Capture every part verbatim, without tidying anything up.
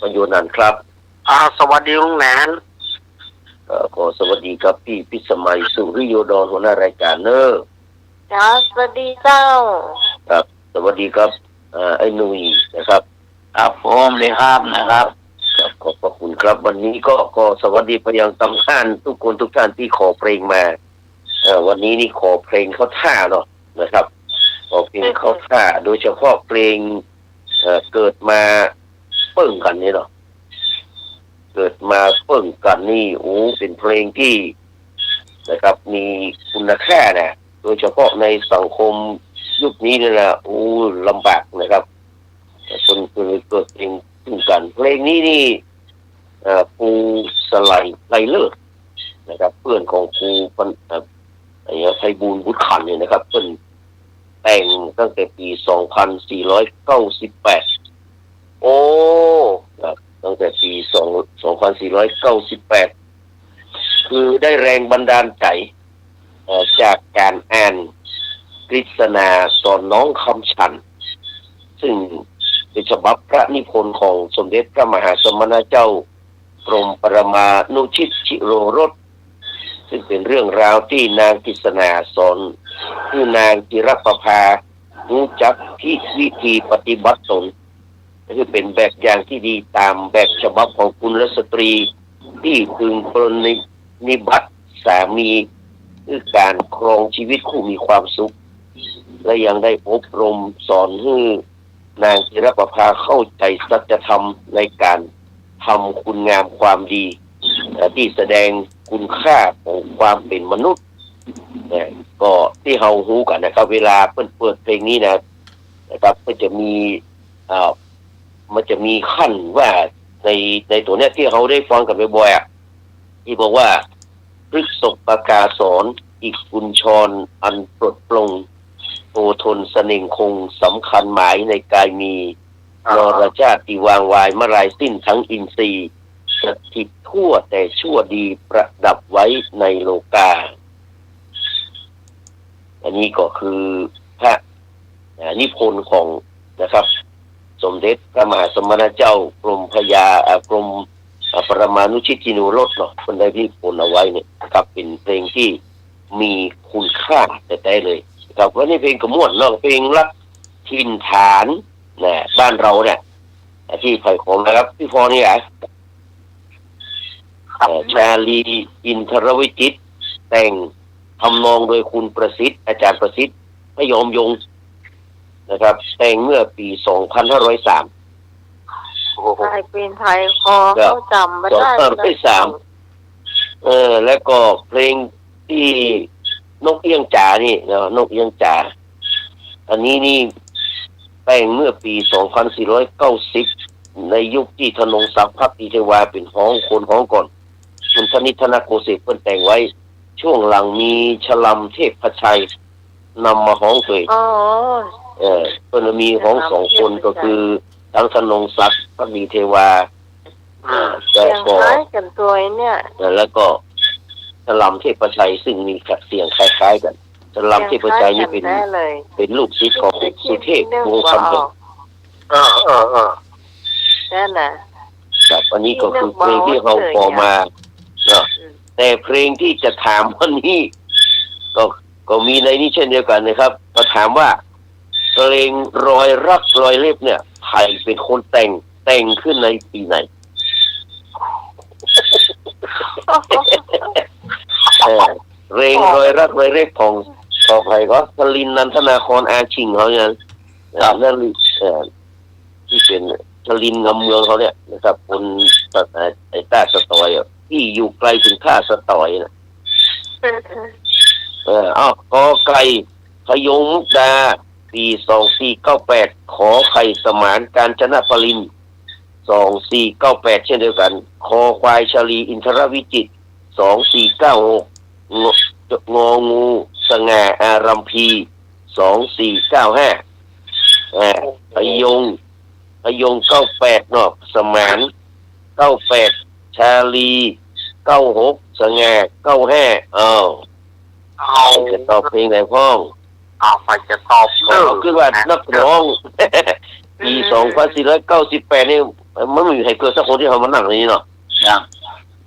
ประยูรนันท์ครับ อ่า สวัสดีลุงแหนน เอ่อ ขอสวัสดีครับ ปี้พิสมัย สุริโยดร หัวหน้ารายการเนอะ ครับ สวัสดีเจ้า ครับ สวัสดีครับ เอ่อ ไอ้หนุ่ยนะครับ ครับผม ดีครับ นะครับ ครับ ขอบพระคุณครับ วันนี้ก็ ก็สวัสดีไปยังตำนานทุกคนทุกท่านตี้ขอเพลงมา เอ่อ วันนี้นี่ขอเพลงเข้าท่าเนาะ นะครับ ขอเพลงเข้าท่า โดยเฉพาะเพลง เอ่อ เกิดมาเปิ้งกั๋นนี่เนาะ เกิดมาเปิ้งกั๋นนี่ โอ้ เป๋นเพลงตี้ นะครับ มีคุณค่านะ โดยเฉพาะในสังคมยุคนี้เนี่ยนะ โอ้ ลำบากนะครับ คน คนเกิดเพลงเปิ้งกั๋น เพลงนี้นี่ เอ่อ ครูสไลไพรเลิศนะครับ เปื้อนของครูปัญ เอ่อ ไอ้ไพบูลย์ บุตรขันธ์เนี่ยนะครับ เปิ้นแต่งตั้งแต่ปี๋สองพันสี่ร้อยเก้าสิบแปด โอ้ ครับ ตั้งแต่ปี๋สอง สองพันสี่ร้อยเก้าสิบแปด คือได้แรงบันดาลใจ๋ เอ่อ จากก๋านอ่านกฤษณาสอนน้องคำฉันท์ ซึ่งเป๋นฉบับพระนิพนธ์ของสมเด็จพระมหาสมณเจ้า กรมปรมานุชิตชิโนรส ซึ่งเป๋นเรื่องราวตี้นางกฤษณาสอนหื้อนางจิรประภาฮู้จักวิธีปฏิบัติตน คือเป๋นแบบอย่างตี้ดีต๋ามแบบฉบับของกุลสตรีตี้พึงปรนนิบัติสามี คือก๋านครองชีวิตคู่มีความสุข และยังได้อบรมสอนหื้อ นางจิรประภาเข้าใจ๋สัจธรรมในก๋านทำคุณงามความดี เอ่อ ตี้แสดงคุณค่าของความเป๋นมนุษย์ นะ ก็ตี้เฮาฮู้กั๋นนะครับ เวลาเปิ้นเปิดเพลงนี้นะ นะครับ ก็จะมี เอ่อ มันจะมีขั้นว่าใน ในตั๋วเนี้ยตี้เฮาได้ฟังกั๋นบ่อยๆ อะ ตี้บอกว่า พฤกษกาสอน อีกกุญชรอันปลดปลง โอทนเสน่งคง สำคัญหมายในกายมี อ่า นรชาติวางวาย มลายสิ้นทั้งอินทรีย์ สถิตทั่วแต่ชั่วดีประดับไว้ในโลกา อันนี้ก็คือพระ อ่า นิพนธ์ของ นะครับ สมเด็จพระมหาสมณเจ้ากรมพระยา อ่า กรม อ่า ปรมานุชิตชิโนรสเนาะ เปิ้นได้นิพนธ์เอาไว้เนี่ยนะครับ เป๋นเพลงตี้มีคุณค่าแต๊ๆ เลยนะครับ วันนี้เพลงก็ม่วนเนาะ เพลงรักถิ่นฐาน นะ บ้านเฮาเนี่ย อ่า ตี้ใผขอมาครับ ปี้พรนี่หละ เอ่อ ชาลี อินทรวิจิตร แต่ง ทำนองโดยคุณประสิทธิ์ อาจารย์ประสิทธิ์ พยอมยงค์ นะครับ แต่งเมื่อปี๋สองพันห้าร้อยสาม โอ้โห ใผเป๋นใผ ขอ ครับ เฮาจ๋ำบ่ได้ สองพันห้าร้อยสาม เออ แล้วก็เพลงตี้นกเอี้ยงจ๋านี่เนาะ นกเอี้ยงจ๋า อันนี้นี่แต่งเมื่อปี๋สองพันสี่ร้อยเก้าสิบ ในยุคตี้ธนงศักดิ์ ภักดีเทวา เป๋นฮ้อง คนฮ้องก่อน คุณธนิต ธนโกเศษ เปิ้นแต่งไว้ ช่วงหลังมีชลัมเทพชัยนำมาฮ้องตวย อ๋อ เออ เปิ้นมีฮ้องสองคน ชลัมเทพชัย ก็คือ ตึงธนงศักดิ์ ภักดีเทวา อ่า แล้วก็ เสียงคล้ายกั๋นตวยเนี่ย เออ แล้วก็ชลัมเทพชัย ซึ่งมีเสียงคล้ายๆ กั๋น ชลัมเทพชัยนี่เป๋น เสียงคล้ายกั๋นแต๊เลย เป๋นลูกศิษย์ของสุเทพวงศ์คำเพ็ง เออ เออ เออ นั่นน่ะ ครับ อันนี้ก็คือเพลงตี้เฮาขอมาเนาะ อืม แต่เพลงตี้จะถามวันนี้ ก็ ก็มีในนี้เช่นเดียวกั๋นนะครับ ก็ถามว่า เพลงรอยรักรอยเล็บเนี่ย ใผเป๋นคนแต่ง แต่งขึ้นในปี๋ไหน เออ เพลงรอยรักรอยเล็บของ ของใผก็ ชลินทร์ นันทนาคอน อาชิงเขาเนี่ย ครับ เอ่อ นั่น เอ่อ ตี้เป๋นชลินทร์ งำเมืองเขาเนี่ยนะครับ คน เอ่อ ไอ้ต้าสะตอยอะ ตี้อยู่ไกลเถิงต้าสะตอยน่ะ เออ เอ้า ก.ไก่ พยงมุกดา ปี๋สองสี่เก้าแปด ข.ไข่ สมาน กาญจนปรินทร์ สองสี่เก้าแปด เช่นเดียวกั๋น ค.ควาย ชาลี อินทรวิจิตร สองสี่เก้าหก ง.ง.งู สง่า อารัมภี สองสี่เก้าห้า อ่า พยง พยง เก้าแปด เนาะ สมาน เก้าแปด ชาลี เก้าหก สง่า เก้าห้า อ้าว เอา ใผจะตอบเพลงไหนพ่อง เอา ใผจะตอบ เอา เออ ขึ้นว่านักฮ้อง ปี๋ อืม สองพันสี่ร้อยเก้าสิบแปด นี่ มันบ่มีใผเกิดสักคนตี้เฮามานั่งในนี้เนาะ ยัง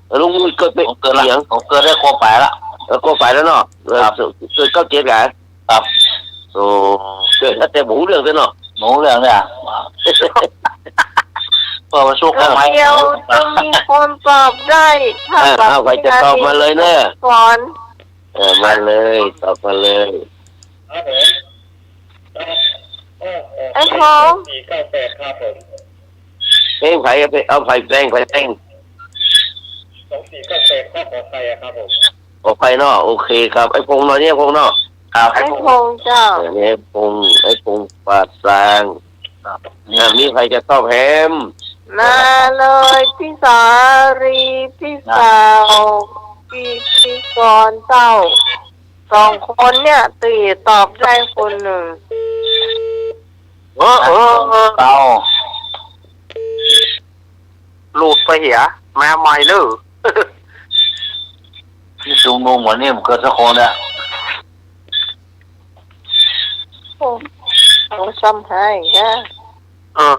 เออ ลุงมุ้ยเกิดเป๋น ผมเกิดละ เป๋นหยัง ผมเกิดได้ครบไปละ เออ ครบไปแล้วเนาะ เออ ครับ เกิดเก้าเจ็ดกั๋น ครับ โอ้ เกิดแล้วแต่บ่ฮู้เรื่องเตื้อเนาะ บ่ฮู้เรื่องเลยอะ เปิดประชุมเข้าไป เดี๋ยวจะมีคนตอบได้ ถ้า เออ แบบ เอา ใผจะตอบมาเลยเนาะ ก่อน เออ มาเลย ตอบมาเลย ครับผม ไอ้ทอง สองสี่เก้าแปด ครับผม เพลงใผอะ เอาใผแต่ง ใผแต่ง สองสี่เก้าแปด ข้อขอไข่อะครับผม ขอไข่เนาะ โอเคครับ ไอ้พงษ์เนาะ เนี่ย พงษ์เนาะ ครับ ไอ้พงษ์เจ้า เออ เนี่ย พงษ์ ไอ้พงษ์ปาดซาง ครับ อ่ะ มีใผจะตอบแหม มาเลย พี่สาลี พี่สาว พี่ พี่กรณ์เจ้า สองคนเนี่ย ตี้ตอบได้คนนึ่ง เออ เออ เออ เต้า หลุดไปเหีย มาใหม่เนอะ ตี้ชุมนุมวันนี้มันเกิดสักคนอะ โอ้ เอาซ้ำให้นะ เออ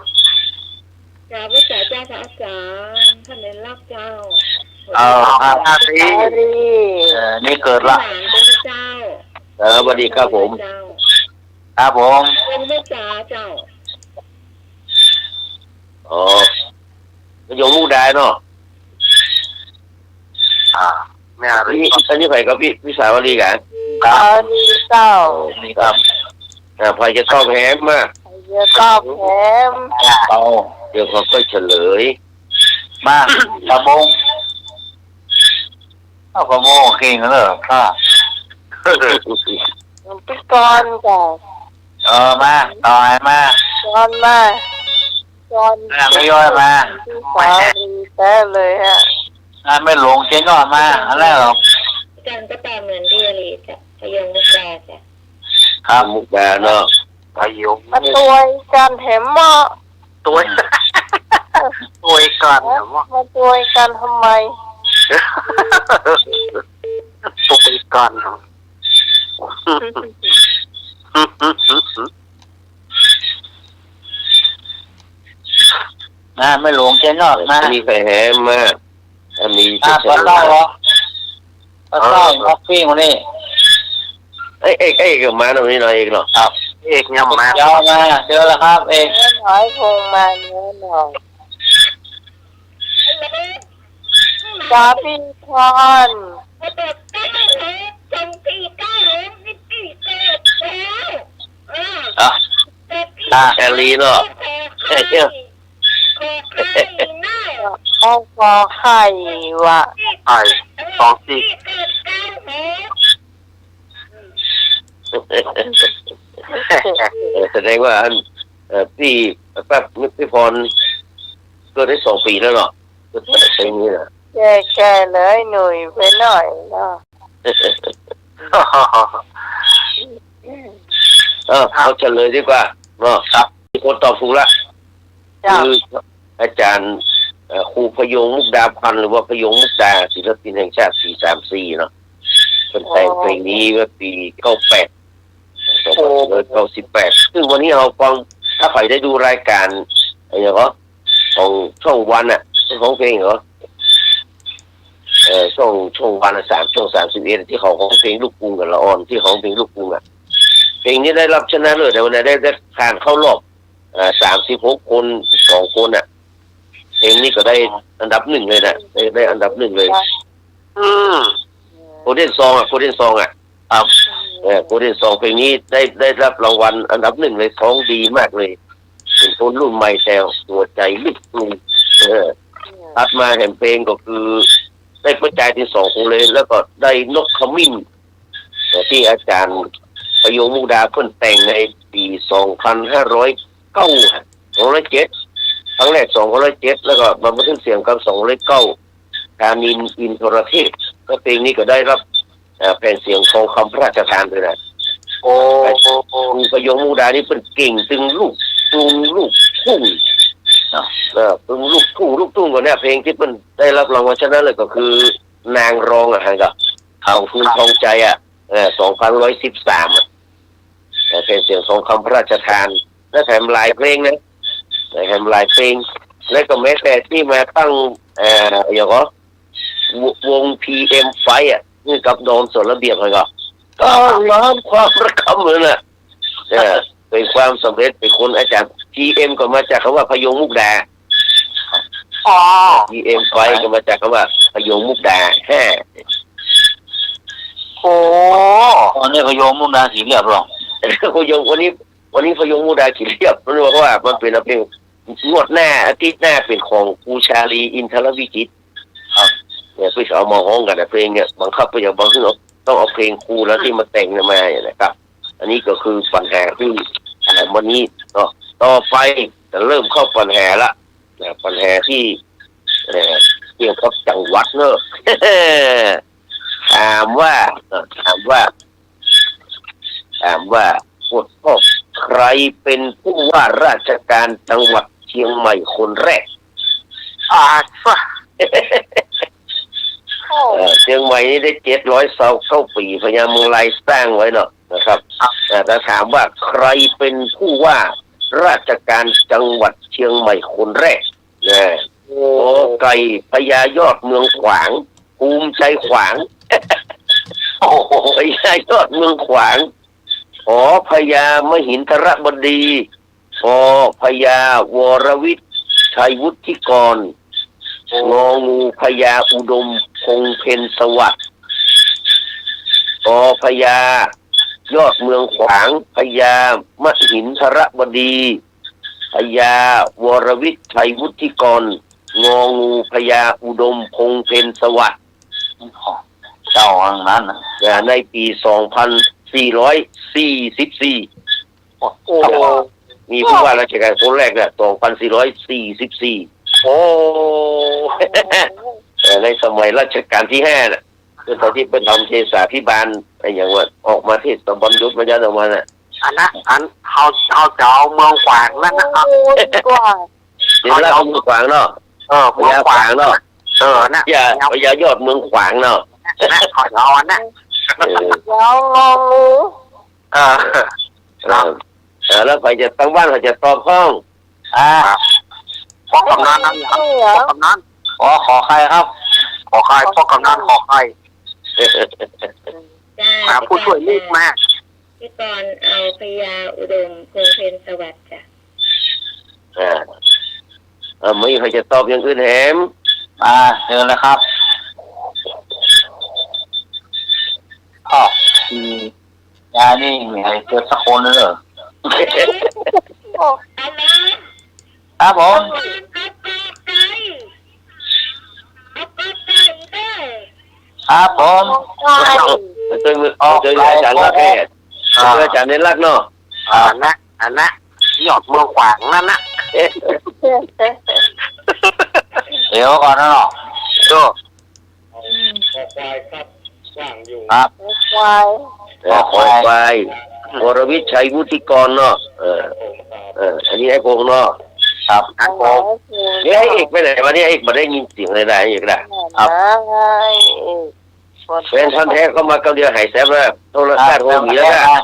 กราบไหว้สาเจ้าพระอาจารย์ ท่านได้รับเจ้า เออ ครับ สวัสดี เออ นี่เกิดละ หลานเป็นเจ้า เออ สวัสดีครับผม เจ้า ครับผม เป็นแม่จ๋าเจ้า อ๋อ พะยงมุกดาเนาะ อ่า แม่อารี นี่ อันนี้ใผกับพี่ พี่สาวรีกั๋น ครับ สาลีเจ้า อ๋อ นี่ครับ อ่า ใผจะตอบแหมมา ใผจะตอบแหม เอา เดี๋ยวเขาค่อยเฉลย มา กระโปรง เอากระโปรงเก่งเหรอ ค่ะ พี่กรณ์จ้ะ เออ มา ต่อไปมา กรณ์มา กรณ์ มา ทยอยมา พี่สาลีแต๊เลยฮะ อ่ะ แม่หลวงเจ๊ยอดมา อันแรกเหรอ อาจารย์ก็ตอบเหมือนพี่อารีจ้ะ พะยงมุกดาจ้ะ ครับ มุกดาเนาะ พะยง มาตวยกั๋นแหมเมาะ ตวย ตวยกั๋นแหมเมาะ มาตวยกั๋นทำไม ตวยกั๋น นะ แม่หลวงเจ๊ยอดนะ มีใผแหมมา อ่ะ มี อ่ะ เจ๊ยอด ปลาเต้าเหรอ ปลาเต้า เออ ครับ ปิ้งวันนี้ เอ้ย เอก เอก มาเนาะ วันนี้เนาะ เอกเนาะ ครับ เอกยังมา เดี๋ยวมา เจอแล้วครับ เอก เดี๋ยวหน่อย คงมาเดี๋ยวหน่อย จ้าพี่พร อ่ะ อ่ะ แอลลีเนาะ เอาขอไข่วะ ไข่ สองสี่ เออ แสดงว่าอัน เอ่อ ตี้ แป๊บ ตี้พร เกิดได้สองปี๋แล้วเนาะ เกิดได้ปี๋นี้นะ แก่ๆ เลย หนุ่ยไปหน่อยเนาะ เออ เอาเฉลยดีกว่าเนาะ ครับ มีคนตอบถูกละ เจ้า คืออาจารย์ เอ่อ ครูพยงษ์ มุกดาพันธ์ หรือว่าพยงษ์ มุกดา ศิลปินแห่งชาติ สี่สามสี่ เนาะ เปิ้นแต่งเพลงนี้เมื่อปี๋เก้าแปด สองพันสี่ร้อยเก้าสิบแปด ซึ่งวันนี้เฮาฟัง ถ้าใผได้ดูรายก๋าน อะหยังก็ ของช่องวันอะ เจ้าของเพลงเหรอ เอ่อ ช่อง ช่องวันอะ สาม ช่องสามสิบเอ็ด ตี้เขาฮ้องเพลงลูกกรุงกั๋นละอ่อน ตี้ฮ้องเพลงลูกกรุงอะ เพลงนี้ได้รับชนะเลิศในวันนั้น ได้ ได้ผ่านเข้ารอบ เอ่อ สามสิบหกคน สองคนอะ เพลงนี้ก็ได้อันดับหนึ่งเลยนะ ได้ ได้อันดับหนึ่งเลย อืม โกลเด้นซองอะ โกลเด้นซองอะ ครับ เออ โกลเด้นซอง เพลงนี้ได้ ได้รับรางวัลอันดับหนึ่งเลย ฮ้องดีมากเลย เป๋นคนรุ่นใหม่แต่หัวใจ๋ลูกกรุง เออ ถัดมาแหมเพลงก็คือ ได้ประจายตี้สองคนเลย แล้วก็ได้นกขมิ้น เอ่อ ตี้อาจารย์พยงษ์ มุกดา เปิ้นแต่งในปี๋สองพันห้าร้อยเก้า สองร้อยเจ็ด ครั้งแรก สองพันห้าร้อยเจ็ด แล้วก็มาบันทึกเสียงกับ สองพันห้าร้อยเก้า ธานินทร์ อินทรเทพ แล้วเพลงนี้ก็ได้รับ เอ่อ แผ่นเสียงทองคำพระราชทานด้วยนะ โอ้ ครูพยงษ์ มุกดา นี่เปิ้นเก่งตึงลูกกรุง ลูกทุ่ง เนาะ เออ ตึงลูกทุ่ง ลูกทุ่งก็เนี่ย เพลงตี้เปิ้นได้รับรางวัลชนะเลิศก็คือ นางร้องอะ หันก่อ ครับ ของคุณทองใจ๋อะ เออ สองพันร้อยสิบสามอะ เออ แผ่นเสียงทองคำพระราชทาน แล้วแถมหลายเพลงนะ แถมหลายเพลง แล้วก็แม้แต่ตี้มาตั้ง เอ่อ อย่างก็ ว- วง พีเอ็มไฟว์ อะ นี่กับดอนสนระเบียบมันก็ ก็ล้อมความระกำเลยน่ะ เออ เป๋นความสำเร็จ เป๋นคนอาจารย์ พีเอ็ม ก็มาจากกำว่าพะโยงมุกดา อ๋อ พีเอ็มไฟว์ ก็มาจากกำว่าพะโยงมุกดา ฮะ โอ้ ตอนนี้พะโยงมุกดาขี้เรียบหรอ พะโยง วันนี้ วันนี้พะโยงมุกดาขี้เรียบ มันบอกว่ามันเป๋นเพลง งวดหน้า อาทิตย์หน้าเป๋นของครูชาลี อินทรวิจิตร ครับ เนี่ย เปิ้นเอามาฮ้องกั๋นนะ เพลงเนี่ย บังคับไปอย่างบางทีต้องเอาเพลงครูแล้วตี้มาแต่งเนี่ยมาเนี่ยนะครับ อันนี้ก็คือปัญหาตี้ เอ่อ วันนี้เนาะ ต่อไปจะเริ่มเข้าปัญหาละนะ ปัญหาตี้ เอ่อ เกี่ยวกับจังหวัดเนอะ ถามว่า เอ่อ ถามว่า ถามว่า บทข้อ ใครเป๋นผู้ว่าราชการจังหวัดเชียงใหม่คนแรก อ่า ซะ โอ้ เอ่อ เชียงใหม่นี่ได้เจ็ดร้อยซาวเก้าปี๋ พญาเมืองลายสร้างไว้เนาะ นะครับ ครับ เอ่อ ถ้าถามว่าใครเป๋นผู้ว่าราชการจังหวัดเชียงใหม่คนแรก นะ โอ้ กอไก่ พญายอดเมืองขวาง ภูมิใจขวาง โอ้โห พญายอดเมืองขวาง ขอ พญามหินทรบดี ปอ พญาวรวิชชัยวุฒิกร งองู พญาอุดมพงษ์เพ็ญสวัสดิ์ ปอ พญายอดเมืองขวาง พญามหินทรบดี พญาวรวิชชัยวุฒิกร งองู พญาอุดมพงษ์เพ็ญสวัสดิ์ เจ้าอันนั้นนะ อ่า ในปี๋สองพันสี่ร้อยสี่สิบสี่ โอ้โห มีผู้ว่าราชการคนแรกน่ะ สองพันสี่ร้อยสี่สิบสี่ โอ้ เอ่อ ในสมัยรัชกาลตี้ห้าน่ะ เปิ้นต๋อนตี้เปิ้นทำเทศาภิบาล อะหยังวะ ออกมาเทศบาลยุทธมายันออกมาน่ะ อันนั้น อัน เฮา เฮาจะเอาเมืองขวางนั่นนะครับ โอ้ย ดีกว่า เดี๋ยวเล่าเมืองขวางเนาะ เออ เมืองขวางเนาะ เออ น่ะ พญา พญายอดเมืองขวางเนาะ น่ะ ขอเอาอันน่ะ เออ เดี๋ยวงองู เออ เออ เออ แล้วใผจะ ตางบ้านใผจะตอบห้อง อ่า ครับ ป้อกำนันนะ ป้อกำนัน อ๋อ ขอไข่ครับ ขอไข่ ป้อกำนัน ขอไข่ จ้า หาผู้ช่วยนิดมา พี่กรณ์เอาพญาอุดมพงษ์เพ็ญสวัสดิ์จ้ะ อ่า เออ ไม่มีใผจะตอบอย่างอื่นแหม อ่า เชิญเลยครับ อ้าว อืม ยายนี่มีใผเกิดสักคนเลยเหรอ ครับผม ครับผม ออกไป อาจารย์ลักษณ์แท้ อ่า อาจารย์ในลักษณ์เนาะ อ่า อันนะ อันนะ ยอดเมืองขวางนั่นนะ เดี๋ยวก่อนนะเนาะ โจ้ อืม คอควายครับ ว่างอยู่ ครับ คอควาย เออ คอควาย คอควาย วรวิชชัยวุฒิกรเนาะ เออ เออ อันนี้ไอ้พงษ์เนาะ ครับ ครับผม เอ๊ะ ไอ้เอกไปไหนวะเนี่ย ไอ้เอกบ่ได้ยินเสียงเลยนะ ไอ้เอกนะ ครับ ไอ้เอก แฟนพันธุ์แท้เข้ามาเก้าเดียวหายแซบแล้ว โทรศัพท์ ครับ คงหนีแล้วนะ ครับ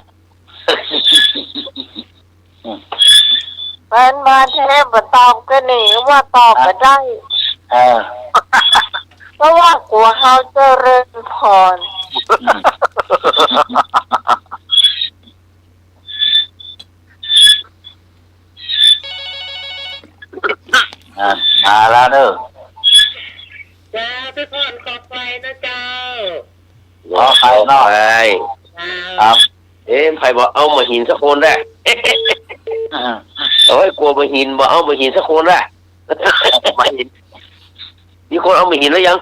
แฟนพันธุ์แท้บ่ตอบก็หนี ว่าตอบบ่ได้ เออ เพราะว่ากั๋วเฮาเจริญพร อืม อ่ะ มาแล้วเน่อ จ้า พี่พร ขอไข่นะเจ้า ขอไข่เนาะ ขอไข่ เจ้า ครับ เอ๊ะ ใผบ่เอาหมากหินสักคนละ อ่า โอ้ย กั๋วหมากหิน บ่เอาหมากหินสักคนละ หมากหิน มีคนเอาหมากหินแล้วยัง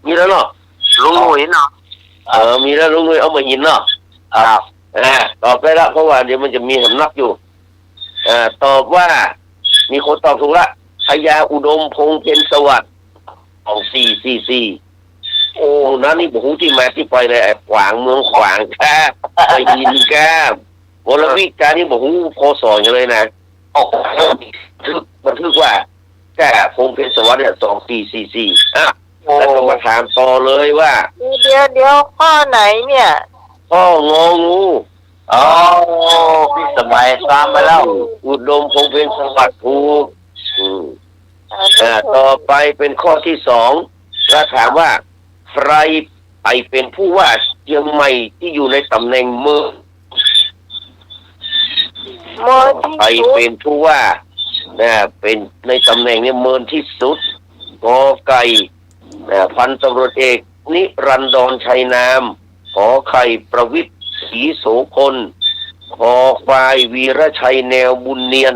มีแล้วเนาะ ลุงหนุ่ยเนาะ เออ มีแล้ว ลุงหนุ่ยเอาหมากหินเนาะ ครับ อ่า ตอบได้ละ เพราะว่าเดี๋ยวมันจะมีสำนักอยู่ อ่า ตอบว่า มีคนตอบถูกละ พญาอุดมพงษ์เพ็ญสวัสดิ์ สองสี่สี่สี่ โอ้ นั้นนี่บ่ฮู้ตี้มาตี้ไปเลย ไอ้ขวาง เมืองขวางก้า ไอ้หินก้า วรวิชก้านี่บ่ฮู้ พ.ศ. หยังเลยนะ โอ้โห บันทึก บันทึกว่า ก้า พงษ์เพ็ญสวัสดิ์เนี่ย สองสี่สี่สี่ อ่ะ โอ้ แล้วก็มาถามต่อเลยว่า เดี๋ยว เดี๋ยว ข้อไหนเนี่ย ข้อ งองู อ๋อ พิสมัยซ้ำไปแล้ว อุดมพงษ์เพ็ญสวัสดิ์ ถูก อืม อ่า อ่า ต่อไปเป๋นข้อตี้สอง แล้วถามว่า ใผ ใผเป๋นผู้ว่าเจียงใหม่ตี้อยู่ในต๋ำแหน่งเมิน เมินตี้สุด ใผเป๋นผู้ว่า นะ เป๋นในต๋ำแหน่งนี้เมินตี้สุด ก.ไก่ นะ พันตำรวจเอกนิรันดร ชัยนาม ข.ไข่ ประวิตร ศรีโสพล ค.ควาย วีรชัย แนวบุญเนียน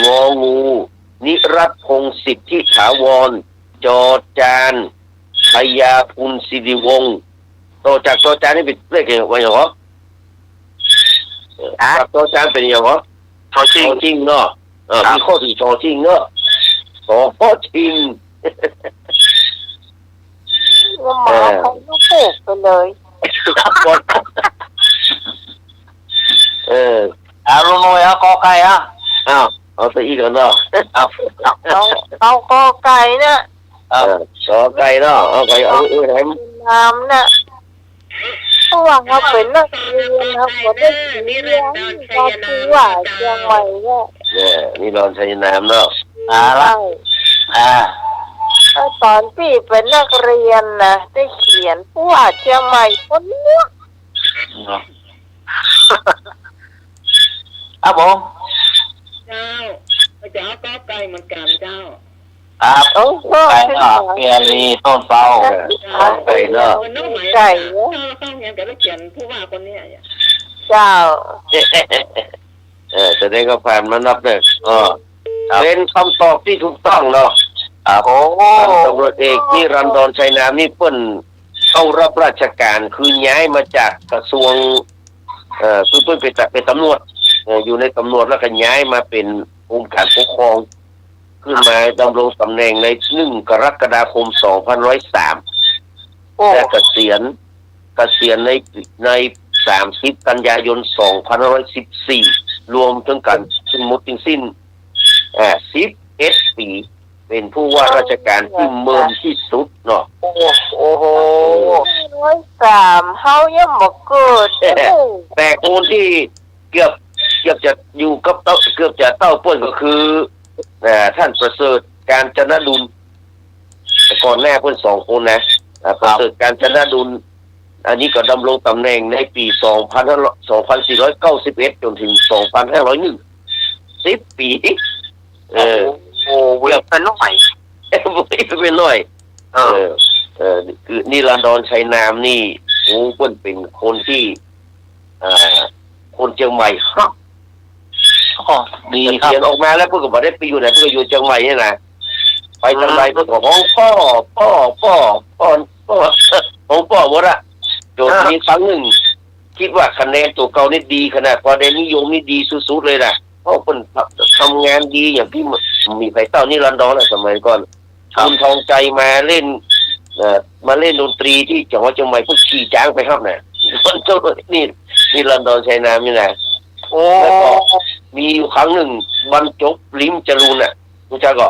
ง.งู นิรัตน์ พงษ์สิทธิถาวร จ.จาน พญาพูนสิริวงศ์ ต่อจาก จ.จาน นี่เป๋นเลขอะไรวะ อย่างเหรอ ฮะ จาก จ.จาน เป๋นอย่างเหรอ ช.ชิง ช.ชิง เนาะ เออ ครับ มีข้อตี้ ช.ชิง เนาะ ส.ชิง ว่าหมา เออ เขาก็พูดไปเลย เออ เอาลุงหน่วย เอา ก.ไก่ อ่ะ อ้าว เอาซะอี้ก่อนเนาะ เอา เอา เอา ก.ไก่ เนี่ย เออ ก.ไก่ เนาะ เอาไป เอา เออ แหม นามเนี่ย เพราะว่าเขาเป๋นนักเรียน เขาก็ได้เขียนว่าผู้ว่าเจียงใหม่เนี่ย เนี่ย นิรันดร ชัยนาม เนาะ อ่า ละ ใช่ อ่า เออ ต๋อนตี้เป๋นนักเรียนนะ ได้เขียนผู้ว่าเจียงใหม่คนเนี้ย เนาะ ครับผม เจ้า ก็จะเอา ก.ไก่ เหมือนกั๋นเจ้า ครับ โอ้โห ไปเนาะ เปียรี ต้นเปา เจ้า ไปเนาะ เออ น้องใหม่ ใช่ เจ้า เข้าเฮียนก็ได้เขียนผู้ว่าคนเนี้ย เจ้า เออ แสดงว่าผ่านมานับเนี่ย ก็ ครับ เป๋นกำตอบตี้ถูกต้องเนาะ ครับ โอ้ พันตำรวจเอกนิรันดร ชัยนาม นี่เปิ้นเข้ารับราชก๋าน คือย้ายมาจากกระทรวง เอ่อ คือเปิ้นเป๋นตะ เป๋นตำรวจ เอ่อ อยู่ในตำรวจแล้วก็ย้ายมาเป๋นองค์การปกครอง ขึ้นมาดำรงต๋ำแหน่งในหนึ่งกรกฎาคมสองพันห้าร้อยสาม โอ้ และเกษียณ เกษียรใน ในสามสิบกันยายนสองพันห้าร้อยสิบสี่ รวมเถิงกั๋นทั้งหมดทั้งสิ้น อ่า สิบเอ็ดปี๋ เป๋นผู้ว่าราชก๋านตี้เมินตี้สุดเนาะ โอ้ โอ้โห ร้อยสาม เฮายังบ่เกิด แต่คนตี้เกือบ เกือบจะอยู่กับเต้า เกือบจะเต้าเปิ้นก็คือ อ่า ท่านประเสริฐ กาญจนดุล แต่ก่อนหน้าเปิ้นสองคนนะ อ่า ครับ ประเสริฐ กาญจนดุล อันนี้ก็ดำรงต๋ำแหน่งในปี๋สองพันห้าร้อย สองพันสี่ร้อยเก้าสิบเอ็ด จ๋นเถิงสองพันห้าร้อยหนึ่ง สิบปี๋ เออ โอ้โห เว้ย เกือบ เป๋นน้อย เว้ย เป๋นน้อย เออ เออ เออ คือนิรันดร ชัยนามนี่ โอ้ เปิ้นเป๋นคนตี้ อ่า คนเจียงใหม่ฮัก อ๋อ ดีครับ เขียนออกมาแล้วเปิ้นก็บ่ได้ไปอยู่ไหน เปิ้นก็อยู่เจียงใหม่นี่นะ ไปตางใด อืม เปิ้นก็ฮ้องป้อ ป้อ ป้อ ป้อ ป้อ ฮ้องป้อหมดอะ จ๋น อ่า มีครั้งนึ่ง กึ๊ดว่าคะแนนตั๋วเก่านี่ดีขนาด คะแนนนิยมนี่ดีสุดๆ เลยนะ เพราะเปิ้นทำงานดีอย่างตี้มีใผเต้านิรันดรนะ สมัยก่อน ครับ คุณทองใจมาเล่น เอ่อ มาเล่นดนตรีตี้จังหวัดเจียงใหม่ เปิ้นขี่จ๊างไปฮับนะ นี่ นิรันดร ชัยนามนี่นะ โอ้ แล้วก็มีอยู่ครั้งนึ่ง บรรจบ ลิ้มจรูนน่ะ ฮู้จักก่อ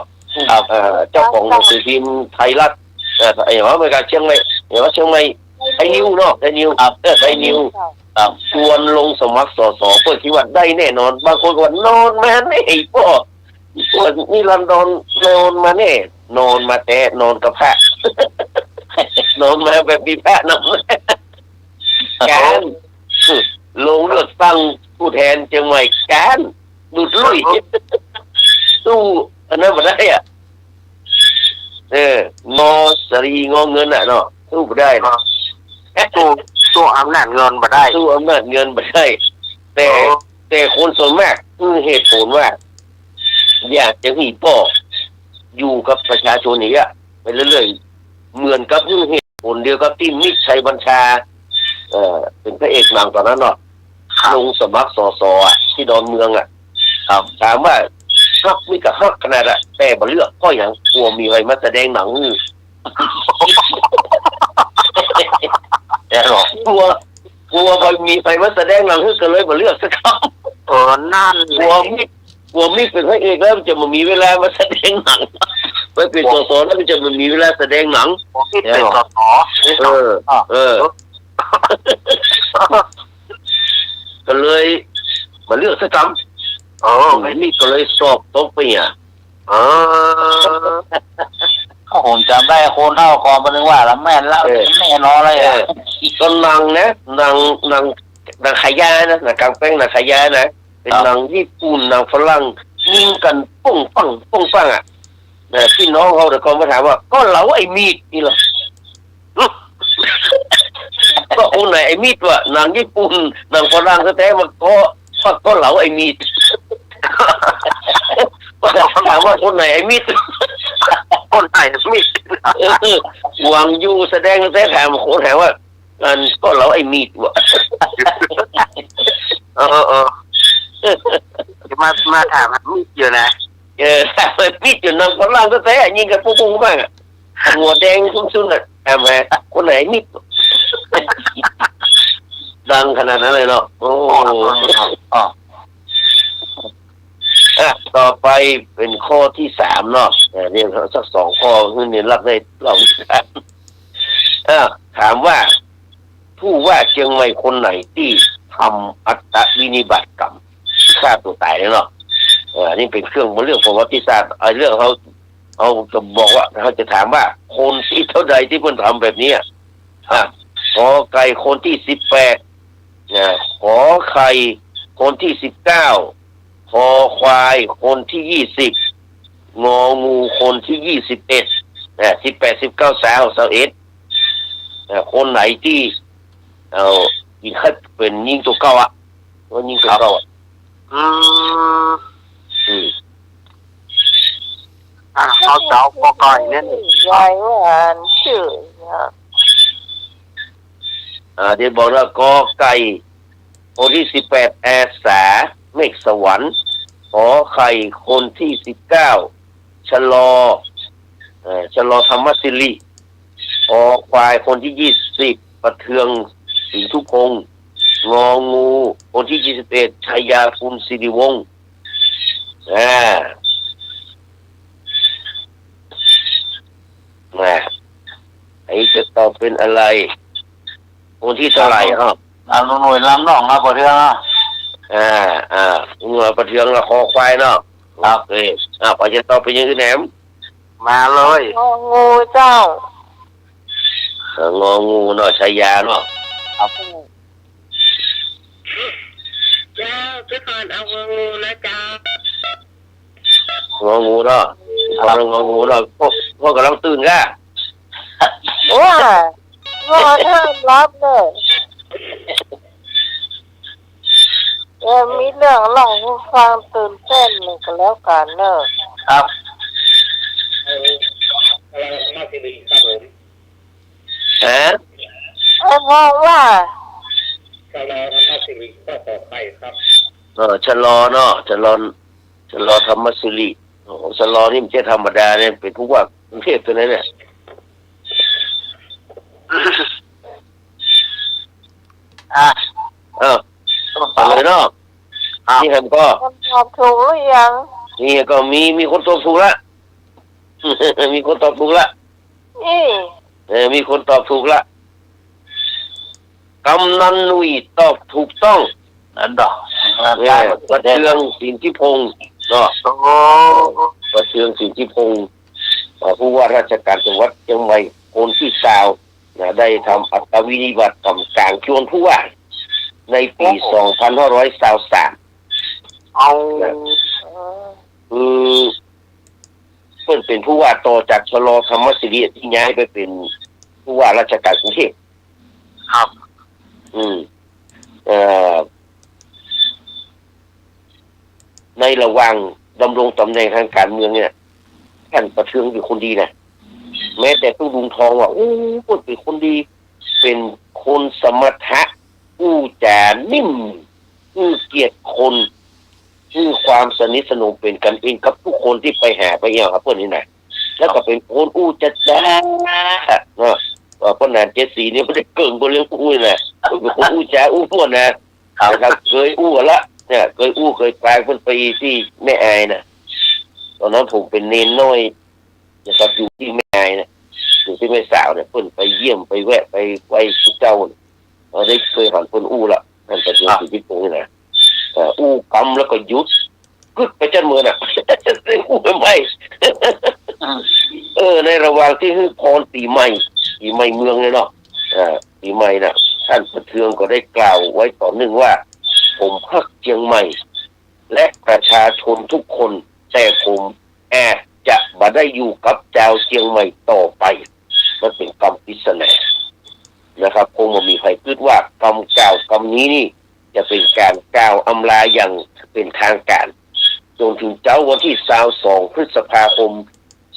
ครับ เอ่อ เจ้าของหนังสือพิมพ์ไทยรัฐ เอ่อ ไอ้หยังวะ อเมริกา เชียงใหม่ ไอ้หยังวะ เชียงใหม่ ไทยนิวเนาะ ไทยนิว ครับ เออ ไทยนิว ครับ ชวนลงสมัคร สส เปิ้นกึ๊ดว่าได้แน่นอน บางคนก็ว่านอนมาแน่ ไอ้ป้อ ป้อนิรันดรนอนมาแน่ นอนมาแต๊ นอนกับพระ นอนมาแบบมีพระนำ ก๊าน ลงเลือกตั้งผู้แทนเจียงใหม่ ก๊าน หลุดลุ่ย สู้อันนั้นบ่ได้อะ เออ งอสรีงอเงินน่ะเนาะ สู้บ่ได้นะ สู้ สู้อำนาจเงินบ่ได้ สู้อำนาจเงินบ่ได้ แต่ เออ แต่คนส่วนมากหื้อเหตุผลว่า อยากจะหื้อป้ออยู่กับประชาชนอย่างเงี้ย ไปเรื่อยๆ เหมือนกับหื้อเหตุผลเดียวกับตี้มิตรชัยบัญชา เอ่อ เป๋นพระเอกหนังต๋อนนั้นเนาะ ครับ ลงสมัคร สส อะ ตี้ดอนเมืองอะ ครับ ถามว่าฮักมิตรก็ฮักขนาดอะ แต่บ่เลือก เพราะหยัง กั๋วบ่มีใผมาแสดงหนังหื้อ แน่นอน กั๋ว กั๋วบ่มีใผมาแสดงหนังหื้อ ก็เลยบ่เลือกสักกำ เออ นั่นแหละ กั๋วมิตร กั๋วมิตรเป๋นพระเอกแล้วมันจะบ่มีเวลามาแสดงหนัง ไปเป๋น สส แล้วมันจะบ่มีเวลาแสดงหนัง กั๋วมิตรเป๋น สส เออ เออ ก็เลยบ่เลือกสักกำ เออ กั๋วมิตรก็เลยสอบตกไปอ่ะ อ๋อ ผมจ๋ำได้คนเฒ่าก่อนเปิ้นว่าละแม่นละ เออ แน่นอนเลยอะ เออ ก็นางนะ นาง นาง นางขายยานะ นางก๋างแป้งนางขายยานะ เป๋น ครับ นางญี่ปุ่น นางฝรั่ง ยิงกั๋นป้องปัง ป้องปังอะ นะ ปี้น้องเฮาแต่ก่อนมาถามว่า ก็เหลาไอ้มีดนี่ล่ะ ก็คนไหนไอ้มีดวะ นางญี่ปุ่น นางฝรั่งแต๊ๆ มาก็ ว่าก็เหลาไอ้มีด ถามว่าคนไหนไอ้มีด คนไหนไอ้มีด เออ หวังอยู่แสดงแต๊ๆ ถามคนไหนว่า อันก็เหลาไอ้มีดวะ เออ เออ มา มาถามมีดอยู่นะ เออ ถามมีดอยู่ นางฝรั่งแต๊ๆ ยิงกั๋นปุ้งๆ บ้างอะ หัวแดงซุ่นๆ อะ ถามว่าคนไหนมีด ดังขนาดนั้นเลยเนาะ โอ้ อ๋อ อ่ะ ต่อไปเป๋นข้อตี้สามเนาะ อ่ะ เรียนสักสองข้อ หื้อเณรลักษณ์ได้เล่า อ่ะ ถามว่า ผู้ว่าเจียงใหม่คนไหนตี้ทำอัตตวินิบาตกรรม ฆ่าตั๋วต๋ายเนี่ยเนาะ เออ อันนี้เป๋นเครื่อง เรื่องประวัติศาสตร์ ไอ้เรื่องเฮา เฮาจะบอกว่า เฮาจะถามว่า คนตี้เต้าใดตี้เปิ้นทำแบบนี้อะ อ่ะ ก.ไก่ คนตี้สิบแปด นะ ข.ไข่ คนตี้สิบเก้า ค.ควาย คนตี้ยี่สิบ ง.งู คนตี้ยี่สิบเอ็ด นะ สิบแปด สิบเก้า ซาว ซาวเอ็ด นะ คนไหนตี้ เอ่อ ยิงใค่เป๋นยิงตั๋วเก่าอะ ว่ายิงตั๋วเก่าอะ อืม อืม อ่ะ เอาเจ้า ก.ไก่ เนี่ย ยายว่าอ่านจื้อเนี่ย อ่า เดี๋ยวบอกนะ ก.ไก่ คนตี้สิบแปด อาสา เมฆสวรรค์ ข.ไข่ คนตี้สิบเก้า ชะลอ เอ่อ ชะลอ ธรรมสิริ ค.ควาย คนตี้ยี่สิบ ประเทือง สินธุพงษ์ ง.งู คนตี้ยี่สิบเอ็ด ชัยยากุลสิริวงศ์ อ่า มา ไอ้จะตอบเป๋นอะไร คนตี้เท่าไหร่ครับ อ่า หน่วยลำน้องนะ ประเทืองนะ อ่า อ่า หน่วยประเทืองละ ค.ควายเนาะ ครับ โอเค อ่า ไปจะตอบเป๋นอย่างอื่นแหม มาเลย ง.งู เจ้า เออ ง.งู เนาะ ชัยยาเนาะ ครับ เจ้า พี่พรเอา ง.งู นะเจ้า ง.งู เนาะ พี่พรเอา ง.งู เนาะ พวก พวกก่ำลังตื่นก้า ว้า ว่าห้ามรับเน่อ เออ มีเรื่องเล่าหื้อฟังตื่นเต้นหนึ่งก็แล้วกั๋นเน่อ ครับ เออ อะไรนะ สิริ ครับผม ฮะ เออ เพราะว่า ชะลอ ธรรมสิริ ข้อต่อไปครับ เออ ชะลอเนาะ ชะลอ ชะลอ ธรรมสิริ โอ้โห ชะลอนี่มันไม่ใช่ธรรมดาเนี่ย เป๋นผู้ว่ากรุงเทพฯ เต้านั้นเนี่ย อ่ะ เออ เอาเลยเนาะ ครับ นี่แหมก็ คนตอบถูกหรือยัง นี่ก็มี มีคนตอบถูกละ มีคนตอบถูกละ นี่ เออ มีคนตอบถูกละ กำนันหนุ่ยตอบถูกต้อง นั่นดอก เนี่ย ประเทือง สินธิพงษ์ เนาะ โอ้ ประเทือง สินธิพงษ์ เอ่อ ผู้ว่าราชการจังหวัดเจียงใหม่ คนตี้ซาว นะ ได้ทำอัตตวินิบาตกรรมก๋างจวนผู้ว่า ในปี๋ โอ้โห สองพันห้าร้อยซาวสาม เอา นะ คือ เปิ้นเป๋นผู้ว่าต่อจากชะลอ ธรรมสิริ ตี้ย้ายไปเป๋นผู้ว่าราชการกรุงเทพฯ ครับ อืม เอ่อ ในระหว่างดำรงต๋ำแหน่งทางก๋านเมืองเนี่ย ต้านประเทืองเป๋นคนดีนะ แม้แต่ตุ๊ลุงทองว่า โอ้ เปิ้นเป๋นคนดี เป๋นคนสมรรถะ อู้จ๋านิ่ม หื้อเกียรติคน หื้อความสนิทสนมเป๋นกั๋นเองกับกู้คนตี้ไปหาไปเอี่ยวหาเปิ้นนี่นะ แล้วก็เป๋นคนอู้จ๋าจ๋าเนาะ เอ่อ ป้อหนานเจ็ดสีนี่บ่ได้เกิ่งบ่เรื่องอู้นะ เป๋นคนอู้จ๋าอู้ม่วนนะ ครับ นะครับ เกยอู้ละ เนี่ย เกยอู้เกยปาง เปิ้นไปตี้แม่อายนะ ต๋อนนั้นผมเป๋นเณรน้อยนะครับ อยู่ตี้แม่อายนะ อยู่ตี้แม่สาวเนี่ย เปิ้นไปเยี่ยมไปแวะไปไหว้ตุ๊เจ้าเนี่ย เออ ได้เกยหันเปิ้นอู้ละ ต้านประเทือง ครับ สินธิพงษ์นี่นะ เอ่อ อู้กำแล้วก็หยุด กึ๊ดไปจั้นเมินน่ะ อู้ไม่ เออ ในระหว่างตี้หื้อพรปี๋ใหม่ ปี๋ใหม่เมืองเนี่ยเนาะ เอ่อ ปี๋ใหม่น่ะ ต้านประเทืองก็ได้กล่าวไว้ต๋อนนึ่งว่า ผมฮักเจียงใหม่ และประชาชนทุกคน แต่ผมอาจจะบ่ได้อยู่กับจาวเจียงใหม่ต่อไป มันเป๋นกำปริศนานะครับ คงบ่มีใผกึ๊ดว่ากำกล่าวกำนี้นี่ จะเป๋นก๋านกล่าวอำลาอย่างเป๋นทางก๋าน จ๋นเถิงเจ๊าวันตี้ซาวสอง พฤษภาคม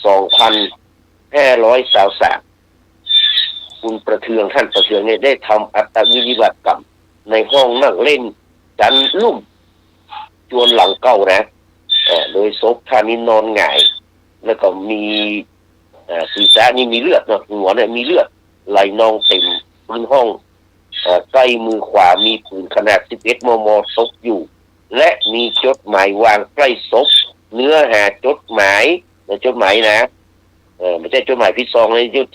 สองพันห้าร้อยซาวสาม คุณประเทือง ต้านประเทืองเนี่ยได้ทำอัตตวินิบาตกรรม ในห้องนั่งเล่นจั๊นลุ่ม จวนหลังเก่านะ เอ่อ โดยศพต้านนี้นอนหงาย แล้วก็มี เอ่อ ศีรษะนี่มีเลือดเนาะ หัวเนี่ยมีเลือดไหลนองเต็มพื้นห้อง เอ่อ ใก้มือขวามีปืนขนาดสิบเอ็ด มม ตกอยู่ และมีจดหมายวางใก้ศพ เนื้อหาจดหมาย ในจดหมายนะ เอ่อ บ่ใจ้จดหมายผิดซองเลย จด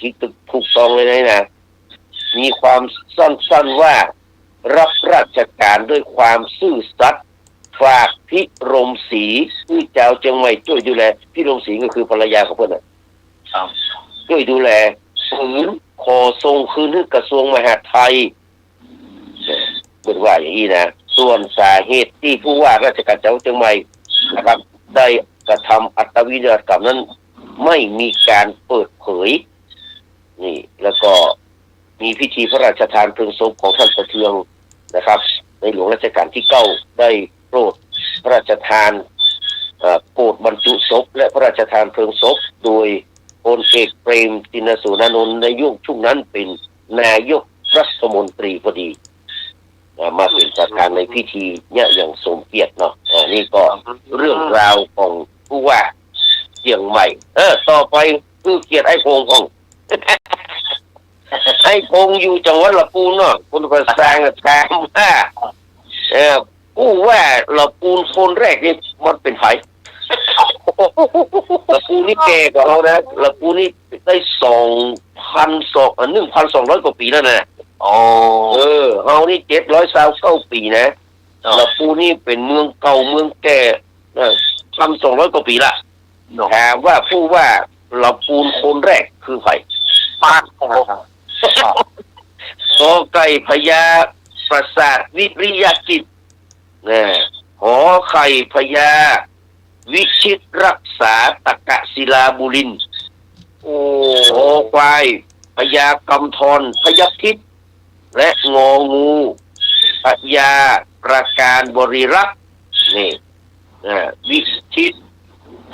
ถูกซองเลยนะ มีความสั้นๆ ว่า รับราชก๋านด้วยความซื่อสัตย์ ฝากพิรมศรี หื้อจาวเจียงใหม่จ้วยดูแล พิรมศรีก็คือภรรยาของเปิ้นน่ะ ครับ จ้วยดูแล ปืนขอส่งคืนหื้อกระทรวงมหาดไทย เปิ้นว่าอย่างอี้นะ ส่วนสาเหตุตี้ผู้ว่าราชก๋านจังหวัดเจียงใหม่นะครับ ได้กระทำอัตตวินิบาตกรรมนั้น ไม่มีการเปิดเผย นี่ แล้วก็มีพิธีพระราชทานเพลิงศพของต้านประเทืองนะครับ ในหลวงรัชกาลตี้เก้าได้โปรดพระราชทาน เอ่อ โกศบรรจุศพ และพระราชทานเพลิงศพ โดยพลเอกเปรมติณสูรานนท์ ในยุคช่วงนั้นเป๋นนายกรัฐมนตรีพอดี อ่า มาเป๋นประธานในพิธีเนี่ยอย่างสมเกียรติเนาะ อ่า นี่ก็เรื่องราวของผู้ว่าเจียงใหม่ เออ ต่อไปหื้อเกียรติไอ้พงษ์พ่อง ไอ้พงษ์อยู่จังหวัดละปูนเนาะ คนภาษาถามว่า เอ่อ ผู้ว่าละปูนคนแรกนี่มันเป๋นใผ ละปูนนี่แก่กว่าเฮานะ ละปูนนี่ได้สองพันสอง เอ่อ หนึ่งพันสองร้อยกว่าปี๋แล้วนะ อ๋อ เออ เฮานี่เจ็ดร้อยซาวเก้าปี๋นะ อ๋อ ละปูนนี่เป๋นเมืองเก่าเมืองแก่ เออ พันสองร้อยกว่าปี๋ละ เนาะ ถามว่าผู้ว่าละปูนคนแรกคือใผ ปาด ก.ไก่ พญาปราสาทวิริยกิจ นะ ข.ไข่ พญาวิชิตรักษาตะกะศิลาบุรินทร์ โอ้ ค.ควาย พญากำธรพยัพทิต และ ง.งู พญาประการบริรักษ์ นี่ อ่า วิชิต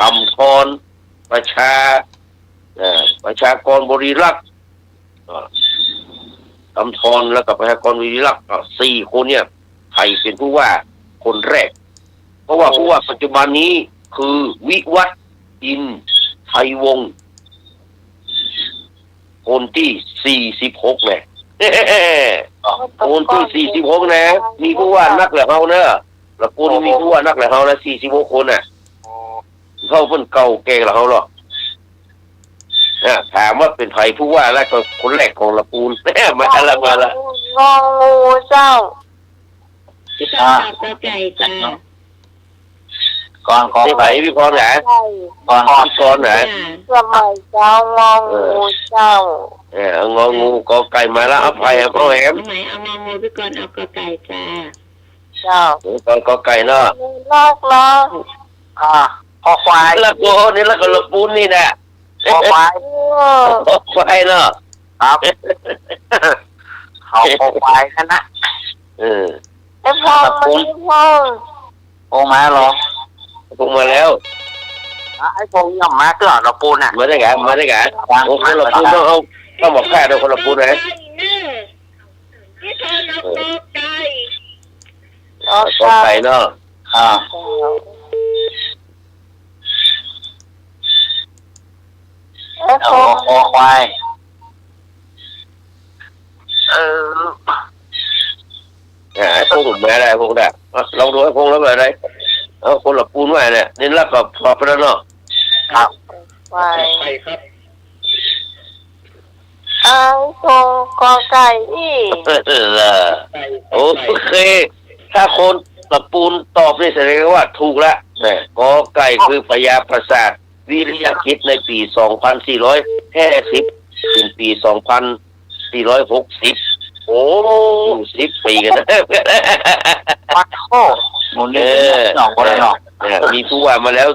กำธร ประชา อ่า ประชากรบริรักษ์ อ่า กำธรแล้วก็ประชากรบริรักษ์ อ่า สี่คนเนี่ย ใผเป๋นผู้ว่าคนแรก เพราะว่าผู้ว่าปัจจุบันนี้คือวิวัฒน์ อินทร์ไทยวงศ์ คนตี้สี่สิบหก แหละ คนตี้สี่สิบหก นะ มีผู้ว่านักแหละเฮาเนอะ ละปูนนี่มีผู้ว่านักแหละเฮานะ สี่สิบหก คนน่ะ เท่าเปิ้นเก่าแก่กว่าเฮาหรอก อ่ะ ถามว่าเป๋นใผผู้ว่าแล้วก็คนแรกของละปูน มาละ มาละ ง.งู เจ้า พี่กรณ์ตอบ ก.ไก่ จ้า ก่อน ก.ไก่ พี่พรนะ ไก่ ก่อน พี่กรณ์นะ จ้า เชียงใหม่เจ้า ง.งู เจ้า เออ เอา ง.งู ก.ไก่ มาละ เอาใผ เอาแหม เอาใหม่ เอา ง.งู พี่กรณ์ เอา ก.ไก่ จ้า เจ้า เออ ก.ไก่ เนาะ นอกเนาะ อ่า ค.ควาย ละโกนี่ละก็ละปูนนี่นะ ค.ควาย ค.ควาย เนาะ ครับ เขา ค.ควาย นั่นนะ เออ ไอ้พงษ์ ละปูน มาดิพงษ์ พงษ์มาเหรอ พงษ์มาแล้ว อ่ะ ไอ้พงษ์ยังมาเตื้อ ละปูนน่ะ มาได้ไง มาได้ไง ยัง โอ้ คนละปูน มา ต้องเอา ต้องบอกแค่เดียว คนละปูนนะ พี่พงษ์เอา ก.ไก่ ก.ไก่ เนาะ อ่า เอา ค.ควาย เออ อ่า ไอ้พงษ์ผมแม่ได้ พงษ์ได้ อ่ะ ลองดูไอ้พงษ์แล้วแบบไหน เอาคนละปูนไว้เนี่ย นี่ละก็พอไปแล้วเนาะ ครับ ไป ไปครับ ไอ้พงษ์ ก.ไก่ นี่ เออ โอเค ถ้าคนละปูนตอบนี่แสดงว่าถูกละ นะ กอไก่คือพญาปราสาทวิริยะคริสต์ในปี๋สองพันสี่ร้อยห้าสิบ เถิงปี๋สองพันสี่ร้อยหกสิบ โอ้ อยู่สิบปี๋กั๋นนะ ปัดโธ่ หมู่นี้ เออ หนองบัวระยอง นะ มีผู้ว่ามาแล้ว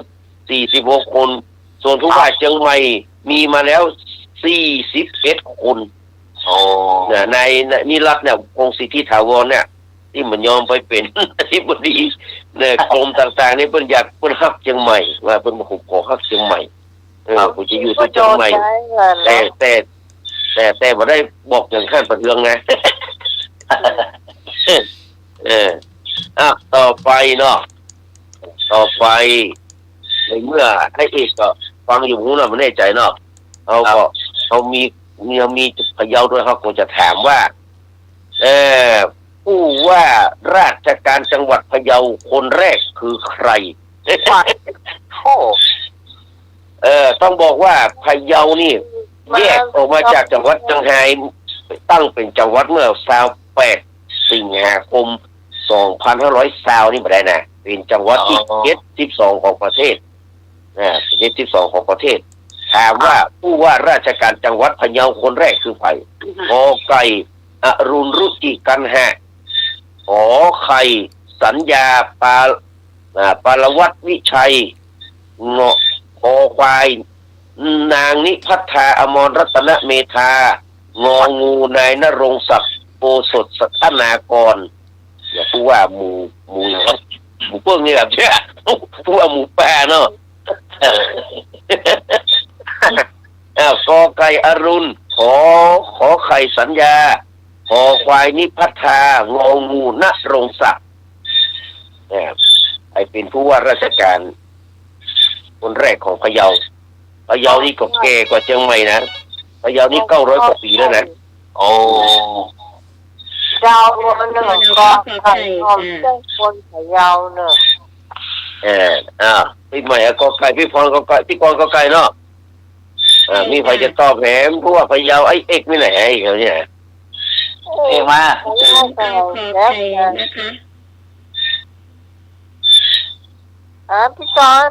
สี่สิบหกคน ส่วนผู้ว่าเจียงใหม่มีมาแล้วสี่สิบเอ็ดคน โอ้ นะ นายนิรัตน์เนี่ย พงษ์สิทธิถาวรเนี่ย ตี้บ่ยอมไปเป๋นอธิบดีเนี่ย กรมต่างๆ นี่เปิ้นอยาก เปิ้นฮักเจียงใหม่ ว่าเปิ้นบ่ขอฮักเจียงใหม่ เออ ครับ กูจะอยู่ตี้เจียงใหม่ แต่ แต่ แต่ แต่บ่ได้บอกเถิงขั้นประเทืองนะ เออ อ่ะ ต่อไปเนาะ ต่อไป ในเมื่อไอ้เอกก็ฟังอยู่ บ่ฮู้เนาะ บ่แน่ใจ๋เนาะ เฮาก็ ครับ เฮามี มี มีพะเยาด้วย เฮาก็จะถามว่า เอ่อ ผู้ว่าราชการจังหวัดพะเยาคนแรกคือใคร โอ้ เอ่อ ต้องบอกว่าพะเยานี่ มา แยกออกมาจากจังหวัดเจียงฮาย ตั้งเป๋นจังหวัดเมื่อซาวแปด สิงหาคม สองพันห้าร้อยซาวนี่มาได้นะ เป๋นจังหวัดตี้ อ๋อ เจ็ดสิบสองของประเทศ นะ เจ็ดสิบสองของประเทศ ถามว่า ครับ ผู้ว่าราชการจังหวัดพะเยาคนแรกคือใผ อือฮึ กอไก่ อรุณรุจิ กัณหะ ขอไข่ สัญญา ปา อ่า ปารวัตรวิชัย งอ คอควาย นางนิพัทรา อมรรัตนเมธา งองู นายณรงค์ศักดิ์ โอสถธนากร เนี่ย ผู้ว่าหมู่ หมู่ หมู่เปิ้งนี่แบบเนี้ย ผู้ว่าหมูป่าเนาะ อ่า กอไก่ อรุณ ขอ ขอไข่ สัญญา คอควาย นิพัทรา งองู ณรงค์ศักดิ์ เนี่ย ไอ้เป๋นผู้ว่าราชการคนแรกของพะเยา พะเยานี่ก็แก่กว่าเจียงใหม่นะ พะเยานี่เก้าร้อยกว่าปี๋แล้วนะ โอ้ เจ้า อันนั้นก็ กอไก่ ก็เจ้าคนพะเยาเนอะ เออ อ่า ปี๋ใหม่อะ กอไก่ ปี้ปอน กอไก่ ปี้ปอน กอไก่เนาะ อ่า มีใผจะตอบแหม ผู้ว่าพะเยา ไอ้เอกนี่แหละ ไอ้เขาเนี่ย เอกมา ขอไข่นะคะ อ่า ปี้กอน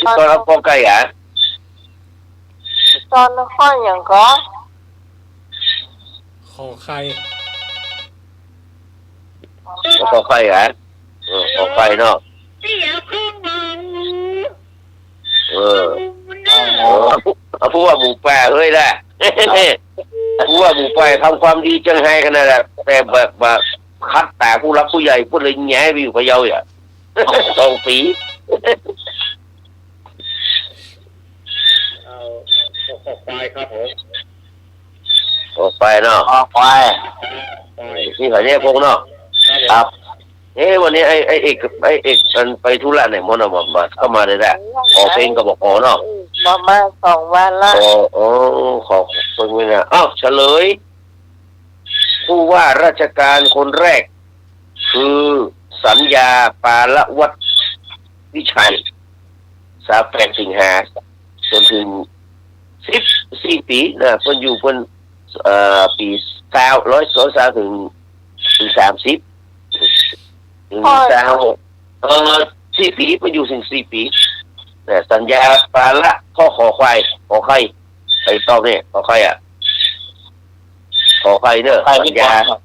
ปี้กอนเอากอไก่อะ ปี้กอนเอาข้อหยังก่อ ขอไข่ ขอไข่อะ เออ ขอไข่เนาะ เออ เอาผู้ เอาผู้ว่าหมูป่าเฮ้ยล่ะ ผู้ว่าหมูป่าทำความดีเจียงฮายขนาดนั้น แต่แบบ แบบขัดต๋าผู้หลักผู้ใหญ่ เปิ้นเลยย้ายไปอยู่พะเยาอ่ะ สองปี๋ เอา คอควายครับผม คอควายเนาะ คอควาย ควาย นี่เขาเนี่ยพงษ์เนาะ ครับผม ครับ เอ๊ะ วันนี้ไอ้ ไอ้เอก ไอ้เอกมันไปธุระไหนหมดเนาะ บ่ บ่เข้ามาเลยนะ ขอเพลงก็บ่ขอเนาะ อืม บ่มาสองวันละ โอ้ โอ้ ขอเพลงไว้นะ อ้าว เฉลย ผู้ว่าราชการคนแรก คือสัญญา ปารวัตรวิชัย ซาวแปด สิงหา จ๋นเถิงสิบสี่ปี๋นะ เปิ้นอยู่เปิ้น เอ่อ ปี๋ซาว ร้อย ร้อยซาวเถิง เถิงสามสิบ เถิง อ๋อ ซาว เอ่อ สี่ปี๋ เปิ้นอยู่เถิงสี่ปี๋นะ สัญญา ปาระ ข้อขอควาย ขอไข่ ใผตอบเนี่ย ขอไข่อะ ขอไข่เนอะ ใคร สัญญา พี่กรณ์ครับ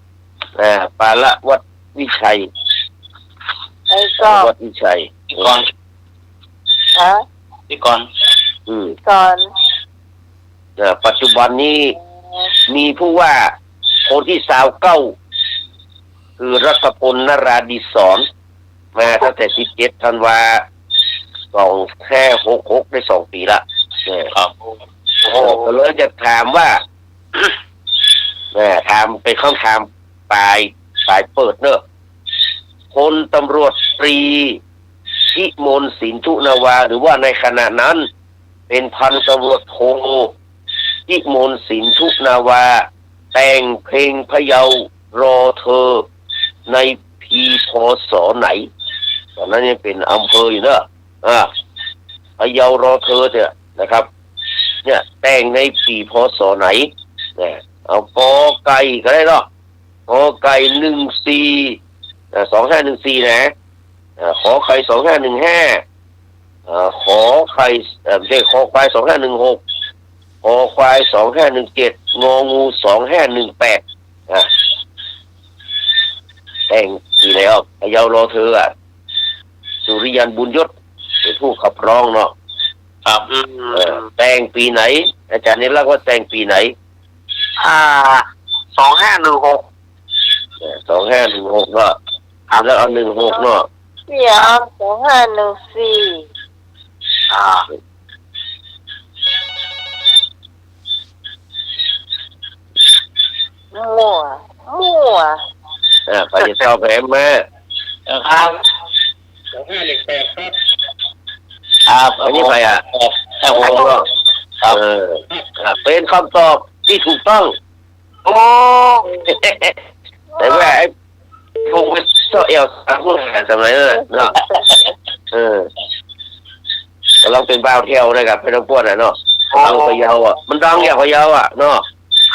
อ่า ปารวัตรวิชัย ไอ้ก็ ปารวัตรวิชัย พี่กรณ์ ฮะ พี่กรณ์ อืม พี่กรณ์ อ่า ปัจจุบันนี้ อ๋อ มีผู้ว่าคนตี้ซาวเก้า คือรัฐพล นราดิศร มาตั้งแต่สิบเจ็ดธันวา สองห้าหกหก ได้สองปี๋ละ เนี่ย ครับ โอ้โห ก็เลยจะถามว่า แหม ถามเป็นคำถามปลาย ปลายเปิดเนอะ พลตำรวจตรี พิมลสินธุนาวา หรือว่าในขณะนั้น เป็นพันตำรวจโท พิมลสินธุนาวา แต่งเพลงพะเยารอเธอ ในปี๋ พ.ศ. ไหน ต๋อนนั้นยังเป๋นอำเภออยู่เนอะ อ่า พะเยารอเธอเนี่ยนะครับ เนี่ย แต่งในปี๋ พ.ศ. ไหน เนี่ย เอากอไก่ก็ได้เนาะ กอไก่ หนึ่งสี่ อ่า สองห้าหนึ่งสี่ นะ อ่า ขอไข่ สองห้าหนึ่งห้า อ่า ขอไข่ เอ่อ ไม่ใช่ คอควาย สองห้าหนึ่งหก คอควาย สองห้าหนึ่งเจ็ด งองู สองห้าหนึ่งแปด อ่ะ แต่งปี๋ไหนออก พะเยารอเธออ่ะ สุริยันต์ บุญยศ เป๋นผู้ขับร้องเนาะ ครับ อืม เออ แต่งปี๋ไหน อาจ๋ารย์นิรักษ์ว่าแต่งปี๋ไหน อ่า สองห้าหนึ่งหก เออ สองห้าหนึ่งหก เนาะ ครับ แล้วเอา หนึ่งหก เนาะ เดี๋ยว สองห้าหนึ่งสี่ อ่า มั่ว มั่ว อ่า ใผจะตอบแหมมา ครับ สองห้าหนึ่งแปด ครับ ครับ อันนี้ใผอ่ะ ครับผม ครับ เออ ครับ เป๋นกำตอบตี้ถูกต้อง โอ้ แต่ว่าไอ้พวกมันเซาะแอ่วสาวผู้หาสมัยนั้นน่ะเนาะ เออ ก่ำลังเป๋นบ่าวเที่ยวนะครับ ไปตางป้วนน่ะเนาะ อ๋อ ดังพะเยาอ่ะ มันดังอย่างพะเยาอ่ะเนาะ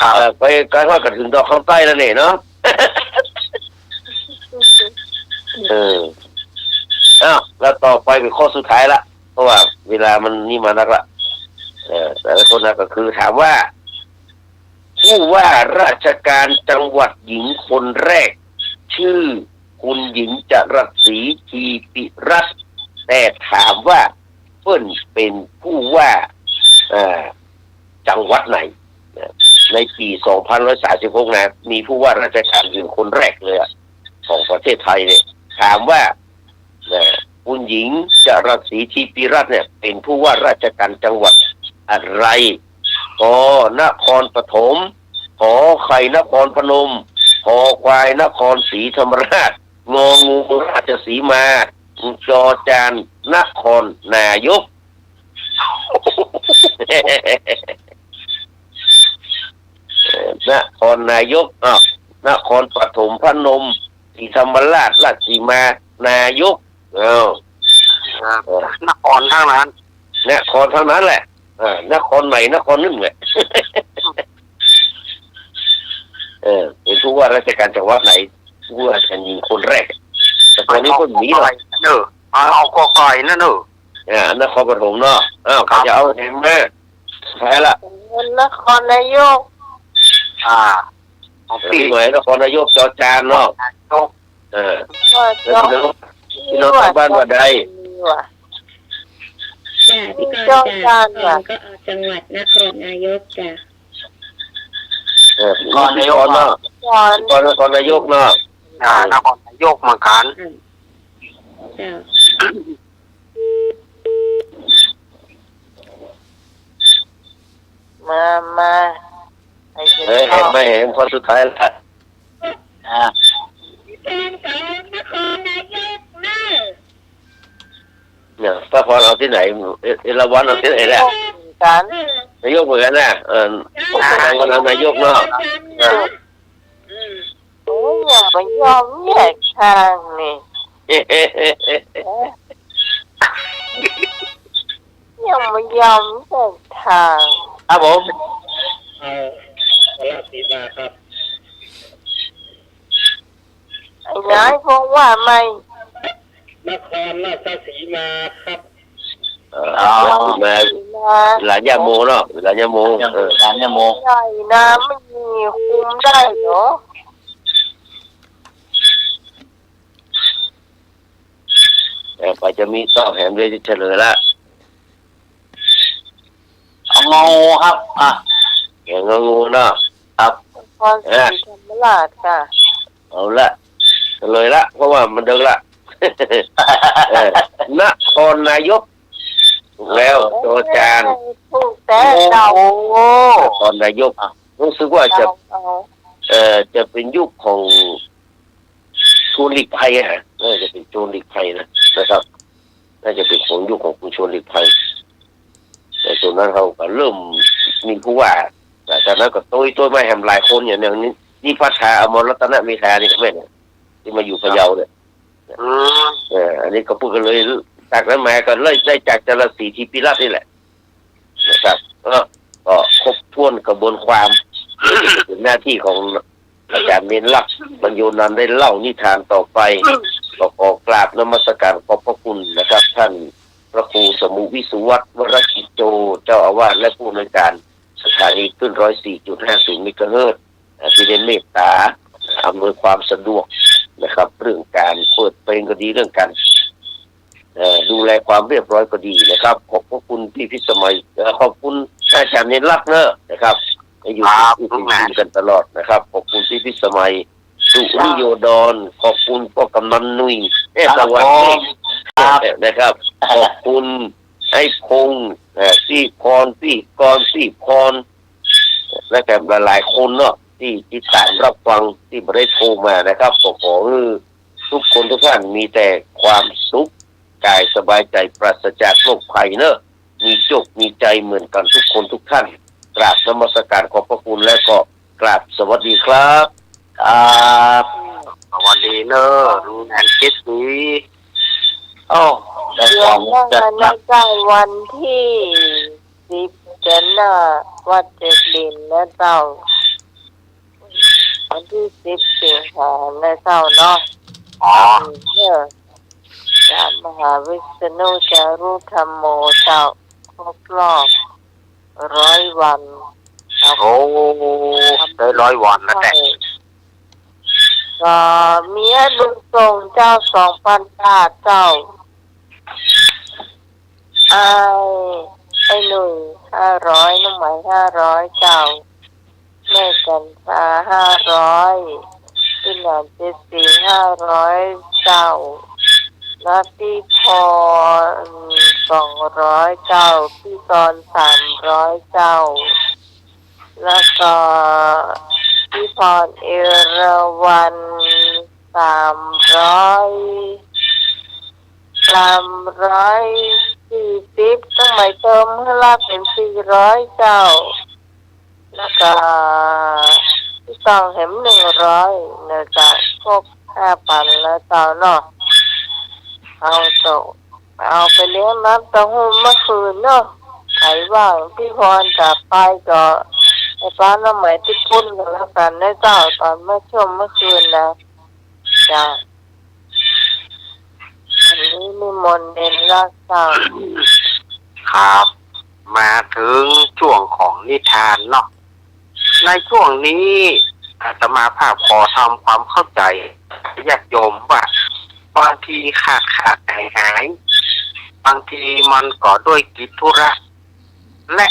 ครับ เออ ไป ไปฮอดกระเถิงดอกคำใต้แล้วเนี่ยเนาะ เออ อ้าว แล้วต่อไปเป๋นข้อสุดท้ายละ เพราะว่าเวลามันนี่มานักละ เออ แต่ละคนนะก็คือถามว่า ผู้ว่าราชการจังหวัดหญิงคนแรก ชื่อคุณหญิงจรัสศรี ทีปีรัตน์ แต่ถามว่าเปิ้นเป๋นผู้ว่า เอ่อ จังหวัดไหน นะ ในปี๋สองพันร้อยสามสิบหกนะ มีผู้ว่าราชการหญิงคนแรกเลยอะ ของประเทศไทยเนี่ย ถามว่า นะ คุณหญิงจรัสศรี ทีปีรัตน์เนี่ย เป๋นผู้ว่าราชการจังหวัดอะไร ก นครปฐม ข ไข่ นครพนม ค ควาย นครศรีธรรมราช ง งู ราชสีมา จ จาน นครนายก เอ่อ นครนายก อ้าว นครปฐม พนม ศรีธรรมราช ราชสีมา นายก อ้าว ครับ เออ นครทั้งนั้น นครทั้งนั้นแหละ เออ นครไหนนครนึ่งแหละ เออ เป๋นผู้ว่าราชการจังหวัดไหน ผู้ว่าราชการหญิงคนแรก แต่ต๋อนนี้ก็มีแล้ว เนอะ เอา เอาก ไก่ นั่นเนอะ อ่า นครปฐมเนาะ อ้าว ครับ ใผจะเอาแหมมา ใผละ นครนายก อ่า ของปี๋ ปี๋ใหม่นครนายก จ จาน เนาะ นายก เออ ว่า แล้วพี่น้อง จ พี่น้องทางบ้านว่าใด ว่า จ้ะ พี่กรณ์ จ จาน จ้ะ ก็เอาจังหวัดนครนายกจ้ะ เออ นครนายก พี่กรณ์เนาะ พี่กรณ์ พี่กรณ์นครนายกเนาะ อ่า นครนายกเหมือนกั๋น อืม จ้ะ มา มา เฮ้ย แหมมา แหม ข้อสุดท้ายละ อ่า นครนายกเนอะ เนี่ย ป้าพรเอาตี้ไหน เอ เอราวัณเอาตี้ไหนแหละ กั๋น นายกเหมือนกั๋นนะ เออ นายกเหมือนกั๋น นายกเนาะ เออ อืม โอ้ย ยังบ่ยอมแยกทางนี่ ยังบ่ยอมแยกทาง ครับผม เอา ราชสีมาครับ ไอ้นายพงษ์ว่าใหม่ นครราชสีมาครับ เออ อ๋อ ราชสีมา ราชสีมา วิหารย่าโมเนาะ วิหารย่าโม เออ วิหารย่าโม ใหญ่นะ ไม่มีคุมได้เหรอ เออ ไปจะมีตอบแหมเลยจะเฉลยละ เอา งอ ครับ อ่ะ เออ งอ งูเนาะ ครับ นครศรีธรรมราชค่ะ เอาละ เฉลยละ เพราะว่ามันดึกละ เออ นครนายก ถูกแล้ว จ จาน ถูกแต่เดา โอ้โห นครนายก อ่ะ รู้สึกว่าจะ เดาเอา เอ่อ จะเป๋นยุคของ ชวนหลีกภัยอะ น่าจะเป๋นชวนหลีกภัยนะ นะครับ น่าจะเป๋นของยุคของคุณชวนหลีกภัย แต่ต๋อนนั้นเขาก็เริ่มมีผู้ว่า แต่ต๋อนนั้นก็โต้ย โต้ยมาแหมหลายคน อย่าง อย่างนี้ นิพัฒน์ อมรรัตนเมธานี่ก็แม่นนะ ตี้มาอยู่พะเยาเนี่ย อืม เออ อันนี้ก็พูดกั๋นเลย จากนั้นมาก็เลยได้จากจรัสศรี ทีปีรัตน์นี่แหละ นะครับ เออ ก็ครบถ้วนกระบวนความ เป๋นหน้าตี้ของอาจ๋ารย์เณรลักษณ์ บรรโยนันท์ ได้เล่านิทานต่อไป ก็ขอกราบนมัสการขอบพระคุณนะครับ ท่านพระครูสมุวิสุวัฒน์ วรกิจโจ เจ้าอาวาสและผู้อำนวยการสถานีคลื่น ร้อยสี่จุดห้าศูนย์ เมกะเฮิรตซ์ อ่า ที่ได้เมตตาอำนวยความสะดวกนะครับ เรื่องการเปิดเพลงก็ดี เรื่องการ เอ่อ ดูแลความเรียบร้อยก็ดีนะครับ ขอบพระคุณพี่พิสมัย เอ่อ ขอบคุณอาจารย์เนตรรัตน์เนอะนะครับ อยู่ ครับ อยู่เป็นทีมกันตลอดนะครับ ขอบคุณพี่พิสมัย สุริโยดร ขอบคุณพ่อกำนันหนุ่ย เทศวัฒน์ ครับผม ครับ นะครับ ขอบคุณไอ้พงษ์ เอ่อ พี่พร พี่กรณ์ พี่พร และแถมหลายๆ คนเนาะ ที่ติดตามรับฟัง ที่บ่ได้โทรมานะครับ ก็ขอหื้อทุกคนทุกท่านมีแต่ความสุข กายสบายใจปราศจากโรคภัยเนอะ มีโจคมีชัยเหมือนกันทุกคนทุกท่าน กราบนมัสการขอบพระคุณ และก็กราบสวัสดีครับ ครับ สวัสดีเนอะ ลุงแอนเจสซี โอ้ ได้ เดื ฟั อน ง หน้า จัด นะ นะเจ้า วันตี้สิบ เดือนหน้า วัดเจดีย์นะเจ้า วันตี้สิบ สิงหานะเจ้าเนาะ อ๋อ เออ พระมหาวิษณุจารุธัมโมเจ้า ครบรอบ ร้อยวัน ครับ โอ้ ได้ร้อยวันแล้วแหละ ใช่ ก็มีให้บุญส่งเจ้า สองปันบาทเจ้า ไอ้ ไอ้หนุ่ย ห้าร้อย น้องไหม ห้าร้อย เจ้า แม่จันทรา ห้าร้อย พี่หนานเจดสี ห้าร้อย เจ้า และพี่พร สองร้อย เจ้า พี่กรณ์ สามร้อย เจ้า แล้วก็พี่พรเอราวัณ สามร้อย สามร้อยสี่สิบ ต้องไหมเติมหื้อละเป๋นสี่ร้อย เจ้า แล้วก็พี่ตองแหม หนึ่งร้อย นะเจ้า ครบห้าปันแล้วเจ้าเนาะ เอาเจ้า เอาไปเลี้ยงน้ำเต้าหู้เมื่อคืนเนาะ ใผว่าง พี่พรจ๋า ไปก็ไปป๊าน้องไหมตี้ปุ้นก็แล้วกั๋นนะเจ้า ต๋อนเมื่อช่วงเมื่อคืนนะ เจ้า อันนี้นิมนต์เณรรัตน์เจ้า ครับ มาเถิงช่วงของนิทานเนาะ ในช่วงนี้อาตมาภาพขอทำความเข้าใจ๋ญาติโยมว่า บางทีขาดขาดหายหาย บางทีมันก็ด้วยกิจธุระ และ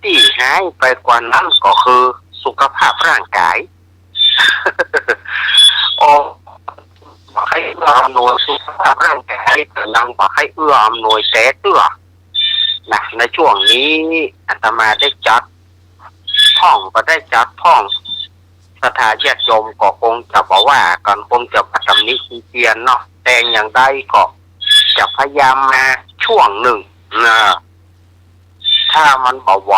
ตี้หายไปกว่านั้นก็คือสุขภาพร่างกาย โอ้ บ่ใค่เอื้ออำนวยสุขภาพร่างกาย แต่ยังบ่ใค่เอื้ออำนวยแต๊เตื้อ นะ ในช่วงนี้อาตมาได้จัดพ่อง บ่ได้จัดพ่อง ศรัทธาญาติโยมก็คงจะบ่ว่ากั๋น คงจะบ่ตำหนิติเตียนเนาะ แต่อย่างใดก็จะพยายามมาช่วงนึ่งนะ ถ้ามันบ่ไหว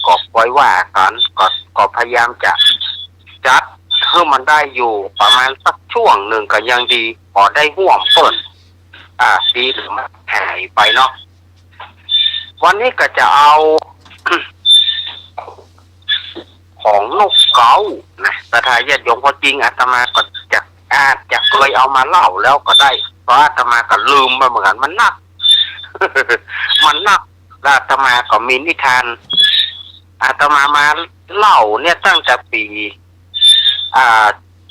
ก็ค่อยว่ากั๋น ก็ ก็พยายามจะจัดหื้อมันได้อยู่ประมาณสักช่วงนึ่งก็ยังดี ปอได้ฮ่วมเปิ้น อ่า ดีหรือมันหายไปเนาะ วันนี้ก็จะเอา ของนกเขานะ ศรัทธาญาติโยม ความจริงอาตมาก็จะ อาจจะเกยเอามาเล่าแล้วก็ได้ เพราะอาตมาก็ลืมไปเหมือนกั๋น มันนัก มันนัก แล้วอาตมาก็มีนิทาน อาตมามาเล่าเนี่ยตั้งแต่ปี๋ อ่า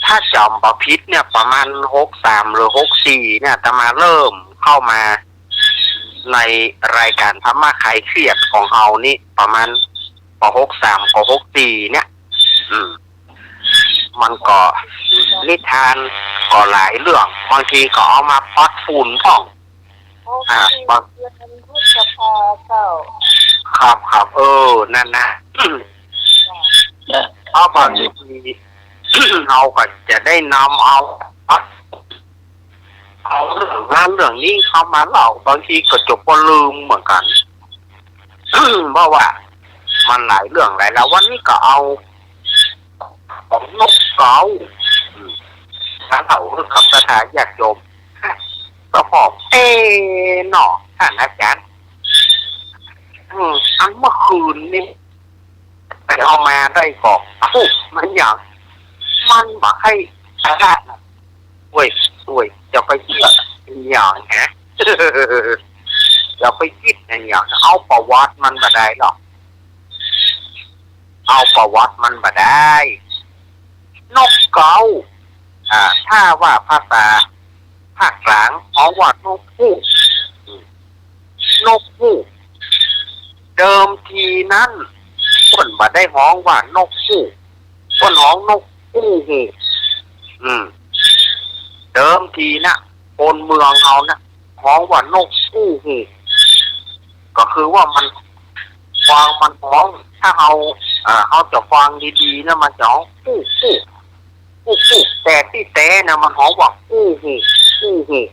ถ้าจ๋ำบ่ผิดเนี่ยประมาณหกสามหรือหกสี่เนี่ย อาตมาเริ่มเข้ามาในรายการธรรมะคลายเครียดของเฮานี่ประมาณ ปอหกสาม ปอหกสี่เนี่ย อืม มันก็นิทานก็หลายเรื่อง บางทีก็เอามาป๊อดฝุ่นพ่อง อ่า บาง เดือนพฤษภาเจ้า ครับ ครับ เออ นั่นนะ เพราะบางที เฮาก็จะได้นำเอา เอาเรื่องนั้นเรื่องนี้เข้ามาเล่า บางทีก็จะปอลืมเหมือนกั๋น เพราะว่ามันหลายเรื่องหลายราว วันนี้ก็เอาของนกเขา อืม มาเล่าหื้อกับศรัทธาญาติโยม ก็บอก เอ๊ะ เนาะ ท่านอาจารย์ อืม อันเมื่อคืนนี้ ไปเอามาได้ก่อ เอ้า มันหยัง มันบ่ใค่ เว้ย เว้ย จะไปเจื้ออะหยังฮะ จะไปกึ๊ดอะหยัง เอาประวัติมันบ่ได้หรอก เอาประวัติมันบ่ได้ นกเก๊า อ่า ถ้าว่าภาษาภาคกลางฮ้องว่านกฮูก อืม นกฮูก เดิมทีนั้นเปิ้นบ่ได้ฮ้องว่านกฮูก เปิ้นฮ้องนกฮูกฮูก อืม เดิมทีนะ คนเมืองเฮานะ ฮ้องว่านกฮูกฮูก ก็คือว่ามัน ฟังมันฮ้อง ถ้าเฮา เอ่อ เฮาจะฟังดีๆ นะ มันจะฮ้องฮูกฮูก ฮูกฮูก แต่ตี้แต๊นะ มันฮ้องว่าฮูกฮูก ฮูกฮูก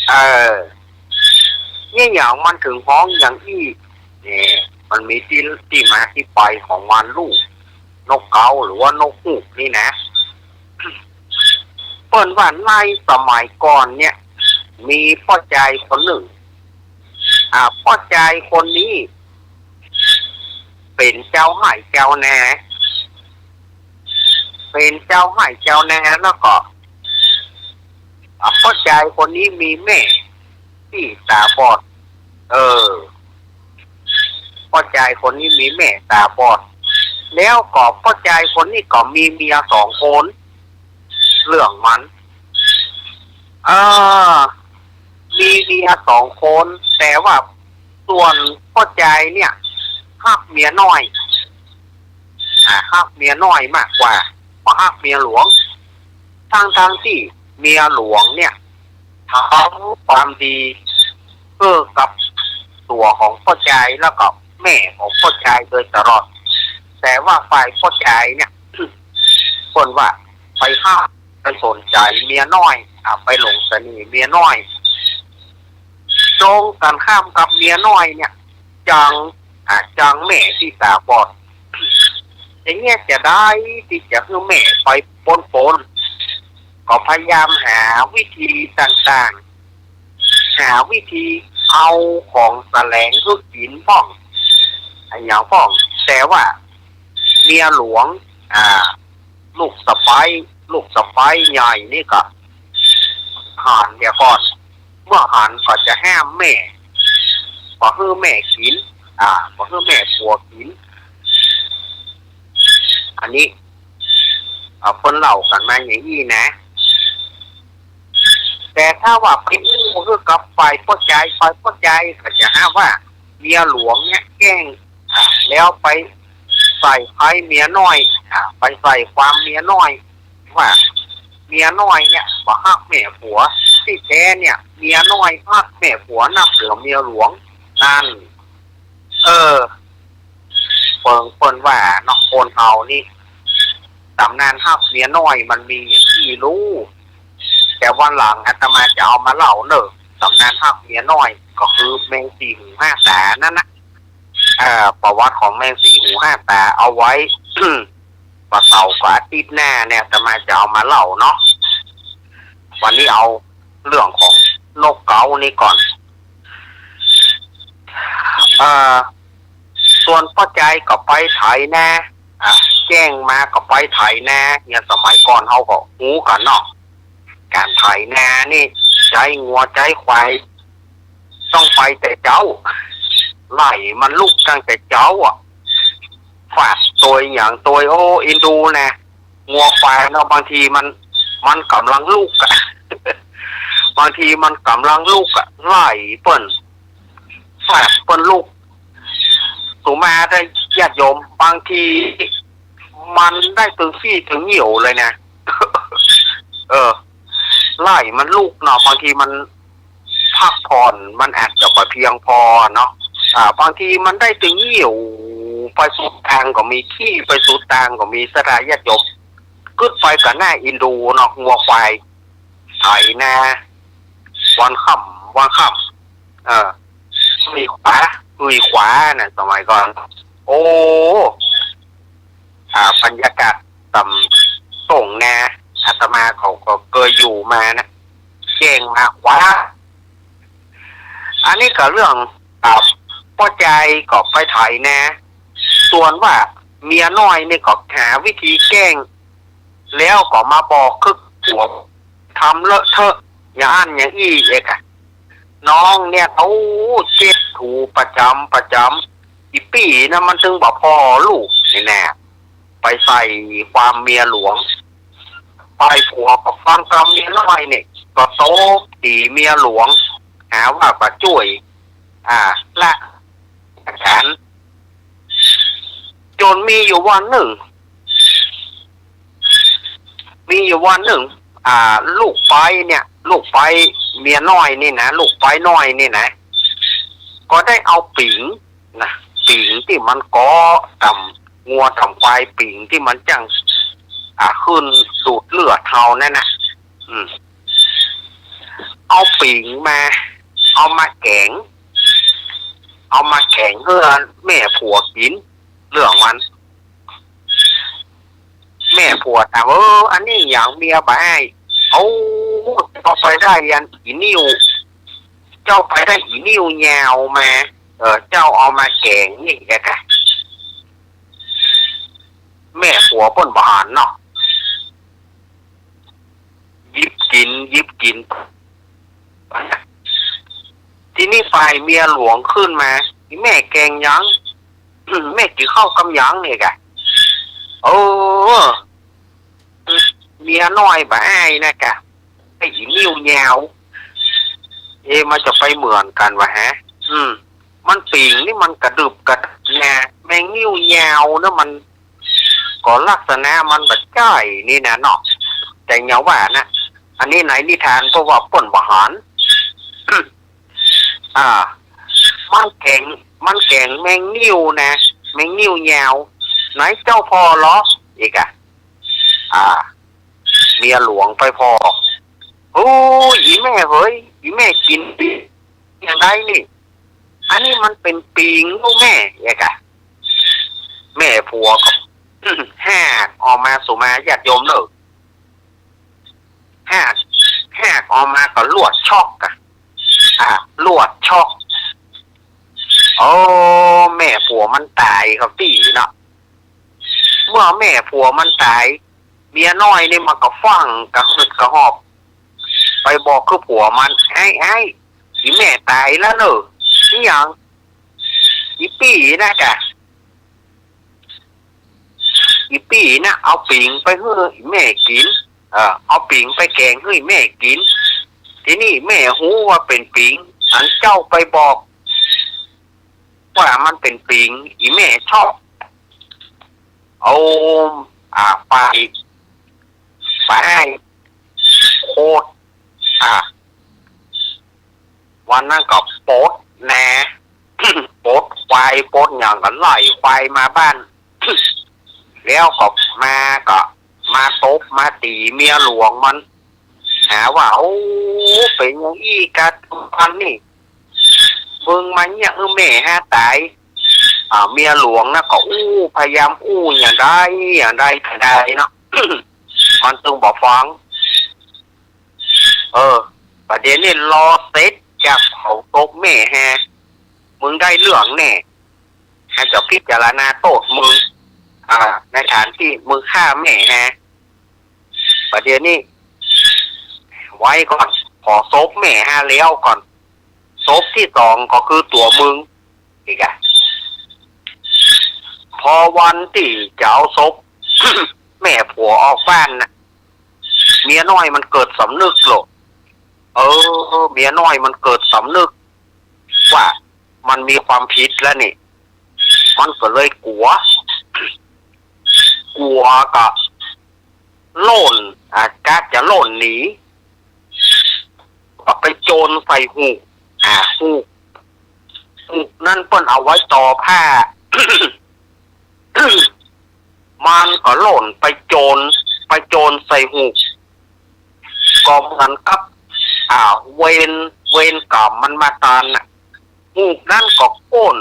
เออ เนี่ยหยังมันเถิงฮ้องอย่างอี้ เนี่ย มันมีตี้ ตี้มาตี้ไปของมันลูก นกเก๊าหรือว่านกฮูกนี่นะ เปิ้นว่าในสมัยก่อนเนี่ย มีป้อจายคนนึ่ง อ่า ป้อจายคนนี้ เป๋นจาวไฮ่จาวนา เป๋นจาวไฮ่จาวนา แล้วก็ อ่า ป้อจายคนนี้มีแม่ตี้ต๋าบอด เออ ป้อจายคนนี้มีแม่ต๋าบอด แล้วก็ป้อจายคนนี้ก็มีเมียสองคน เรื่องมัน เออ มีเมียสองคน แต่ว่าส่วนป้อจายเนี่ย ฮักเมียน้อย อ่า ฮักเมียน้อยมากกว่า บ่ฮักเมียหลวง ทั้งๆ ตี้เมียหลวงเนี่ย ทำความดีหื้อกับตั๋วของป้อจาย แล้วก็แม่ของป้อจายโดยตลอด แต่ว่าฝ่ายป้อจายเนี่ย เปิ้นว่าไปฮัก ไปสนใจ๋เมียน้อย อ่า ไปหลงเสน่ห์เมียน้อย ตรงกันข้ามกับเมียน้อยเนี่ย จัง อ่า จังแม่ตี้ต๋าบอด จะเยียะจาใดตี้จะหื้อแม่ไปป๊นๆ ก็พยายามหาวิธีต่างๆ หาวิธีเอาของแสลงหื้อกิ๋นพ่อง อะหยังพ่อง แต่ว่าเมียหลวง อ่า ลูกสะใภ้ ลูกสะใภ้ใหญ่นี่ก็หันเหียก่อน เมื่อหันก็จะห้ามแม่ บ่หื้อแม่กิ๋น อ่า บ่หื้อแม่ผัวกิ๋น อันนี้ อ่า เปิ้นเล่ากั๋นมาอย่างอี้นะ แต่ถ้าว่าไปอู้หื้อกับฝ่ายป้อจาย ฝ่ายป้อจายก็จะหาว่าเมียหลวงเนี่ยแกล้ง อ่า แล้วไปใส่ไฟเมียน้อย อ่า ไปใส่ความเมียน้อย ว่าเมียน้อยเนี่ยบ่ฮักแม่ผัว ตี้แต๊เนี่ย เมียน้อยฮักแม่ผัวนับเหลือเมียหลวง นั่น เออ เปิงเปิ้นว่าเนาะ คนเฮานี่ ต๋ำนานฮักเมียน้อยมันมีอย่างอี้ลูก แต่วันหลังอาตมาจะเอามาเล่าเน่อ ต๋ำนานฮักเมียน้อย ก็คือแมงสี่หูห้าต๋านั่นนะ เอ่อ ประวัติของแมงสี่หูห้าต๋าเอาไว้ วันเสาร์กับอาทิตย์หน้าเนี่ย อาตมาจะเอามาเล่าเนาะ วันนี้เอาเรื่องของนกเก๊านี่ก่อน เอ่อ ส่วนป้อจายก็ไปไถนา อ่ะ แจ้งมาก็ไปไถนา เนี่ย สมัยก่อนเฮาก็ฮู้กั๋นเนาะ ก๋านไถนานี่ใจ๊งัวใจ๊ควาย ต้องไปแต่เจ๊า ไล่มันลุกตั้งแต่เจ๊าอะ ฝาดตวยหยังตวย โอ้ อินดูนะ งัวควายเนาะ บางทีมัน มันก่ำลังลุกอะ บางทีมันก่ำลังลุกอะ ไล่เปิ้น ฝาดเปิ้นลุก สุมาเต๊อะญาติโยม บางทีมันได้ตึงฟี้ตึงเหยี่ยวเลยนะ เออ ไล่มันลุกเนาะ บางทีมัน พักผ่อนมันอาจจะบ่เพียงพอเนาะ อ่า บางทีมันได้ตึงเหยี่ยวไปสุดตางก็มี ขี้ไปสุดตางก็มี ศรัทธาญาติโยม กึ๊ดไปก็น่าอินดูเนาะ งัวควาย ไถนา วันค่ำ วันค่ำ เออ หื้อขวา หื้อขวาน่ะ สมัยก่อน โอ้ อ่า บรรยากาศต่ำต้งนา อาตมาเขาก็เกยอยู่มานะ แจ้งมาขวา อันนี้ก็เรื่อง อ่า ป้อจายก็ไปไถนา ส่วนว่าเมียน้อยนี่ก็หาวิธีแกล้ง แล้วก็มาบอกคึกผัว ทำเลอะเทอะ อย่างอั้นอย่างอี้เอกอะ น้องเนี่ย โอ้ เจ็บถูประจ๋ำประจ๋ำ อี่ปี้นะมันตึงบ่ผ่อลูกนี่แน่ ไปใส่ความเมียหลวง ฝ่ายผัวก็ฟังกำเมียน้อยเนี่ย ก็ตบตี๋เมียหลวง หาว่าบ่จ้วย อ่า ละจ๋ารย์ จ๋นมีอยู่วันนึ่ง มีอยู่วันนึ่ง อ่า ลูกใป๊เนี่ย ลูกใป๊เมียน้อยนี่นะ ลูกใป๊น้อยนี่นะ ก็ได้เอาปิ๋งนะ ปิ๋งตี้มันเกาะต่ำงัวต่ำควาย ปิ๋งตี้มันจั้ง อ่า ขึ้นดูดเลือดเฮานั่นนะ อืม เอาปิ๋งมา เอามาแก๋ง เอามาแก๋งหื้อแม่ผัวกิ๋น เรื่องมัน แม่ผัวถาม เออ อันนี้หยังเมียบ่าอ้าย เอ้า เจ้าไปได้อันอี่นิ้ว เจ้าไปได้อี่นิ้วยาวมา เออ เจ้าเอามาแก๋งนี่แหละกะ แม่ผัวเปิ้นบ่หันเนาะ หยิบกิ๋น หยิบกิ๋น ทีนี้ฝ่ายเมียหลวงขึ้นมา อี่แม่แก๋งหยัง แม่กิ๋นข้าวกำหยังเนี่ยกะ เออ เมียน้อยบ่าอ้ายนะกะ ไอ้อี่นิ้วยาว เอ๊ะ มันจะไปเหมือนกั๋นวะฮะ อืม มันปิ๋งนี่มันกระดึบกระดับนะ แมงนิ้วยาวนะ มันก็ลักษณะมันบ่ใจ้นี่นะเนาะ แต่เยียะว่านะ อันนี้ในนิทานเพราะว่าเปิ้นบ่หัน อ่า มันแก๋ง มันแก๋งแมงนิ้วนะ แมงนิ้วยาว ไหนเจ้าผ่อลอ อีกอะ อ่า เมียหลวงไปผ่อ โอ้ย อี่แม่เหย อี่แม่กิ๋นอย่างใดนี่ อันนี้มันเป๋นปิ๋งลูกแม่ เยียะกะ แม่ผัวก็ หากออกมา สุมาญาติโยมเน่อ หาก หากออกมาก็ลวดช็อกอะ อ่า ลวดช็อก โอ้ แม่ผัวมันต๋ายครับตี้เนาะ เมื่อแม่ผัวมันต๋าย เมียน้อยนี่มันก็ฟั่งกระหืดกระหอบ ไปบอกคือผัวมัน ไอ้ ไอ้ อี่แม่ต๋ายแล้วเน่อ อี่หยัง อี่ปี้นะกะ อี่ปี้นะ เอาปิ๋งไปหื้ออี่แม่กิ๋น เออ เอาปิ๋งไปแก๋งหื้ออี่แม่กิ๋น ทีนี้แม่ฮู้ว่าเป๋นปิ๋ง อันเจ้าไปบอก ว่ามันเป๋นปิ๋ง อี่แม่ช็อก เอา อ่า ไป ไปโคตร อ่า วันนั้นก็ปลดนา ปลดควาย ปลดหยัง ก็ไล่ควายมาบ้าน แล้วก็มา ก็มาตบมาตี๋เมียหลวงมัน หาว่า โอ้ เป๋นอย่างอี้กา วันนี้ มึงมาเยียะหื้อแม่ฮาต๋าย อ่า เมียหลวงนะก็อู้ พยายามอู้อย่างใดอย่างใดก็ได้เนาะ มันตึงบ่ฟัง เออ บ่าเดี่ยวนี้ลอเสร็จจากเผาศพแม่ฮา มึงได้เรื่องแน่ ฮาจะพิจารณาโต้ษมึง อ่า ในฐานตี้มึงฆ่าแม่ฮา บ่าเดี่ยวนี้ ไว้ก่อน ขอศพแม่ฮาแล้วก่อน ศพตี้สองก็คือตั๋วมึง อีกอะ พอวันตี้จะเอาศพ แม่ผัวออกบ้านนะ เมียน้อยมันเกิดสำนึกโลด เออ เมียน้อยมันเกิดสำนึก ว่ามันมีความผิดแล้วนี่ มันก็เลยกั๋ว กั๋วก็โล่น อ่า กะจะโล่นหนี ก็ไปโจรใส่ฮูก อ่า ฮูก ฮูกนั้นเปิ้นเอาไว้ต่อผ้า มันก็โล่นไปโจร ไปโจรใส่ฮูก ก็เหมือนกับ อ่า เวร เวรกรรมมันมาตานน่ะ ฮูกนั้นก็โก้น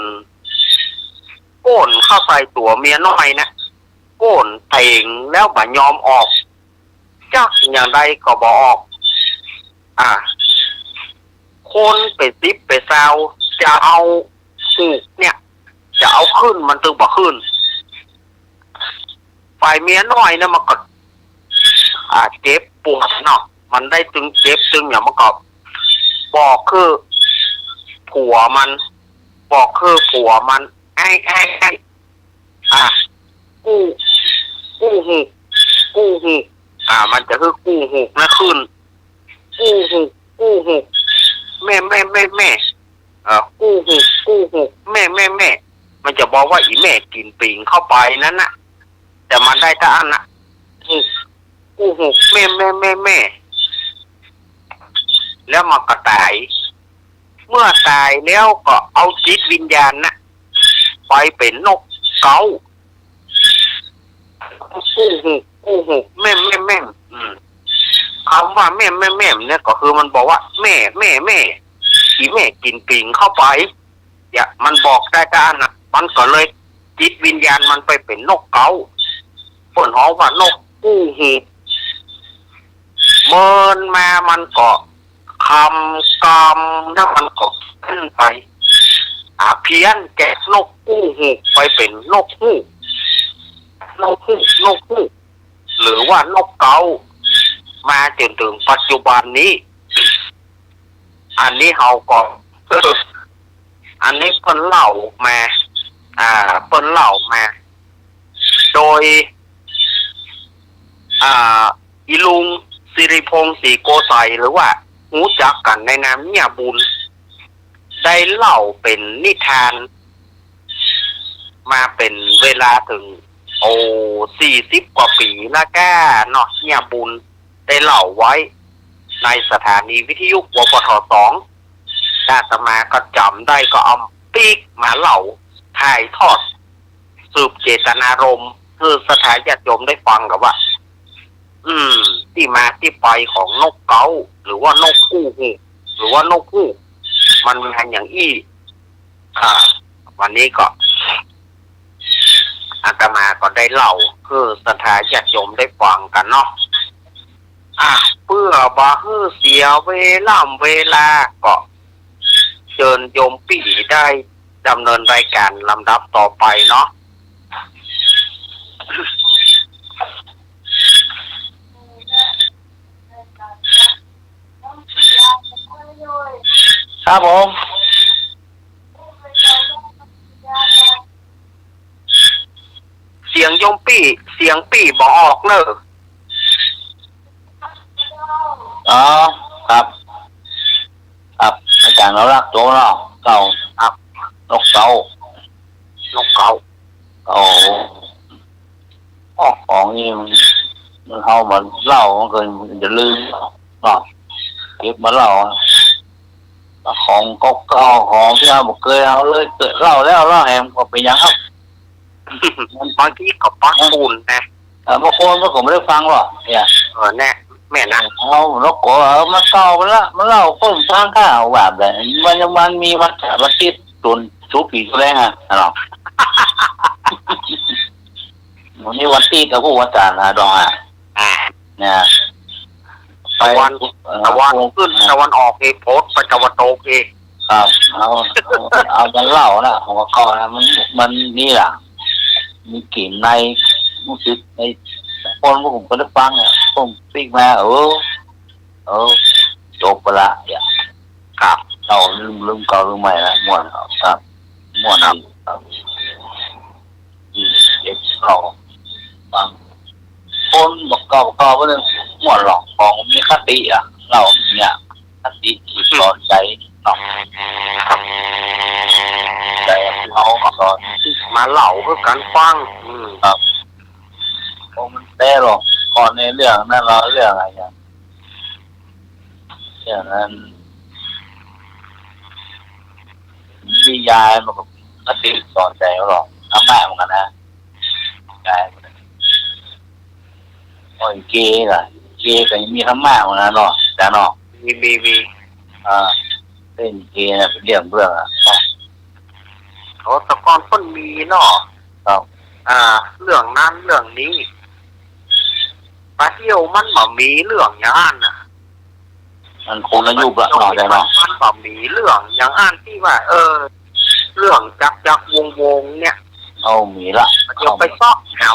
โก้นเข้าใส่ตั๋วเมียน้อยนะ โก้นเต๋งแล้วบ่ยอมออก จักอย่างใดก็บ่ออก อ่า คนเป๋นสิบเป๋นซาว จะเอาฮูกเนี่ย จะเอาขึ้นมันตึงบ่ขึ้น ฝ่ายเมียน้อยเนี่ยมันก็ อ่า เจ็บปวดเนาะ มันได้ตึงเจ็บตึงหยัง มันก็บอกคือผัวมัน บอกคือผัวมัน ไอ้ ไอ้ ไอ้ อ่ะ กู้ กู้หูก กู้หูก อ่า มันจะคือกู้หูกนะ ขึ้น กู้หูก กู้หูก แม่ แม่ แม่ แม่ เอ่อ กู้หูก กู้หูก แม่ แม่ แม่ มันจะบอกว่าอีแม่กิ๋นปิงเข้าไปนั้นน่ะ แต่มันได้แต่อั้นน่ะ หูก กู้หูก แม่ แม่ แม่ แม่ แล้วมันก็ต๋าย เมื่อต๋ายแล้วก็เอาจิตวิญญาณน่ะ ไปเป๋นนกเก๊า กู้หูก กู้หูก แม่ม แม่ม แม่ม อืม กำว่าแม่ม แม่ม แม่ม เนี่ยก็คือมันบอกว่า แม่ แม่ แม่ อีแม่กิ๋นปิงเข้าไป เนี่ย มันบอกได้แต่อั้นน่ะ มันก็เลยจิตวิญญาณมันไปเป๋นนกเก๊า เปิ้นฮ้องว่านกกู้หูก เมินมามันก็คำกำ แล้วมันก็เพี้ยนไป อ่า เพี้ยนจากนกกู้หูกไปเป๋นนกฮูก นกฮูก นกฮูก หรือว่านกเก๊า มาจ๋นเถิงปัจจุบันนี้ อันนี้เฮาก็ อันนี้เปิ้นเล่ามา อ่า เปิ้นเล่ามา โดย อ่า อีลุงสิริพงษ์ ศรีโกไสย หรือว่าฮู้จักกั๋นในนามเฮียบุญ ได้เล่าเป๋นนิทาน มาเป๋นเวลาเถิง โอ้ สี่สิบกว่าปี๋แล้วก้าเนาะ เฮียบุญได้เล่าไว้ ในสถานีวิทยุ วปท สอง อาตมาก็จ๋ำได้ก็เอาปิ๊กมาเล่า ถ่ายทอด สืบเจตนารมณ์ หื้อศรัทธาญาติโยมได้ฟังกั๋นว่า อืม ตี้มาตี้ไปของนกเก๊า หรือว่านกกู้หูก หรือว่านกฮูก มันมาอย่างอี้ อ่า วันนี้ก็ อาตมาก็ได้เล่า หื้อศรัทธาญาติโยมได้ฟังกั๋นเนาะ อ่ะ เปื้อบ่หื้อเสียเวล่ำเวลา ก็เจิญโยมปี้ได้ดำเนินรายก๋านลำดับต่อไปเนาะ ครับผม เสียงโยมปี้ เสียงปี้บ่ออกเน่อ อ๋อ ครับ ครับ อาจ๋ารย์เฮาลักโตเนาะ เก๊า ครับ นกเก๊า นกเก๊า โอ้ ของนี่มัน มันเฮามาเล่ามันก็จะลืมเนาะ เก็บมาเล่าอะ ของเก่าๆ ของตี้เฮาบ่เกยเอาเลย เกยเล่าแล้วเล่าแหมก็เป๋นหยังครับ บางทีก็ปักปูนนะ เออ บางคนมันก็บ่ได้ฟังหรอกเนี่ย เออ แน่ แม่นนะ เอา แล้วก็เอามาเล่าไปละ มาเล่าคนฟังข้าว่าแบบ มันยัง มันมีวันเสาร์วันอาทิตย์ ตุนทุกปี๋ตุนแลงอะเนาะ วันนี้วันตี้กับผู้วันจันทร์นะดองอะ อ่า เนี่ย ตะวัน เอ่อ ตะวันขึ้น ตะวันออกเอง โผดไปตะวันตกเอง ครับ เอา เอา เอามาเล่านะ หัวข้อนะ มัน มันนี่ล่ะ มีกลิ่นใน ฮู้สึกใน คนพวกผมก็ได้ฟังอะ ผมปิ๊กมา เออ เออ จบไปละ เนี่ย ครับ เล่าลืม ลืมเก่าลืมใหม่ละ ม่วนครับ ม่วนดีครับ อืม เก็บเก่า บางคนบอกเก่า เก่า เปิ้นม่วนหรอก ของมีคติอะ เล่าเนี่ย คติสอนใจ๋เนาะ ใจ๋เฮาสอน มาเล่าหื้อกั๋นฟัง อืม ครับ เพราะมันแต๊หรอก ก่อนในเรื่องนั้น เล่าเรื่องอะไรเนี่ย เรื่องนั้น นิยายมันก็คติสอนใจ๋เฮาหรอก ธรรมะเหมือนกั๋นนะ นิยายมัน โอ้ย เกย์ล่ะ เกย์ก็ยังมีธรรมะเหมือนกั๋นเนาะ อาจ๋ารย์เนาะ มี มี มี อ่า เล่นเกย์น่ะเป๋นเรื่องเบื้องอะ โอ้ แต่ก่อนเปิ้นมีเนาะ ครับ อ่า เรื่องนั้นเรื่องนี้ ปะเดี๋ยวมันบ่มีเรื่องอย่างอั้นน่ะ มันคนละยุคละเนาะ อาจ๋ารย์เนาะ มันบ่มีเรื่องอย่างอั้นตี้ว่า เออ เรื่องจักจักวงศ์วงศ์เนี่ย เอา มีละ ปะเดี๋ยวไปเซาะหา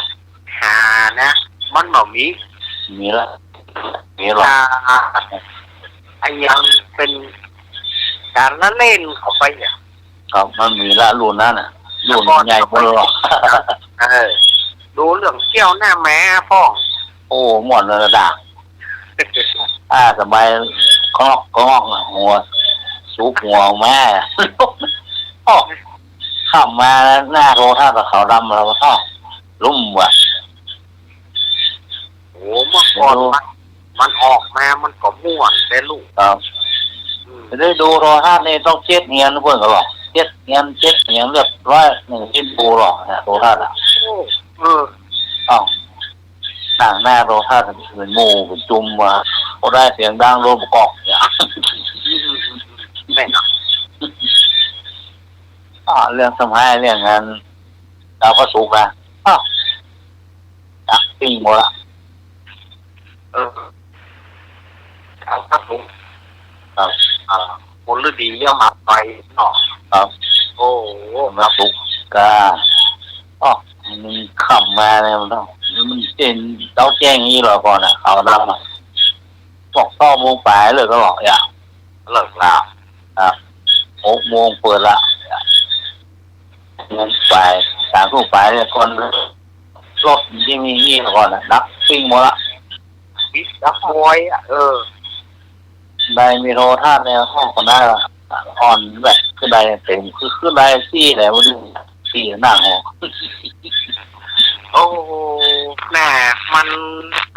หานะ มันบ่มี มีละ นี่หรอ อ่า อะหยังเป๋นก๋านละเล่นเข้าไปเนี่ย ครับ มันมีละรุ่นนั้นน่ะ รุ่นใหญ่หมดหรอก เออ ดูเรื่องเตี้ยวหน้าแม้พ่อง โอ้ ม่วนเลยละ อ่า สบาย กอก กอก หัวสุกหัวแม้ โอ้ ค่ำมาหน้าโทรทัศน์เขาดำแล้วก็ลุ่มว่ะ โอ้ เมื่อก่อน มัน มันออกมา มันก็ม่วนเด้อลูก ครับ อืม ได้ดูโทรทัศน์นี่ต้องเจ็ดเหียนเปิ้นก็บอก เจ็ดเหียน เจ็ดเหียนเรียบร้อย นึ่งเห็นดูหรอกนะ โทรทัศน์อ่ะ โอ้ เออ เอ้า นั่งหน้าโทรทัศน์เป๋นหมู่เป๋นจุมว่ะ ก็ได้เสียงดังโดนประกอบเนี่ย แม่นอะ อ่า เรื่องสมัยเรื่องงานดาวพระศุกร์นะ อ้าว ดับปิ้งหมดละ เออ ดาวพระศุกร์ ครับ อ่า มลฤดียังมาไปเนาะ ครับ โอ้ ดาวพระศุกร์ก็ อ้อ มันค่ำมาเนี่ย มันต้อง มันเป๋นเต๊าแจ้งนี่หรอก่อนน่ะ เขาดำอะ บอกเก้าโมงป๋ายเลิกก็หรอก อย่า เลิกแล้ว ครับ หกโมงเปิดละ โมงป๋าย สามทุ่มป๋ายเนี่ย คนรถที่มีนี่ก่อนน่ะ ดับปิ้งหมดละ ปิดดับไว้อะ เออ ได้มีโทรทัศน์เนี่ย ห้องคนได้ละ อ่อนแบบคือได้เต็ม คือ คือได้สี่แหละ วันนี้สี่นั่งห้อง โอ้ แน่ มัน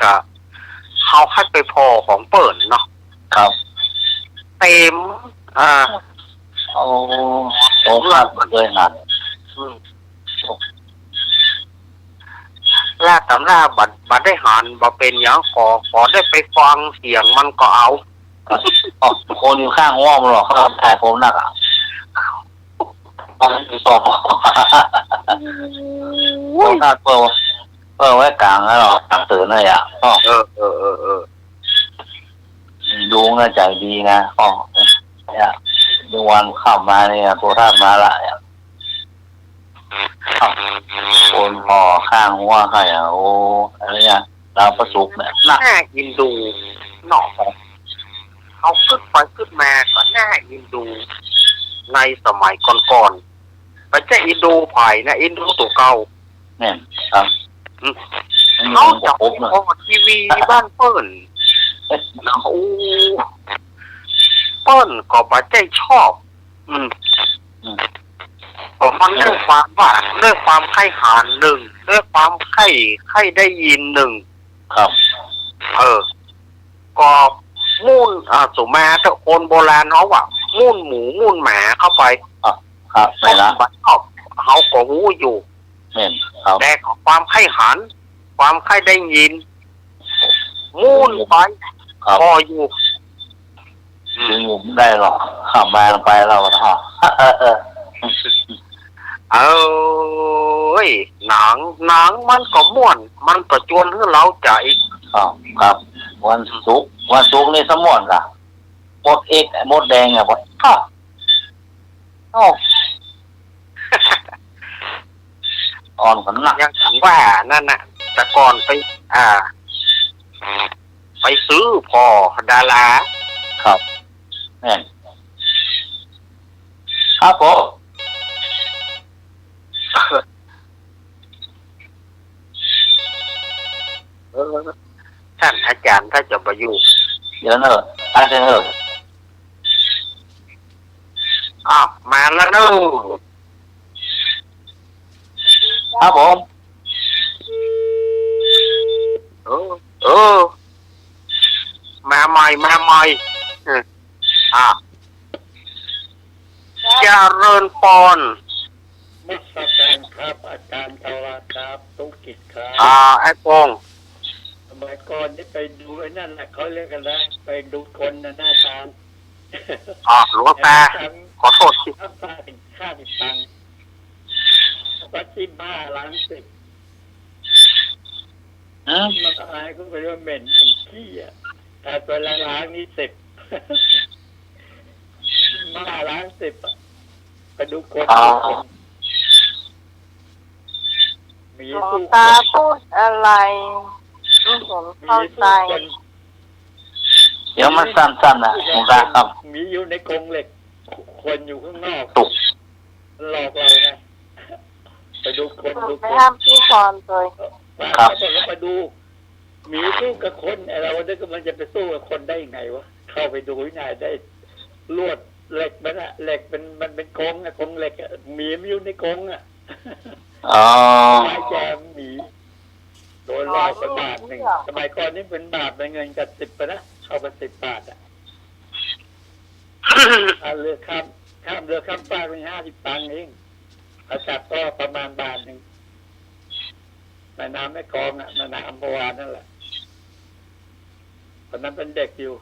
ก็ เฮาคัดไปผ่อของเปิ้นเนาะ ครับ เต็ม อ่า โอ้ โอ้ ครับ บ่เกยหัน อืม ลากต๋ำราบ่ บ่ได้หัน บ่เป๋นหยัง ขอ ขอได้ไปฟังเสียงมันก็เอา อ๋อ คนอยู่ข้างห้องมันหรอก เขาถ่ายผมนักอะ โทรทัศน์เปิ้น เปิ้นไว้ก๋างแล้วหรอก ก๋างตื่นน่ะอย่า อ๋อ เออ เออ เออ เออ ลุงน่ะใจดีนะ อ๋อ เนี่ย ลุงวันค่ำมาเนี่ย โทรทัศน์มาละเนี่ย อ้าว คนผ่อข้างหัวใค่อะ โอ้ อะไรเนี่ย ดาวพระศุกร์เนี่ย น่า น่าเอ็นดูเนาะ เฮากึ๊ดไปกึ๊ดมาก็น่าเอ็นดู ในสมัยก่อนๆ บ่ใจ้เอ็นดูใผนะ เอ็นดูตั๋วเก่า แม่นครับ อืม นอกจาก ครบนะ ออกทีวีบ้านเปิ้นนะ โอ้ เปิ้นก็บ่ใจ้ชอบ อืม อืม ก็มันด้วยความว่า ด้วยความใค่หันนึ่ง ด้วยความใค่ ใค่ได้ยินนึ่ง ครับ เออ ก็มุ่น อ่า สุมาเถอะ คนโบราณเขาว่า มุ่นหมูมุ่นหมาเข้าไป อ่ะ ครับ ไปละ คนบ่ชอบ เขาก็ฮู้อยู่ แม่นครับ แต่ความใค่หัน ความใค่ได้ยิน มุ่นไป ครับ ผ่ออยู่ อืม ดึงผมได้หรอก ขับมาไปแล้วเนาะ เออ เอ้ย หนัง หนังมันก็ม่วน มันก็จวนหื้อเร้าใจ๋ ครับ ครับ วันศุกร์ วันศุกร์นี่สม่วนก่ะ มดเอ็กซ์ มดแดงอะ บ่ อ้าว โอ้ อ่อนกันนัก ยังถึงว่านั่นน่ะ แต่ก่อนไป อ่า ไปซื้อผ่อดารา ครับ แม่น ครับผม เออ ต้านอาจ๋ารย์ถ้าจะบ่อยู่ เดี๋ยวเนอะ ไปเถอะ อ้าว มาแล้วเนอะ ครับผม เออ เออ มาใหม่ มาใหม่ เออ อ่ะ เจริญปอน นมัสการครับ อาจ๋ารย์ สวัสดีครับ ตุ๊กกิจครับ อ่า ไอ้ปอง สมัยก่อนนี่ไปดูไอ้นั่นน่ะ เขาเรียกกันนะ ไปดูคนน่ะ หน้าตา อ่า หลวงตา ขอโทษที ข้ามฟ้าถึงข้ามอีกฝั่ง วัดที่บ้าล้างสิบ ฮะ มันก็อายก็ไปว่าเหม็น เหม็นขี้อะ แต่เวลาล้างนี่สิบ บ้าล้างสิบอะ ไปดูคน อ๋อ ดูคน มี หลวง สู้ ตา คน พูดอะไร ไม่เห็นเข้าใจ มีสู้คน เดี๋ยวมันสั้นๆ นะ หลวงตาครับ หมีอยู่ในกรงเหล็ก คนอยู่ข้างนอก ถูก มันหลอกเราไง ไปดูคน ดูคน ไปห้ามพี่พรเลย ครับ แล้วไปดู หมีสู้กับคน ไอ้เราเนี่ยก็มันจะไปสู้กับคนได้ยังไงวะ เข้าไปดูที่ไหนได้ ลวดเหล็กมันอะ เหล็กมัน มันเป็นกรงอะ กรงเหล็กอะ หมีมันอยู่ในกรงอะ อ๋อ ไม้แจมหมี โดนหลอกไปบาทหนึ่ง สมัยก่อนนี่เป็นบาท เป็นเงินเจ็ดสิบไปนะ เข้าไปสิบบาทอะ ข้ามเรือข้าม ข้ามเรือข้ามฟากนี่ห้าสิบตังค์เอง เอาจับก็ประมาณบาทหนึ่ง แม่น้ำแม่กลองอะ แม่น้ำอัมพวานั่นแหละ ตอนนั้นเป็นเด็กอยู่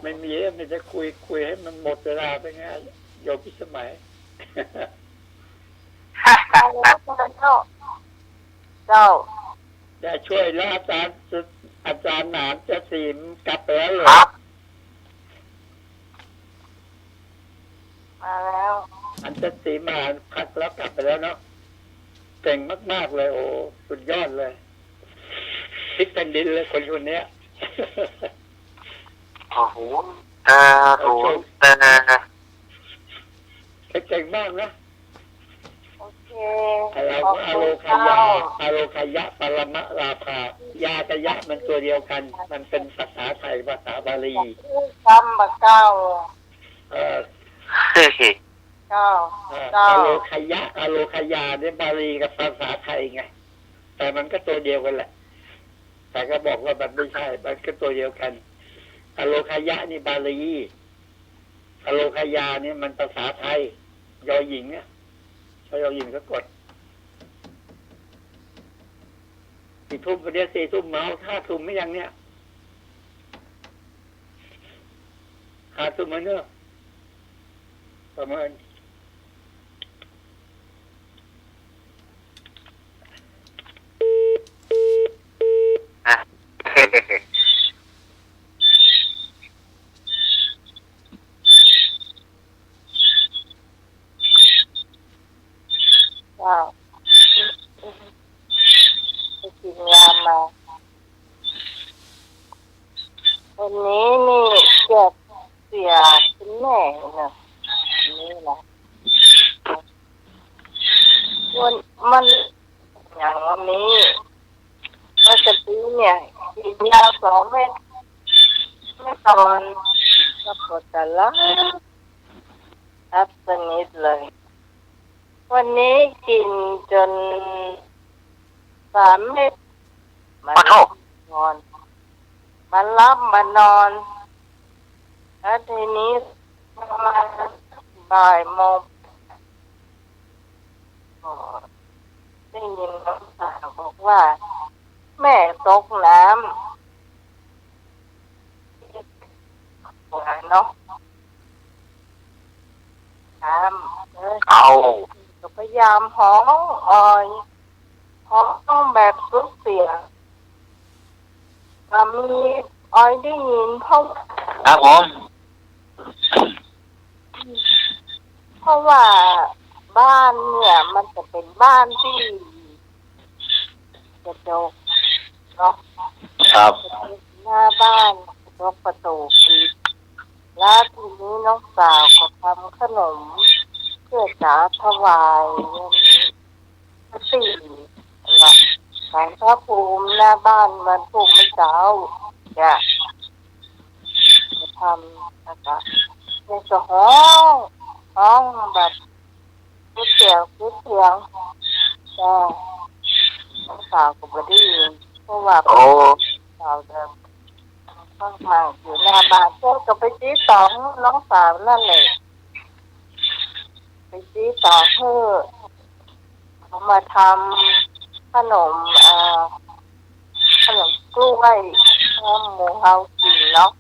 ไม่มี มีแต่คุย คุยให้มันหมดเวลาไปไง โยมพิสมัย เจ้า จะช่วยแล้ว อาจารย์ อาจารย์หนามจะสีมกลับไปแล้วเหรอ ครับ มาแล้ว อันจะสีมาพักแล้วกลับไปแล้วเนาะ เก่งมากๆ เลย โอ้ สุดยอดเลย พลิกแผ่นดินเลยคนคนเนี้ย โอ้โห แต่ โอ้โห แต่ เก่งมากนะ โอเค ไอ้เราก็ ขอบคุณ อโลคยา เจ้า อโลคยะปรมะลาภา ยากับยะมันตัวเดียวกัน มันเป็นภาษาไทย ภาษาบาลี กรรมเจ้า เออ เจ้า เออ เจ้า อโลคยะ อโลคยาเนี่ยบาลีกับภาษาไทยไง แต่มันก็ตัวเดียวกันแหละ แต่ก็บอกว่ามันไม่ใช่ มันก็ตัวเดียวกัน อโลคยะนี่บาลี อโลคยานี่มันภาษาไทย ยอหญิงเนี่ย ใช้ยอหญิงสะกด กี่ทุ่มปะเนี่ย สี่ทุ่ม เมาห้าทุ่มไม่ยังเนี่ย ห้าทุ่มแล้วเนอะ ประเมิน อ่ะ เจ้า ไปกินยามา วันนี้นี่เจ็บเสียเป็นแม่นะ นี่นะ วัน มัน อย่างวันนี้ ปกติเนี่ย กินยาสองเม็ด ไม่นอน ก็ปวดตาหลับ หลับสนิทเลย วันนี้กินจนสามเม็ด มา ขอโทษ นอน มาหลับมานอน แล้วทีนี้ประมาณบ่ายโมง ก็ได้ยินน้องสาวบอกว่า แม่ตกน้ำ หัวเนาะ น้ำ เออ เอา ก็พยายามฮ้องออย ฮ้องแบบสุดเสียง ก็มีออยได้ยิน เพราะ ครับผม เพราะว่าบ้านเนี่ยมันจะเป็นบ้านที่กระจกเนาะ ครับ หน้าบ้านกระจกประตูปิด แล้วทีนี้น้องสาวก็ทำขนมเพื่อจะถวายเงิน สี่ นะ ศาลพระภูมิหน้าบ้านวันศุกร์เมื่อเช้า เนี่ย จะทำ แล้วก็ เนี่ยจะฮ้อง ฮ้องแบบสุดเสียง สุดเสียง แต่น้องสาวก็บ่ได้ยิน เพราะว่า โอ้ สาวเดิน ข้างมาอยู่หน้าบ้าน เจ้าก็ไปตี้ตองน้องสาวนั่นแหละ ไปตี้ตองหื้อ เขามาทำขนม เอ่อ ขนมกล้วย ให้หมู่เฮากินเนาะ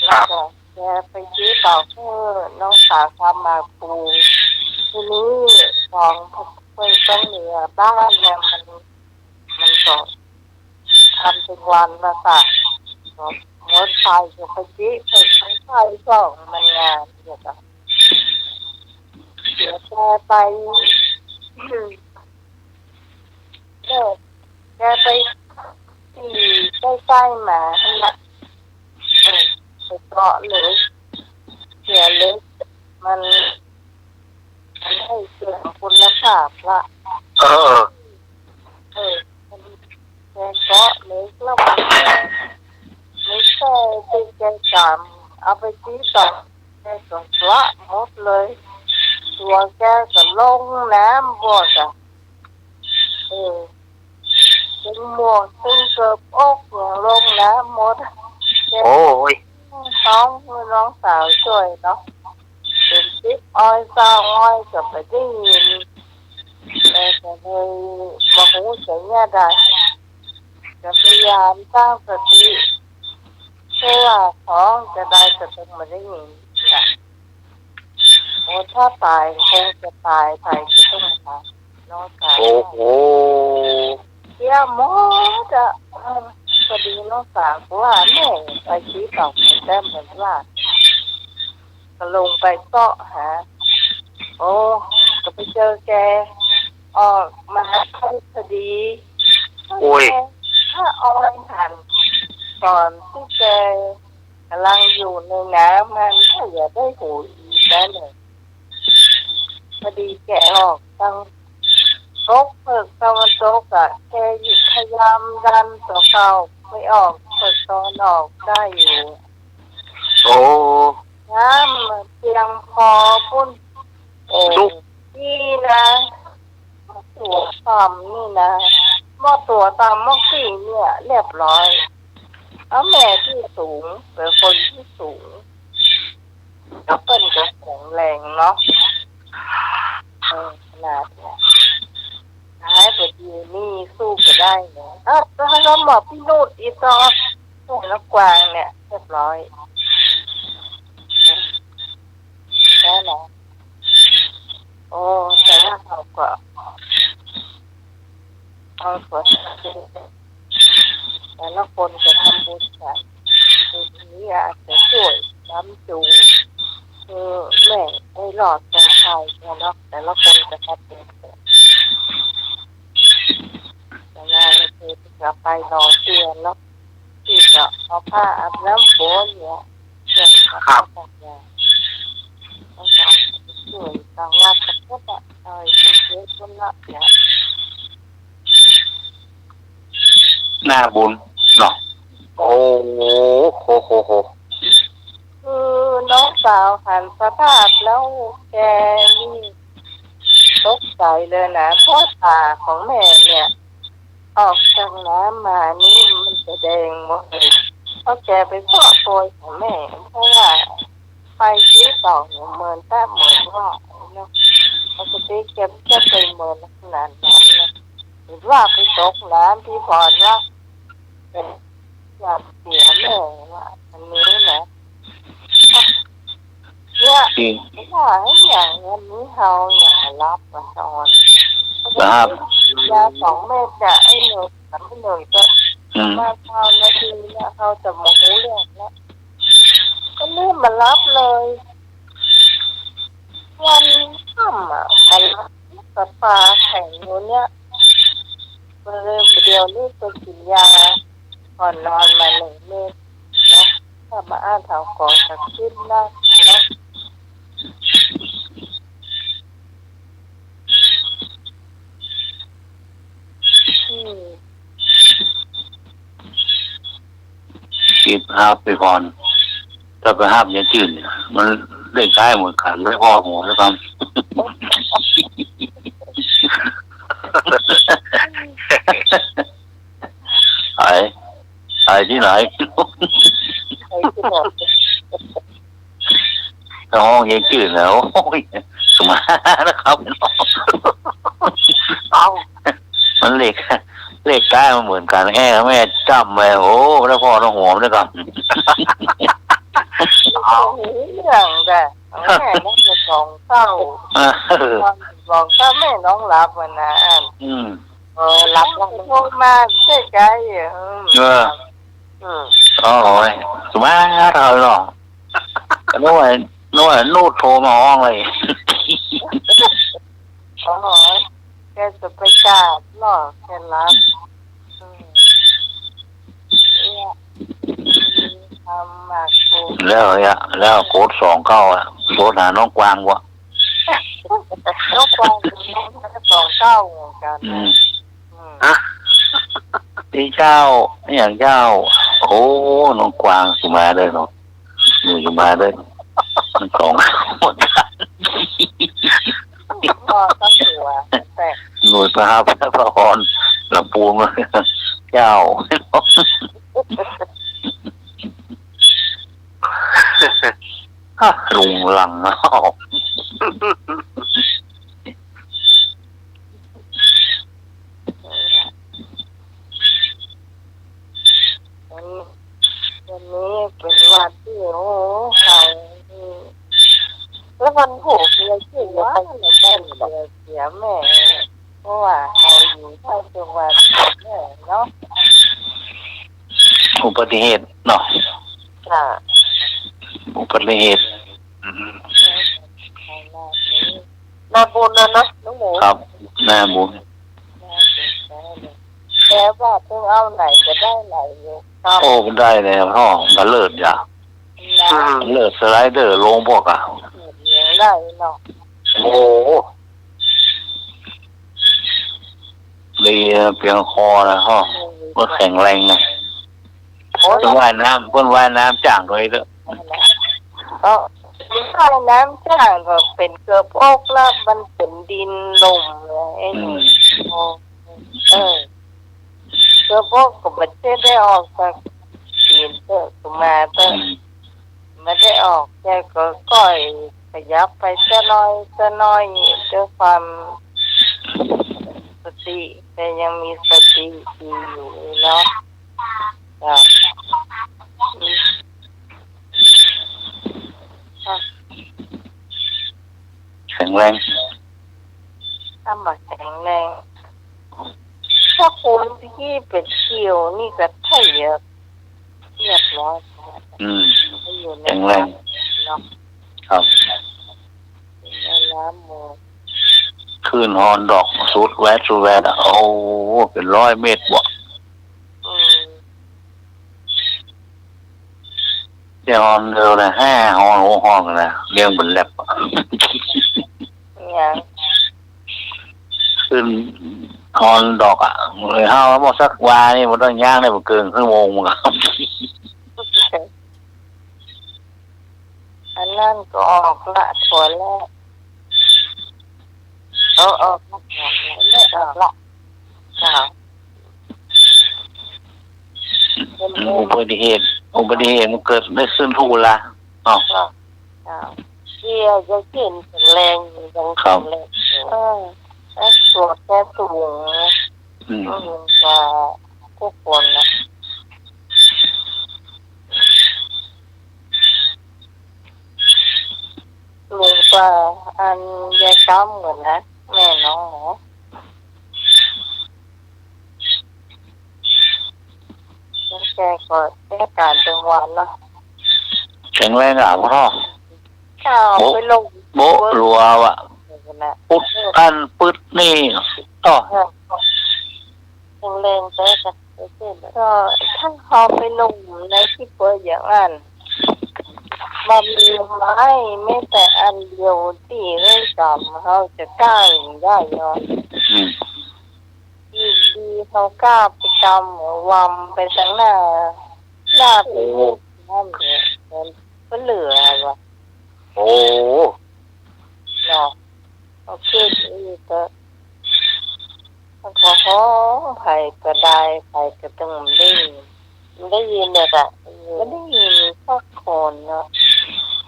แล้วก็แกไปตี้ตองหื้อน้องสาวทำหมากพลู ทีนี้ของเปิ้นต้องเหลือบ้านเนี่ย มัน มันก็ ทำเป็นวันน่ะค่ะ หมดไปก็ไปตี้ ไป ไป ไปส่องมันงานเดี๋ยวก็เสียแกไป เลิก กไปตี้ใก้ๆ หมาหั้นนะ เออ ไปเกาะเหล็ก เสียเหล็ก มัน มันได้เสื่อมคุณภาพละ เออ เออ แกเกาะเหล็กแล้วมัน เหล็กแกตี้แกจ๋ำ เอาไปตี้ต่อ แกก็ละหมดเลย ตั๋วแกก็ลงน้ำหมดอะ เออ ตึงหมวก ตึงเกิบอก ลงน้ำหมด แก โอ้ย ฮ้องหื้อน้องสาวจ้วยเนาะ เป๋นสิบอ้อยซาวอ้อยก็บ่ได้ยิน แกก็เลยบ่ฮู้จะเยียะใด ก็พยายามตั้งสติ เปื้อฮ้องจะใดก็ตึงบ่ได้ยินนะ โอ้ ถ้าต๋ายคงจะต๋ายไปก็ตึงหาน้องสาว โอ้โห เสียหมดอะ เออ พอดีน้องสาวว่าแม่ไปตี้ต่อแต้มเหมือนว่า ก็ลงไปเซาะหา โอ้ ก็ไปเจอแก ออกมาพอดี โอ้ย ถ้าออยหัน ต๋อนตี้แกก่ำลังอยู่ในน้ำหั้น ถ้าอย่าได้หูอีกแล้วเนี่ย พอดีแกออกตังตกเผิกตะวันตกอะ แกพยายามดันตั๋วเก่าไปออกเผิกตะวันออกได้อยู่ โอ้ น้ำเปียงปอปู้น โอ้ จุ๊บ นี่นะ ตั๋วต่ำนี่นะ บ่ตั๋วต่ำมอกตี้เนี่ย เรียบร้อย เอาแม่ตี้สูง เป๋นคนตี้สูง แล้วเปิ้นก็แข็งแรงเนาะ เออ ขนาดเนี่ย หายไปดีนี่สู้ก็ได้เนี่ย ถ้า ถ้าเราหมอพี่นุชอีกต่อ ส่วนละกวางเนี่ย เรียบร้อย แค่นั้น โอ้ แต่ว่าเขาก็ เอาส่วน แต่ละคนจะทำบุญกัน บุญนี้อาจจะจ้วยค้ำจู เออ แม่ได้รอดปลอดภัยเนี่ยเนาะ แต่ละคนจะทำบุญกัน แต่งานก็คือจะไปรอเตียนเนาะ ตี้ก็เอาผ้าอาบน้ำฝนเนี่ย เตียนกับ ครับ ผ้าสักอย่าง แล้วก็จ้วยตางวัดตางพุทธอะ เอาไปเสียคนละเนี่ย หน้าบุญเนาะ โอ้โห โห โห โห คือน้องสาวหันสภาพแล้วแกนี่ตกใจ๋เลยนะ เพราะต๋าของแม่เนี่ย ออกจากน้ำมานี่มันจะแดงหมดเลย เพราะแกไปเซาะโปยของแม่ เพราะว่าไปตี้ต่อเหมือนตะเหมือนว่าเนาะ ปกติแกจะไปเหมือนขนาดนั้นนะ หรือว่าไปตกน้ำตี้ผ่อนว่า เป็น อยากเสียแม่ว่าอันนี้นะ เนี่ย อืม ว่าอย่างวันนี้เฮาอย่าหลับมานอน ครับ ยาสองเม็ดจะไอ้หนึ่ง สามหนึ่งจะ อืม มาเฮานาทีเนี่ย เฮาจะบ่ฮู้เรื่องแล้ว ก็เลยบ่หลับเลย วันค่ำอะ บ่หลับ ต๋าแข็งอยู่เนี่ย ก็เลยเดี๋ยวนี้ไปกิ๋นยาก่อนนอนมาหนึ่งเม็ดนะ ถ้าบ่อาจเอาก่อสักชิ้นนะ นะ อืม เก็บหับไปก่อน ถ้าไปหับอย่างอื่นเนี่ย มันได้ใจ๊เหมือนกั๋น ได้ผ่อหัวแล้วกั๋น ไป ไปตี้ไหน ไปตี้ไหน ถ้าฮ้องอย่างอื่นนะ โอ้ย สมานะครับ เอ้า มันเลข เลขใจ๊มันเหมือนกั๋น แอ้ แม่จ้ำไป โอ้ ได้ผ่อได้หัวด้วยกั๋น เอ้า เรื่องแต่ แม่มันจะสองเต้า เออ สองเต้า แม่นอนหลับอะนะ อัน อืม เออ หลับแล้วโทรมาใก้ๆ อะ อืม เออ อืม โอ้ย สมาร์ทเอาเนาะ นึกว่า นึกว่านุชโทรมาฮ้องเลย โอ้ย แกจะไปกราบเนาะ แกหลับ แล้วอะ แล้วโกดสองเก้าอะ โกดหาน้องกวางวะ น้องกวางสองเก้าเหมือนกั๋น อืม อืม ฮะ ตี้เจ้า อะหยังเจ้า โอ้ น้องกวางสิมาเด้อเนาะ หนูสิมาเด้อ มันสอง อ๋อ ก็ถือว่าแต่ หน่วยพระหัตถ์พระพร ลำพูน เจ้า ฮะ ลุงลังเนาะ วันนี้ วันนี้เป๋นวันตี้ โอ้ เฮา แล้ววันพูกเสียชื่อว่าเสีย เสียแม่ เพราะว่าเฮาอยู่ต่างจังหวัดแม่เนาะ อุบัติเหตุเนาะ ค่ะ อุบัติเหตุ อืม นาบุญนะเนาะ น้องหมู ครับ นาบุญ แต่ว่าเพิ่งเอาไหนก็ได้ไหนอยู่ ครับ โอ้ มันได้แล้วพ่อ มันเลิศอย่า นะ มันเลิศสไลเดอร์ลงพวกอะ ยังได้เนาะ โอ้ ดีนะ เปียงคอนะพ่อ อืม ก็แข็งแรงนะ โอ้ย เปิ้นว่ายน้ำ เปิ้นว่ายน้ำจ้างตวยเต๊อะ ก็ว่ายน้ำจ้างก็เป๋นเกือบอกแล้ว มันเป๋นดินล่มเลย ไอ้หนู อืม เออ เกือบอกก็บ่เจ็บได้ออกจากตีนเต๊อะ มาเต๊อะ อืม บ่ได้ออก แต่ก็ก้อยขยับไปเต๊อะน้อยเต๊อะน้อย ด้วยความสติ แต่ยังมีสติดีอยู่เนาะ จ้ะ อืม ค่ะ แข็งแรง ถ้าบ่แข็งแรง ถ้าคนตี้เป๋นเกี่ยวนี่ก็ถ้าเยอะ เรียบร้อย อืม อยู่ใน แข็งแรง น้ำเนาะ ครับ ในน้ำหมด คลื่นฮอนดอกสุดแวดสุดแวดอะ โอ้ เป๋นร้อยเมตรบ่ อืม เดี๋ยวฮอนเดียวนะ ห้าฮอน หกฮอนนะ เลี้ยงเป๋นแล็บอะ เนี่ย คลื่นฮอนดอกอะ เลยเฮาบ่สักวานี่ บ่ต้องย่างได้บ่เกินครึ่งโมงมันก็ อันนั้นก็ออกละ ถั่วแระ เออ ออกละ ออกละ จ้ะ อุบัติเหตุ อุบัติเหตุมันเกิดได้ขึ้นทุกเวลา อ้าว จ้ะ เสียจะกิ๋นแข็งแรงอยู่ ยัง ครับ แข็งแรงอยู่ เออ แล้วตัวแกสูง อืม อืม ก็ทุกคนน่ะ ลุงก็อันยายซ้ำเหมือนนะ แม่น้องหมอ แล้วแกก็แก้การเป็นหวัดเนาะ แข็งแรงอ่ะพ่อ ถ้าเอาไปลง โบ๊ะ โบ๊ะหลัวว่ะ นะ ปึ๊ดอันปึ๊ดนี่ อ้อ เออ แข็งแรงแต่ก็ ก็ถ้าเอาไปลงในตี้เปิ้นอย่างนั้น บ่มีไม้แม้แต่อันเดียวตี้เฮาจ๋ำ เฮาจะก้าวได้เนาะ อืม ดีๆ เฮาก้าวไปต๋ามวำไปตังหน้า หน้าไป โอ้ นี่ นั่นแหละ มันบ่เหลือว่ะ โอ้ เนาะ เอาคิดอีกก็ มันก็ฮ้อง ไผก็ได้ ไผก็ตึงได้ยิน มันได้ยินเลยอะ มันได้ยินสักคนเนาะ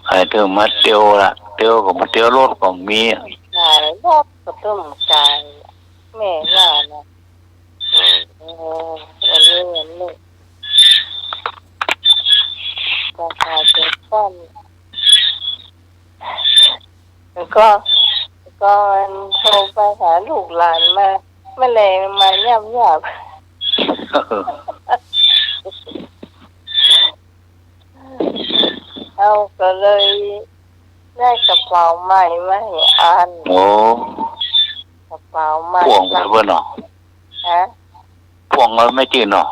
ไผตึงมาเตียวละ เตียวก็บ่เตียว รถก็บ่มีอะ ใช่ รถก็ตึงไกล แม่ว่านะ เออ อันนี้ อันนี้ ก็พาไปซ่อม แล้วก็ ก็โทรไปหาลูกหลานมา แม่แลงมาย่ำยาบ เอาก็เลยได้กระเป๋าใหม่มาให้อัน โอ้ กระเป๋าใหม่ พ่วงไปเปิ้นเนาะ ฮะ พ่วงเอาแม่จีนเนาะ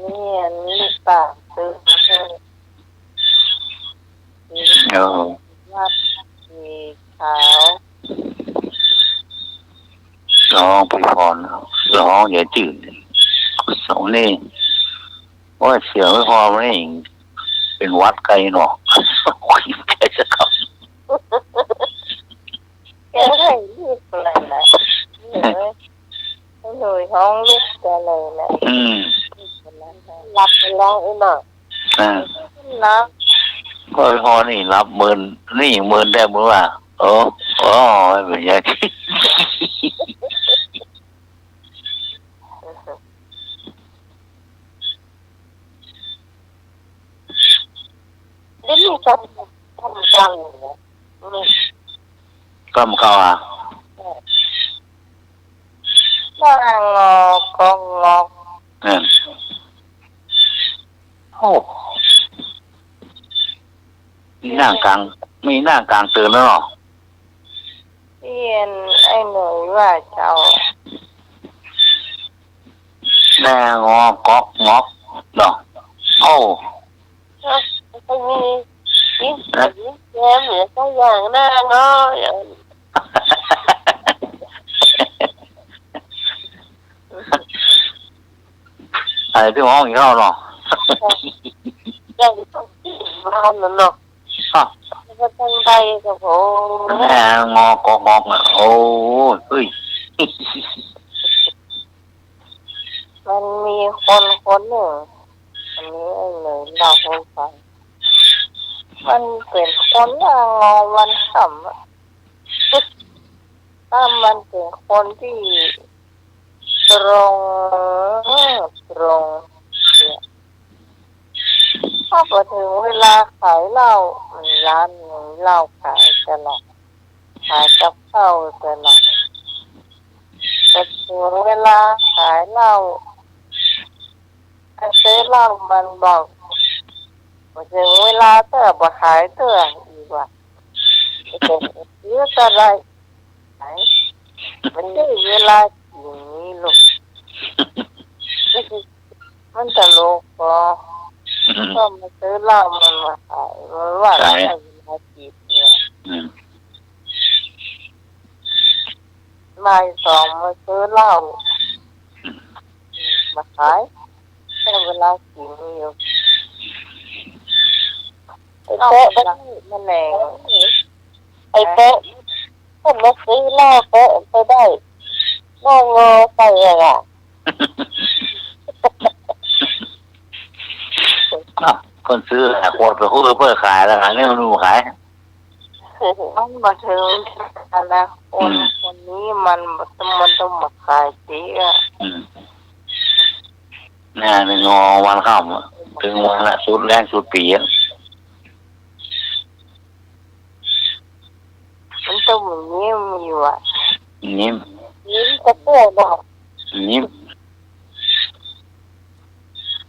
นี่ อันนี้ป่ะ ซื้อมาให้ เออ วัดสีขาว ฮ้องพี่พร ฮ้องยายจื้น สองนี่ โอ้ย เสียงไม่พอ มันนี่เป๋นหวัดไกเนาะ แกจะขับ แกให้ลูกอะไรนะ เอ้ย หน่วยฮ้องลูกแกเลยนะ อืม หลับไปแล้วไอ้หน่อย อ่า นะ ก็พอนี่หลับเมิน นี่เมินได้เมินว่า โอ้ โอ้ ไม่เป็นไร เดี๋ยวนี้ก็ทำจังเลยนะ อืม ก็มันเข้าอ่ะ เออ นั่งงอกก็งอก อืม โอ้ มีนั่งกลาง มีนั่งกลางตื่นแล้วเหรอ เปลี่ยนไอ้หน่อยว่าเจ้า แน่งอกก๊อกงอกเนาะ โอ้ เอ้า มันก็มี มี นะ มีแย้มเหลือสักอย่างหน้าเนาะ อย่าง ไอ้ตี้ฮ้องอีกแล้วเนาะ อย่างที่บ้านนั่นเนาะ อ่ะ มันก็ต้องได้กับผม แน่งอกก๊อกงอกอ่ะ โอ้ย เฮ้ย มันมีคนคนนึ่ง อันนี้ไอ้หน่อยเล่าหื้อฟัง มันเป๋นคนหน้างอวันค่ำอะ ถ้ามันเป๋นคนตี้ตรง ตรงเนี่ย พอเถิงเวลาขายเหล้า มันร้านมีเหล้าขายตลอด ขายกับข้าวตลอด พอเถิงเวลาขายเหล้า ไปซื้อเหล้ามันบอก พอเถิงเวลาเตื้อบ่ขายเตื้ออีกว่า ไปซื้อเตื้อใด ขาย มันได้เวลากิ๋นนี่ลูก มันตลกเหรอ อืม ก็มาซื้อเหล้ามันมาขาย มันว่า ขาย ได้เวลากิ๋นเนี่ย อืม บ่ายสองมาซื้อเหล้า อืม มาขาย ได้เวลากิ๋นอยู่ ไอ้เป๊ะ มันแหน่ง ไอ้เป๊ะ คนมาซื้อเหล้าเป๊ะไปได้ หน้างอใส่อะ อ่ะ คนซื้อหลายคนไปฮู้เปิ้นขายแล้ว อันนี้มันบ่ขาย มันบ่เถิงอันนะ คน อืม คนนี้มัน มันต้องมาขายตี้อะ อืม เนี่ย หน้างอวันค่ำอะ เถิงวันละสุดแล้งสุดปี๋อะ มันต้องมียิ้มอยู่อะ ยิ้ม ยิ้มกระเตื้อเนาะ ยิ้ม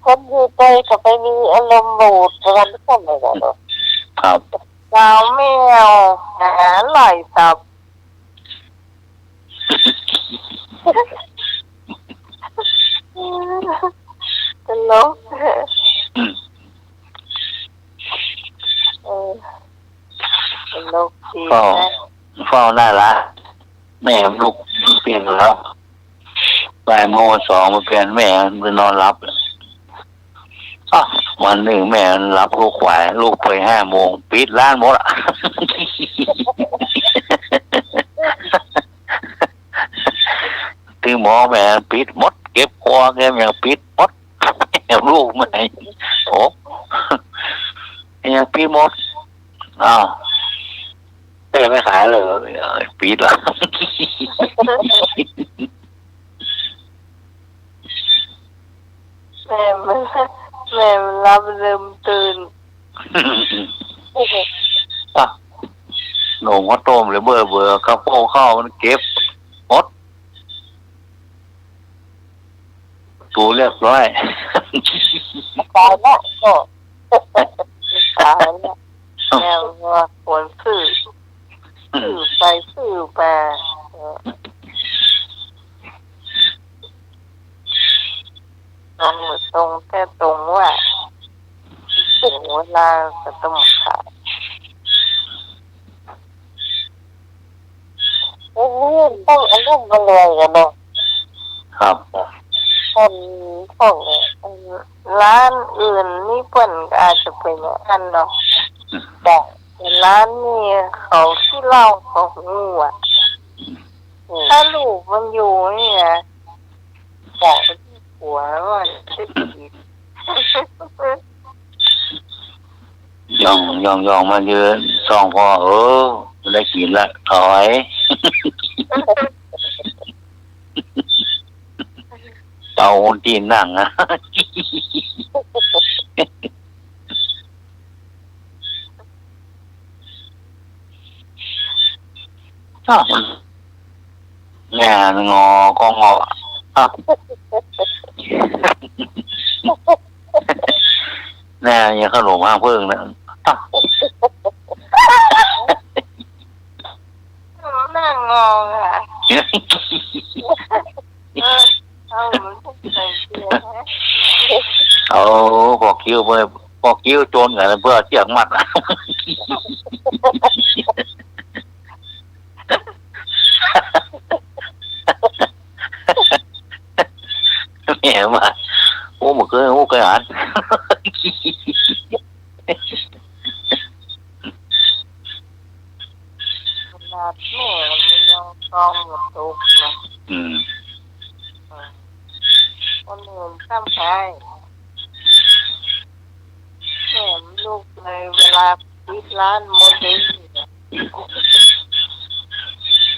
คนอยู่ไปก็ไปมีอารมณ์บูดวันค่ำเลยเนาะ ครับ สาวแมว หาไหล่ตับ ตลก อืม เออ ตลกดีนะ เฝ้า เฝ้าหน้าละ แม่ลูกเปลี่ยนแล้ว บ่ายโมงสองมาเปลี่ยน แม่มันนอนหลับ อ้าว วันนึ่งแม่มันหลับลูกขวาย ลูกไปห้าโมง ปิดร้านหมดอะ ตึงหมอแม่ปิดหมด เก็บครัวแกยังปิดหมด แอบลูกมา โอ้ ยังปิดหมด อ้าว แม่ไม่ขายเลย ปิดละ แม่มัน แม่มันหลับลืมตื่น อ่ะ หนมข้าวต้มเลย เบอร์ เบอร์ ข้าวโพดข้าวมันเก็บหมด ถูเรียบร้อย ตายละก็ ตายละ แม่ว่าคนซื่อ ซื่อไปซื่อมา เออ เอามือ ตรงแต่ตรงว่า เสียเวลาก็ต้องขาย เอ้ย ต้องอารมณ์บ่ลอยกั๋นเนาะ ครับ คนพวกเนี่ย ร้านอื่นนี่เปิ้นก็อาจจะเป๋นอย่างนั้นเนาะ อืม แต่ร้านนี่เขาขี้เหล้าเขาฮู้อะ อืม ถ้าลูกมันอยู่นี่นะ บอกผัวว่าจะกิ๋น ย่อง ย่อง ย่องมายืนส่องพ่อ เออ บ่ได้กิ๋นละ ถอย เป่าคนจีนนั่งอะ อ้าว แม่งอก็งอ อ้าว แม่ยังขนมห้างเพิ่งนะ อ้าว นั่งงออ่ะ เออ เอา มันต้องใส่เสื้อนะ เอาปอกคิ้วไป ปอกคิ้วโจรกั๋นเปื้อเสียงมัดอะ แหมว่า โอ้ บ่เกย โอ้ เกยอ่าน ขนาดแม่มันยังตองบ่ตกนะ อืม อืม คนอื่นซ้ำไป แม่มันลุกเลย เวลาปิดร้านหมดเลย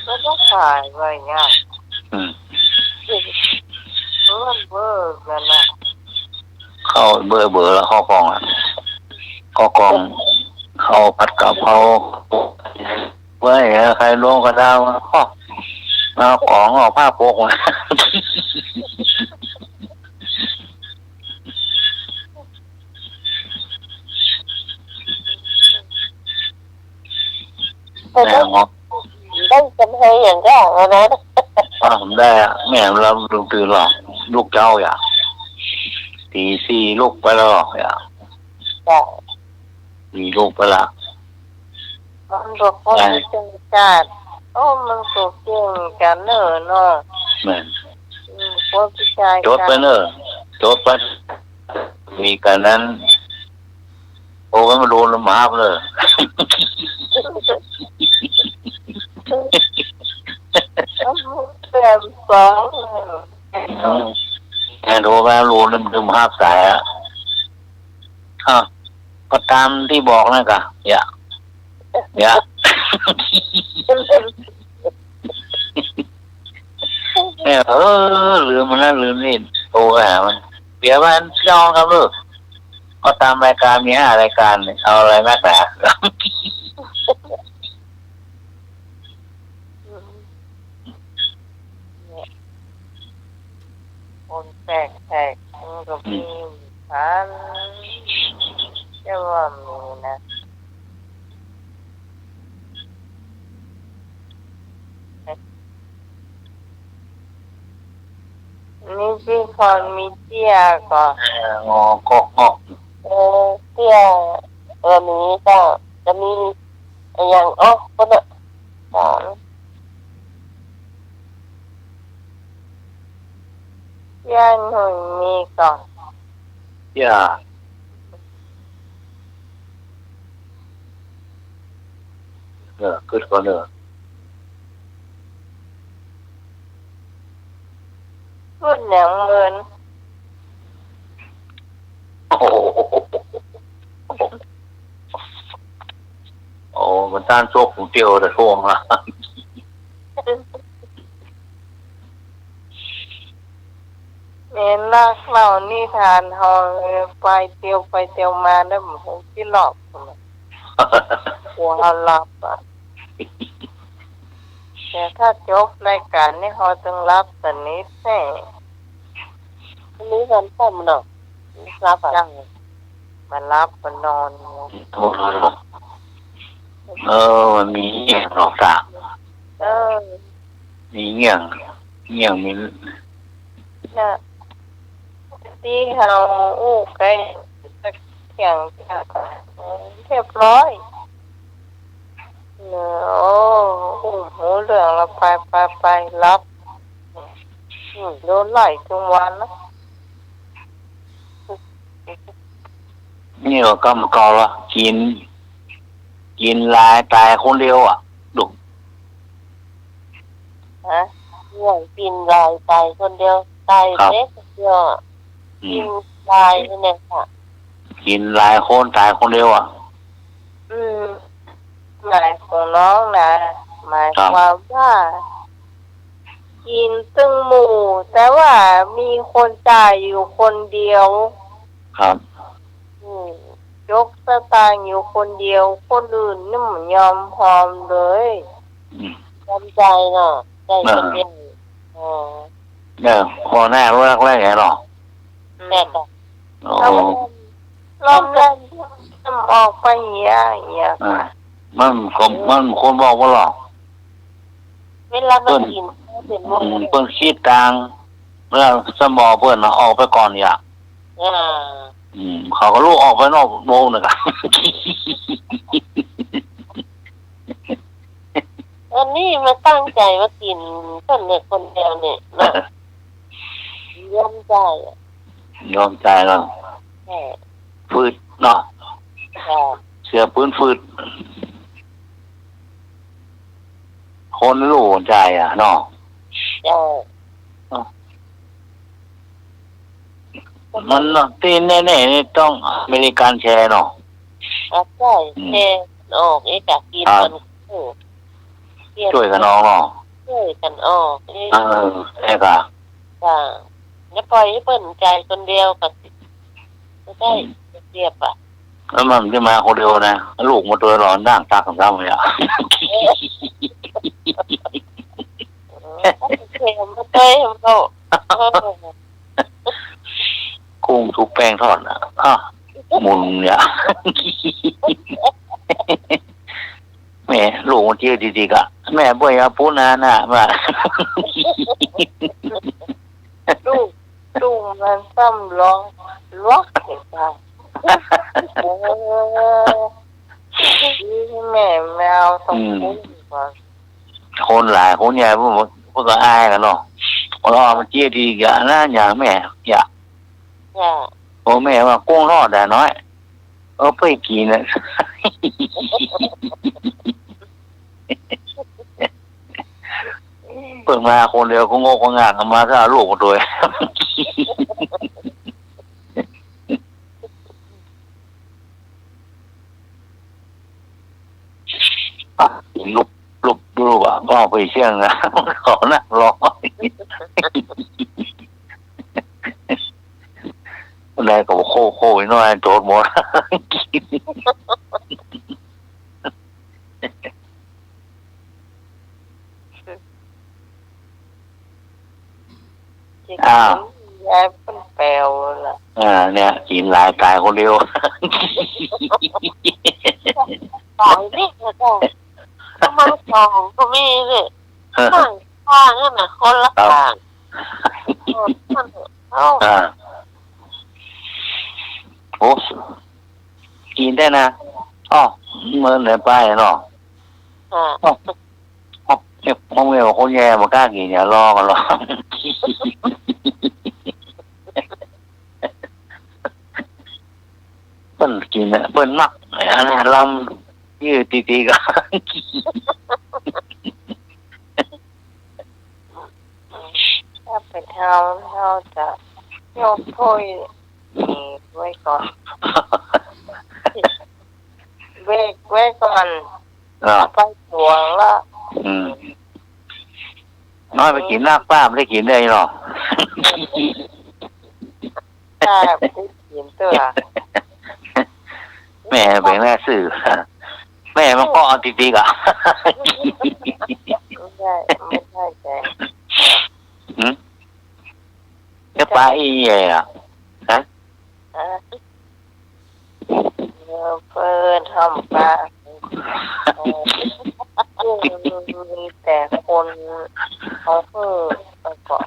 ก็ต้องขายไว้เนี่ย อืม เพราะมันเบิกนั่นน่ะ เข้าเบอร์ เบอร์ละข้าวกล่องอะ ข้าวกล่อง ข้าวผัดกะเพรา เว้ย ใครลงก็ได้ว่า อ้อ เอาของออกผ้าปกมา แต่ได้ แม่งออก ได้กำไรอย่างก็เอานะ อ้าว ได้อะ แม่เราลืมตื่นหรอ ลุกเจ๊าอย่า ตีสี่ลุกไปแล้วหรออย่า จ้ะ ตีลุกไปละ มันบอกว่า อ่า มีจังจาด โอ้ มันก็เก่งกั๋นเน่อเนาะ แม่น อืม พวกผู้จาย จดไปเน่อ จดไป มีกั๋นนั้น โอ้ มันโดนลำหาบเลย แต้มสอง อืม แต่โทรมาโดนลำหาบสายอะ อ้าว ก็ตามตี้บอกนั่นกะ อย่า อย่า เนี่ย เออ ลืมมันนะ ลืมนี่ โทรไปหามัน เดี๋ยวมันจ้องครับลูก ก็ตามรายการมีห้ารายการเนี่ย เอาอะไรนักหนา เนี่ย คนแปลกๆ มันก็มี อืม เหมือนกั๋น แต่ว่ามีนะ มีตี้คอน มีเตี้ยก่อ เออ งอ ก็ งอ เออ เตี้ย เออ มีก็ จะมี อะหยัง อ๋อ คนน่ะ สาม เตี้ยหนึ่งมีก่อ เตี้ย เออ กึ๊ดก่อนเนอะ กึ๊ดหยังเมิน โอ้โห โอ้ มันต้านโชคของเตี้ยวแต่ช่วงละ แม่นนักเล่านิทานเฮา เออ ไปเตียวไปเตียวมาแล้วมันคงสิหลับนะ กลัวเฮาหลับอะ แต่ถ้าจบรายการนี่เฮาต้องหลับสนิทแน่ วันนี้วันค่ำเนาะ หลับอะ จัง มาหลับมานอน โทษนะ เออ มันมีเงี้ยงหรอกจ้ะ เออ มีเงี้ยง เงี้ยงมี เนี่ย ตี้เฮาอู้ใก้สักเถียงจ้า เรียบร้อย เนาะ โอ้ อู้บ่ฮู้เรื่องละ ไป ไป ไป หลับ อืม โดนไล่ตึงวันนะ นี่ก็กำเก่าละ กิ๋น กิ๋นหลายต๋ายคนเดียวอะ ดู ฮะ เรื่องกิ๋นหลายต๋ายคนเดียว ต๋าย ครับ เต๊ะคนเดียวอะ อืม กิ๋นหลายเนี่ยค่ะ กิ๋นหลายคนต๋ายคนเดียวอะ อืม หมายของน้องนะ หมาย ครับ ความว่า กิ๋นตึงหมู่ แต่ว่ามีคนจ่ายอยู่คนเดียว ครับ อืม ยกสตางค์อยู่คนเดียว คนอื่นนี่บ่ยอมพร้อมเลย อืม ยอมจ่ายเนาะ จ่ายคนเดียว เออ อ๋อ เนี่ย พอหน้ารู้ลักแรกไงเนาะ อืม แต่ก็ โอ้ เอา รอบแรกมันออกไปเหีย เหีย อ่า มันก็ มันคนบอกว่าหรอก เวลามัน เปิ้น กิ๋น เปิ้น อืม เปิ้นคิดตังค์ แล้วสมองเปิ้นน่ะออกไปก่อนเหีย อ่า อืม เขาก็ลุกออกไปนอกวงน่ะกะ อันนี้มันตั้งใจ๋ว่ากิ๋นเปิ้นเนี่ยคนเดียวเนี่ยเนาะ ยอมจ่ายอะ ยอมจ่ายแล้ว ใช่ ฝืดเนาะ ใช่ เสียปืนฝืด คนลูกจ่ายอะเนาะ ใช่ เนาะ มันเนาะ ตี้แน่ๆ นี่ต้องอเมริกันแชร์เนาะ อ่ะ ใช่ อืม แชร์ออก เอ๊ะ จากกิ๋น อ่า มัน โอ้ ช่วยกั๋นออกเนาะ ช่วยกั๋นออก เอ๊ะ เออ ใช่ค่ะ จ้า อย่าปล่อยหื้อเปิ้นจ่ายคนเดียวก็ บ่ได้ อืม เปรียบอะ แล้วมันจะมาคนเดียวนะ ลูกมาตวยหลอนนั่งตักกั๋นซ้ำเลยอะ เออ เออ เออ มาตวยเฮา เออ กุ้งชุบแป้งทอดน่ะ อ้าว หมุนเนี่ย แม่ ลูกมันเจี๊ยดีๆ กะ แม่บ่อยเอาปูนาน่ะ ว่า ลูก ลูกมันซ้ำร้อง ร้องเสียงดัง เออ แม่ แม่เอาตรง อืม ปูนก่อน คนหลาย คนใหญ่ พวก พวกก็อายกั๋นเนาะ คนเรามันเจี๊ยดีกะนะ อย่างแม่ อย่า จ้ะ โอ้ แม่ว่ากุ้งทอดอะน้อย เออ ไปกิ๋นน่ะ เปิ้นมาคนเดียวก็งกก็งาก เอามาซะลูกมาตวย ลุบ ลุบ ลุบอะ ก็ไปเสี่ยงนะ ขอนั่งรอ ได้ก็โค้ยๆ น้อย โจรหมด อ้าว ยายเปิ้นแปลวละ อ่า เนี่ย กิ๋นหลายต๋ายคนเดียว ต๋ายนี่ก็ได้ ประมาณสองก็มีเนี่ย นั่งข้างนั่นน่ะ คนละข้าง ครับ เออ นั่นน่ะ เอ้า อ่า โอ้ กิ๋นได้นะ อ้อ เมื่อไหร่ไปเนาะ อ่า อ้อ อ้อ เนี่ย พ่อแม่บอกคนแก่บ่กล้ากิ๋น อย่ารอกั๋นหรอก เปิ้นกิ๋นอะ เปิ้นมัก อันนั้นลำ ยื้อตี้ๆ ก็ ถ้าเป๋นเฮา เฮาจะยกถ้วยนี่ไว้ก่อน เบรกไว้ก่อน อ่า ไปสวงละ อืม น้อยไปกิ๋นน้ำป้า บ่ได้กิ๋นได้หรอก ป้าบ่ได้กิ๋นตั๋ว แม่เป๋นแม่สื่อ แม่มันก็เอาติดๆ อะ ไม่ได้ ไม่ได้ใจ หืม จะปาอี้ใหญ่อะ ฮะ อ่ะ เออ เปิ้นทำปา เออ มีแต่คนเอาหื้อ แล้วก็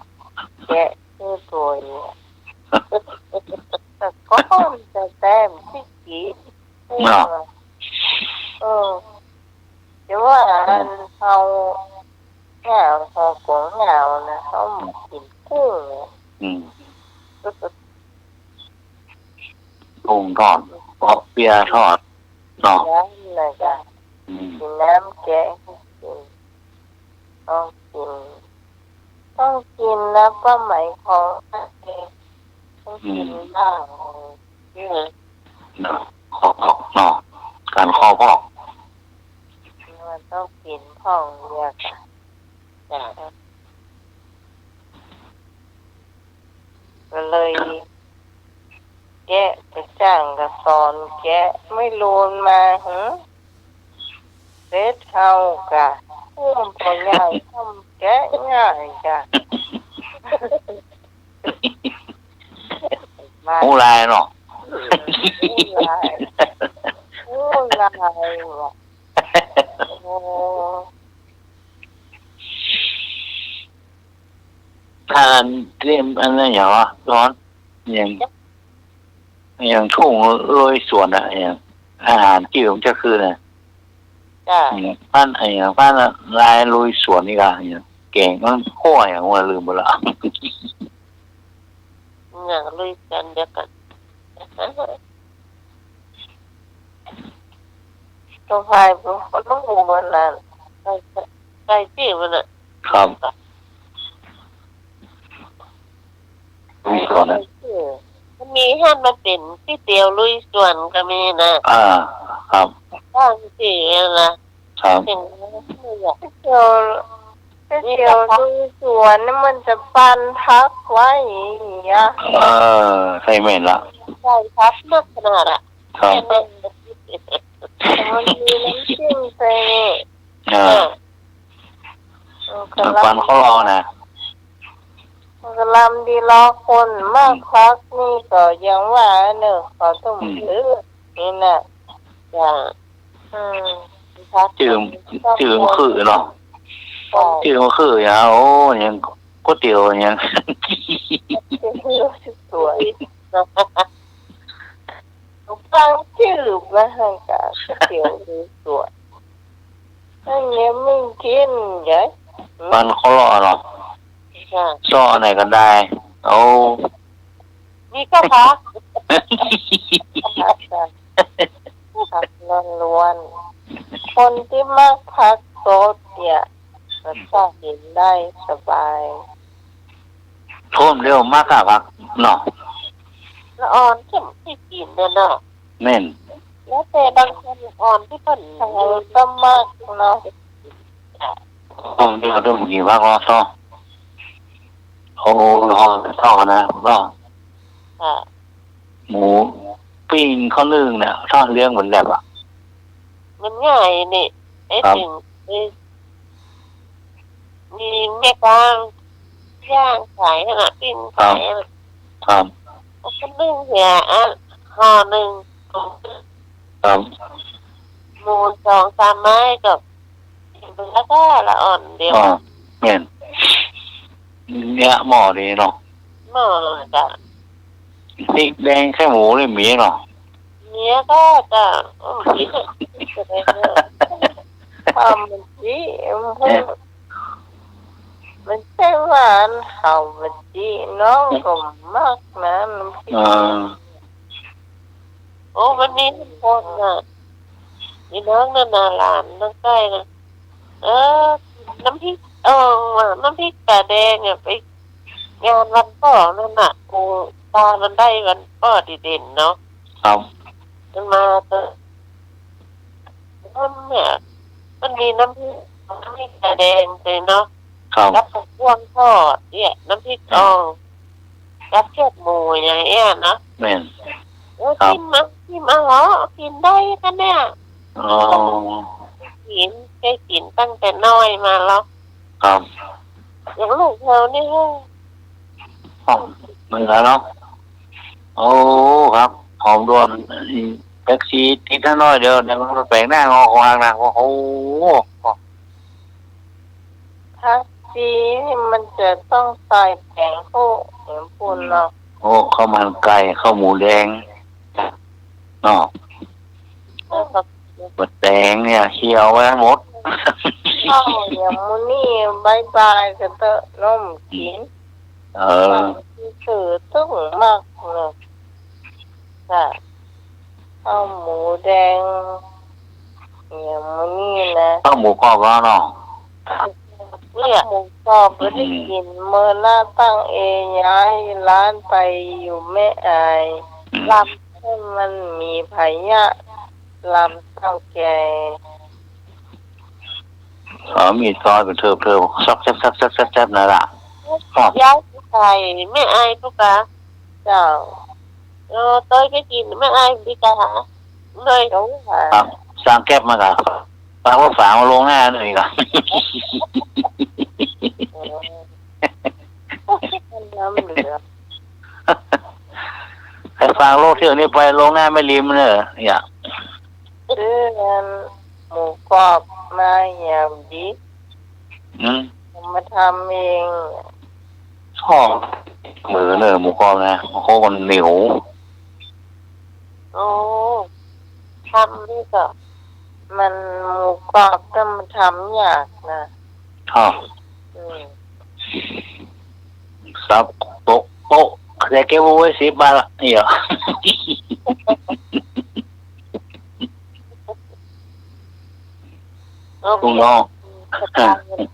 แกะหื้อตั๋วอยู่ ว่าอันเฮา เหงา เฮาก็เหงานะ เฮาบ่กิ๋นกุ้งเนี่ย อืม กุ้งทอด ปอเปี๊ยะทอด เนาะ น้ำน่ะจ้ะ อืม กิ๋นน้ำแกะ กิ๋น ต้องกิ๋น ต้องกิ๋นนะ เป้าหมายของอันเอง ต้องกิ๋น อืม บ้าง อืม เนาะ คอพอกเนาะ ก๋านคอพอก มันต้องกิ๋นพ่องเดียวกั๋น จ้ะ ก็เลย แกะ ไปจ้างก็สอนแกะ ไม่รู้มา หึ เสร็จเฮากะ อุ้มก็ง่าย ทำแกะง่ายกะ ฮู้ลายเนาะ ฮู้ลาย ฮู้ลายว่ะ โอ้ ถ้าอันเตรียมอันนั้นอย่างวะ ร้อน อย่าง อย่างทุ่งลุยสวนอะ อย่างอาหารตี้มันจะคือนะ จ้ะ อืม พัน ไอ้อย่างพันอะ ลายลุยสวนนี่กะ อย่างแก๋งมัน คั่วอย่างว่าลืมไปละ อย่างลุยสวนเดียวกั๋น ก็พายไปคนละหมู่นั่นแหละ ใกล้ ใกล้ตี้มันน่ะ ครับ ลุยสวนน่ะ เออ มันมีหั้น มันเป๋นก๋วยเตี๋ยวลุยสวนก็มีนะ อ่า ครับ บางตี้นะ ครับ ก๋วยเตี๋ยว ก๋วยเตี๋ยวลุยสวนนี่มันจะปั่นผักไว้อย่างเงี้ย เออ ใส่แม่นละ ใส่ผักนักขนาดอะ ครับ แต่มันมีน้ำจิ้มใส่นี่ อ่า เออ มันปั่นเขารอนะ กะลำดีรอคนมาก อืม ผักนี่ก็ยังว่าเนอะ เขาต้อง อืม ซื้อนี่นะ จ้ะ อืม จื้อ จื้อมันคือเนาะ จื้อมันคืออย่าง โอ้ อย่างก๋วยเตี๋ยวอย่าง ก๋วยเตี๋ยวลุยสวน ฟังจื้อมาหั้นกะ ก๋วยเตี๋ยวลุยสวน อันนี้มึงกิ๋นไง ปั่นเขารอเนาะ จ้ะ ซ้ออันไหนก็ได้ โอ้ มีก็ผัก ผักล้วนๆ คนตี้มักผักสดเนี่ย ก็จะกิ๋นได้สบาย ผมเดียวมักอะผักเนาะ ละอ่อนเข้มตี้กิ๋นเนี่ยเนาะ แม่น แล้วแต่บางคนละอ่อนตี้เปิ้น เออ ก็มักเนาะ ผมเดียวต้องกิ๋นผักเนาะ โอ้ ห่อเท่านะ ก็ ค่ะ หมูปิ้งข้าวนึ่งเนี่ย ถ้าเลี้ยงเหมือนแบบอะ มันง่ายนี่ ไอ้ ครับ สิ่ง ไอ้ มีแม่ค้าย่างขายหั้นน่ะ ปิ้งขายหั้นน่ะ ครับ เอาข้าวนึ่งเหีย อ่ะ ห่อนึ่ง ครับ หมูสองสามไม้ก็ แล้วก็ละอ่อนเดียว อ๋อ แม่น เนี่ยหม้อดีเนาะ หม้อจ้ะ พริกแดงแค่หมูนี่มีเนาะ มีก็จ้ะ อืม มีก็ได้เนาะ ทำมันสิ มัน เนี่ย มันใช่ว่าอันเขามันสิ น้องก็มักนะ มันสิ อ่า โอ้ มันมีทุกคนน่ะ อีน้องนั่นน่ะ หลานน้องก้อยน่ะ เออ น้ำพริกอ่องว่ะ น้ำพริกต๋าแดงอะ ไปงานวันป้อนั่นน่ะ ปู่ต๋ามันได้วันป้อดีเด่นเนาะ ครับ มันมาเถอะ มันเนี่ย มันมีน้ำพริก น้ำพริกต๋าแดงเลยเนาะ ครับ กับผักบ้วงทอดเนี่ย น้ำพริกอ่อง กับแคบหมูอย่างเงี้ยเนาะ แม่น โอ้ ครับ กิ๋นมา กิ๋นมาเหรอ กิ๋นได้กันเนี่ย อ๋อ กิ๋น เคยกิ๋นตั้งแต่น้อยมาแล้ว ครับ อย่างลูกเฮานี่ หอมเหมือนกั๋นเนาะ โอ้ ครับ หอมดวน แป๊บซี่ติดหน้าน้อยเดียว เดี๋ยวมันแป๋งหน้างอของหางนะ โอ้โห ผักชีนี่มันจะต้องใส่แป๋งโฮะ เหมือนปูนเนาะ อืม โฮะ ข้าวมันไก่ ข้าวหมูแดง เนาะ แล้วก็ บะแตงเนี่ย เคี่ยวไว้หมด เอ้า อย่างมื้อนี้บ๊ายบายกั๋นเต๊อะ น้องกิ๋น เออ จื้อตึงมากเลย จ้ะ ข้าวหมูแดง อย่างมื้อนี้นะ ข้าวหมูกรอบแล้วเนาะ เนี่ย หมูกรอบบ่ได้กิ๋น มื้อหน้าตั้งเอง ย้ายร้านไปอยู่แม่อาย อืม ลำให้มันมีพยะ ลำเต้าแก่ เออ มีซอยเป๋นเถิบๆ ซอกแซบๆๆๆ นั่นล่ะ ย้ายไปแม่อายปุ๊กกะ เจ้า เออ เตยก็กิ๋นแม่อายดีกะหา เลย ครับ สั่งแก๊ปมาก่ะ ฝากว่าฝากมาล่วงหน้าหน่อยก่ะ น้ำเหลือ ให้ฝากโลกเที่ยวนี้ไปล่วงหน้าแม่ริมเน่อ เนี่ย ซื้ออันหมูกรอบมาอย่างดี อืม มาทำเอง ชอบ เหมือนเน่อ หมูกรอบนะ โอ้โห มันเหนียว โอ้ ทำนี่ก็ มันหมูกรอบก็มันทำยากนะ ชอบ อืม สับโปะโปะ แต่แกว่าไว้สิบบาทละ เนี่ย โอเค ลูกน้อง แ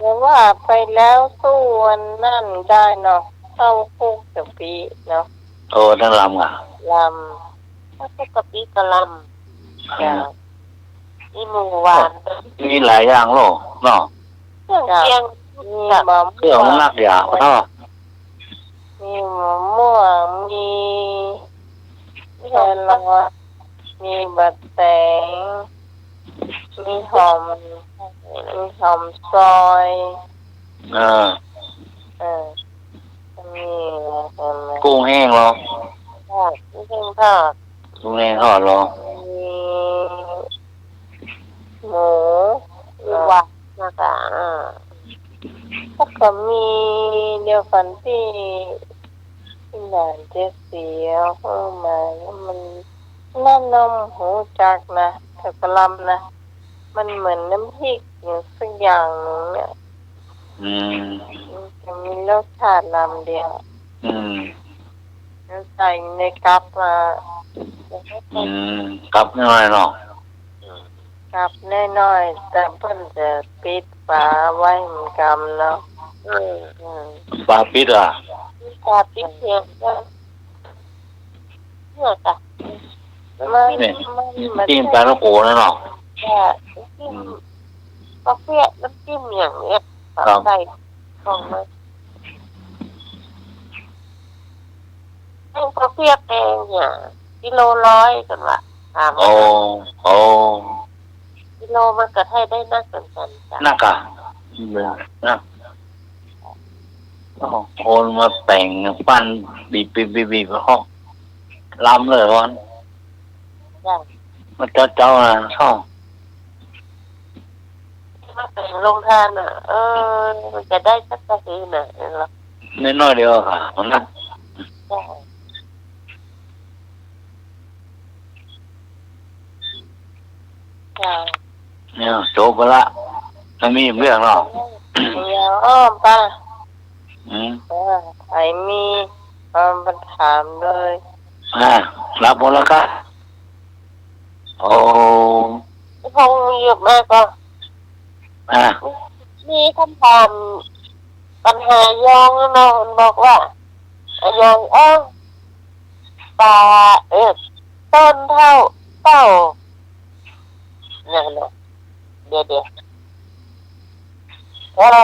ต่ว่าไปแล้วสู้อันนั่นได้เนาะ ข้าวคลุกกะปิเนาะ โอ้ นั่นลำอ่ะ ลำ ข้าวคลุกกะปิกะลำ อ่า จ้ะ มีหมูหวาน มีหลายอย่างโลกเนาะ เครื่องเคียง มีมะม่วง เครื่องมันนักอย่าง ขอโทษ มีมะม่วง มีแครอท มีบักแตง มีหอม มีหอมซอย เออ เออ มีอะไรกันนะ กุ้งแห้งเหรอ ทอด กุ้งแห้งทอด กุ้งแห้งทอดเหรอ มีหมู มีหวาน แล้วก็ อ่า แล้วก็มีเดียวกันตี้ ตี้หลานเจ๊สีเอาเข้ามา มัน นั่นน้องฮู้จักนะ แต่กะลำนะ มันเหมือนน้ำพริกอย่างสักอย่างหนึ่งเนี่ย อืม มันจะมีรสชาติลำเดียว อืม แล้วใส่ในกับมา อืม กับน้อยเนาะ กับน้อยๆ แต่เปิ้นจะปิดฝาไว้เหมือนกันเนาะ อืม อืม ฝาปิดอ่ะ ฝาปิดเสียงก็ เนี่ยจ้ะ มัน นี่ มัน มัน น้ำจิ้มปลาท่องโกนั่นเนาะ จ้ะ น้ำจิ้ม อืม ปลาเปี๊ยะ น้ำจิ้มอย่างเนี้ย ครับ ใส่ของมัน แป้งปลาเปี๊ยะแพงเนี่ย กิโลร้อยกันว่ะ ถามว่า โอ้ โอ้ กิโลมันก็ให้ได้นักเหมือนกันจ้ะ นักอ่ะ นัก โอ้ คนมาแต่งปั้น บีบๆๆๆ แล้วก็ลำเลยวัน จ้ะ มันเจ้าๆ นะ ชอบ มาแต่งโรงทานน่ะ เออ มันจะได้สักกะทีน่ะ เห็นหรอ น้อยๆ เดียวค่ะ มันนะ จ้ะ จ้ะ เนี่ย จบไปละ มันมีเรื่องเนาะ เดี๋ยวอ้อมไป อืม เออ ใผมี เออ มาถามเลย อ่า รับหมดแล้วครับ โอ้ พงษ์หยิบมาก็ อ่ะ มีคำถาม ปัญหายองเนาะ มันบอกว่า ยอง เอ้า ป่า เออ ต้นเฒ่า เต้า อย่างเนาะ เดี๋ยวๆ เออ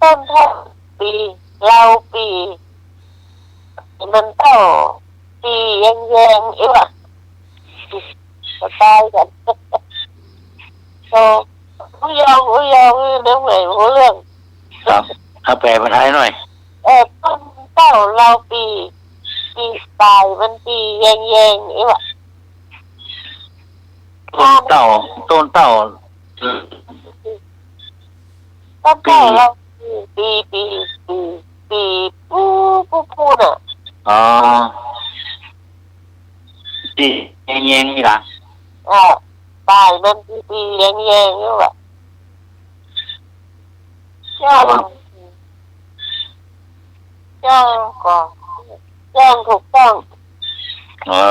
ต้นเฒ่าปี๋ เลาปี๋ มันเต้าปี๋แยงๆ อีหว่า ก็ตายกัน โอ้ อู้ยอง อู้ยอง อู้เรื่องไหน อู้เรื่อง ครับ เอาแปลเป็นไทยหน่อย เออ ต้นเต้าเลาปี๋ ปี๋ป่ายมันปี๋แยงๆ อีหว่า ต้นเต้า ต้นเต้า ต้นเต้า ปี๋ เลาปี๋ ปี๋ ปี๋ ปี๋ ปี๋ ปู๊ ปู๊ ปู๊ น่ะ อ๋อ ปี๋แยงๆ นี่ล่ะ เออ ป่ายมันปี๋ ปี๋แยงๆ นี่หว่า จ้อง จ้องก่อ จ้อง ถูกต้อง อ๋อ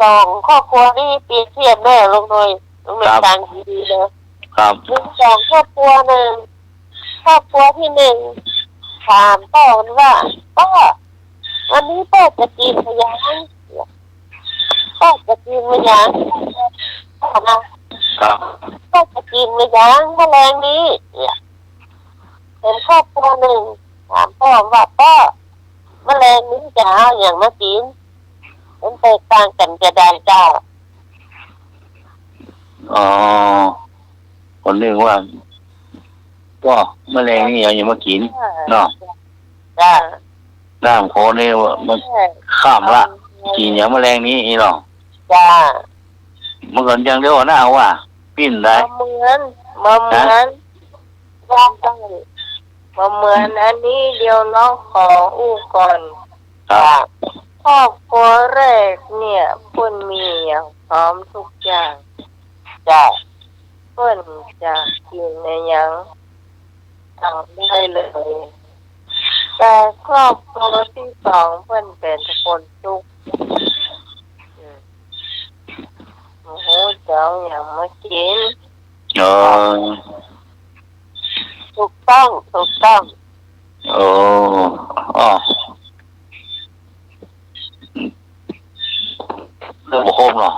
สองครอบครัวนี้เปรียบเทียบแน่ ลุงหน่อย ลุงหน่อย ครับ ฟังดีๆ นะ ครับ มีสองครอบครัว นึ่ง ครอบครัวตี้นึ่ง ถามป้อมันว่า "ป้อ วันนี้ป้อจะกิ๋นบ่าหยัง ป้อจะกิ๋นบ่าหยัง ป้อนะ ครับ ป้อจะกิ๋นบ่าหยัง มะแลงนี้" เนี่ย เป๋นครอบครัวนึ่ง ถามป้อว่า "ป้อ มะแลงนี้จะเอาอะหยังมากิ๋น" มันแตกต่างกั๋นจะใดเจ้า อ๋อ คนนึ่งว่า "ป้อ มะแลงนี้เอาอะหยังมากิ๋น" เนาะ จ้า น้ำโขงนี่ว่ามัน ใช่ ข้ามละ กิ๋นอะหยังมะแลงนี้ อี้เนาะ จ้า มันก็อย่างเดียวนะว่า ปิ้นได้ บ่เหมือน บ่เหมือน ฮะ ว่าต้อง บ่เหมือน อันนี้เดี๋ยวน้องขออู้ก่อน ครับ ครอบครัวแรกเนี่ย เปิ้นมีอะหยังพร้อมทุกอย่าง จ้ะ เปิ้นจะกิ๋นอะหยัง เอาได้เลย แต่ครอบครัวตี้สองเปิ้นเป๋นคนตุ๊กข์ อืม บ่ฮู้จะเอาอะหยังมากิ๋น อ๋อ ถูกต้อง ถูกต้อง โอ้ อ้อ เรื่องบ่ครบเนาะ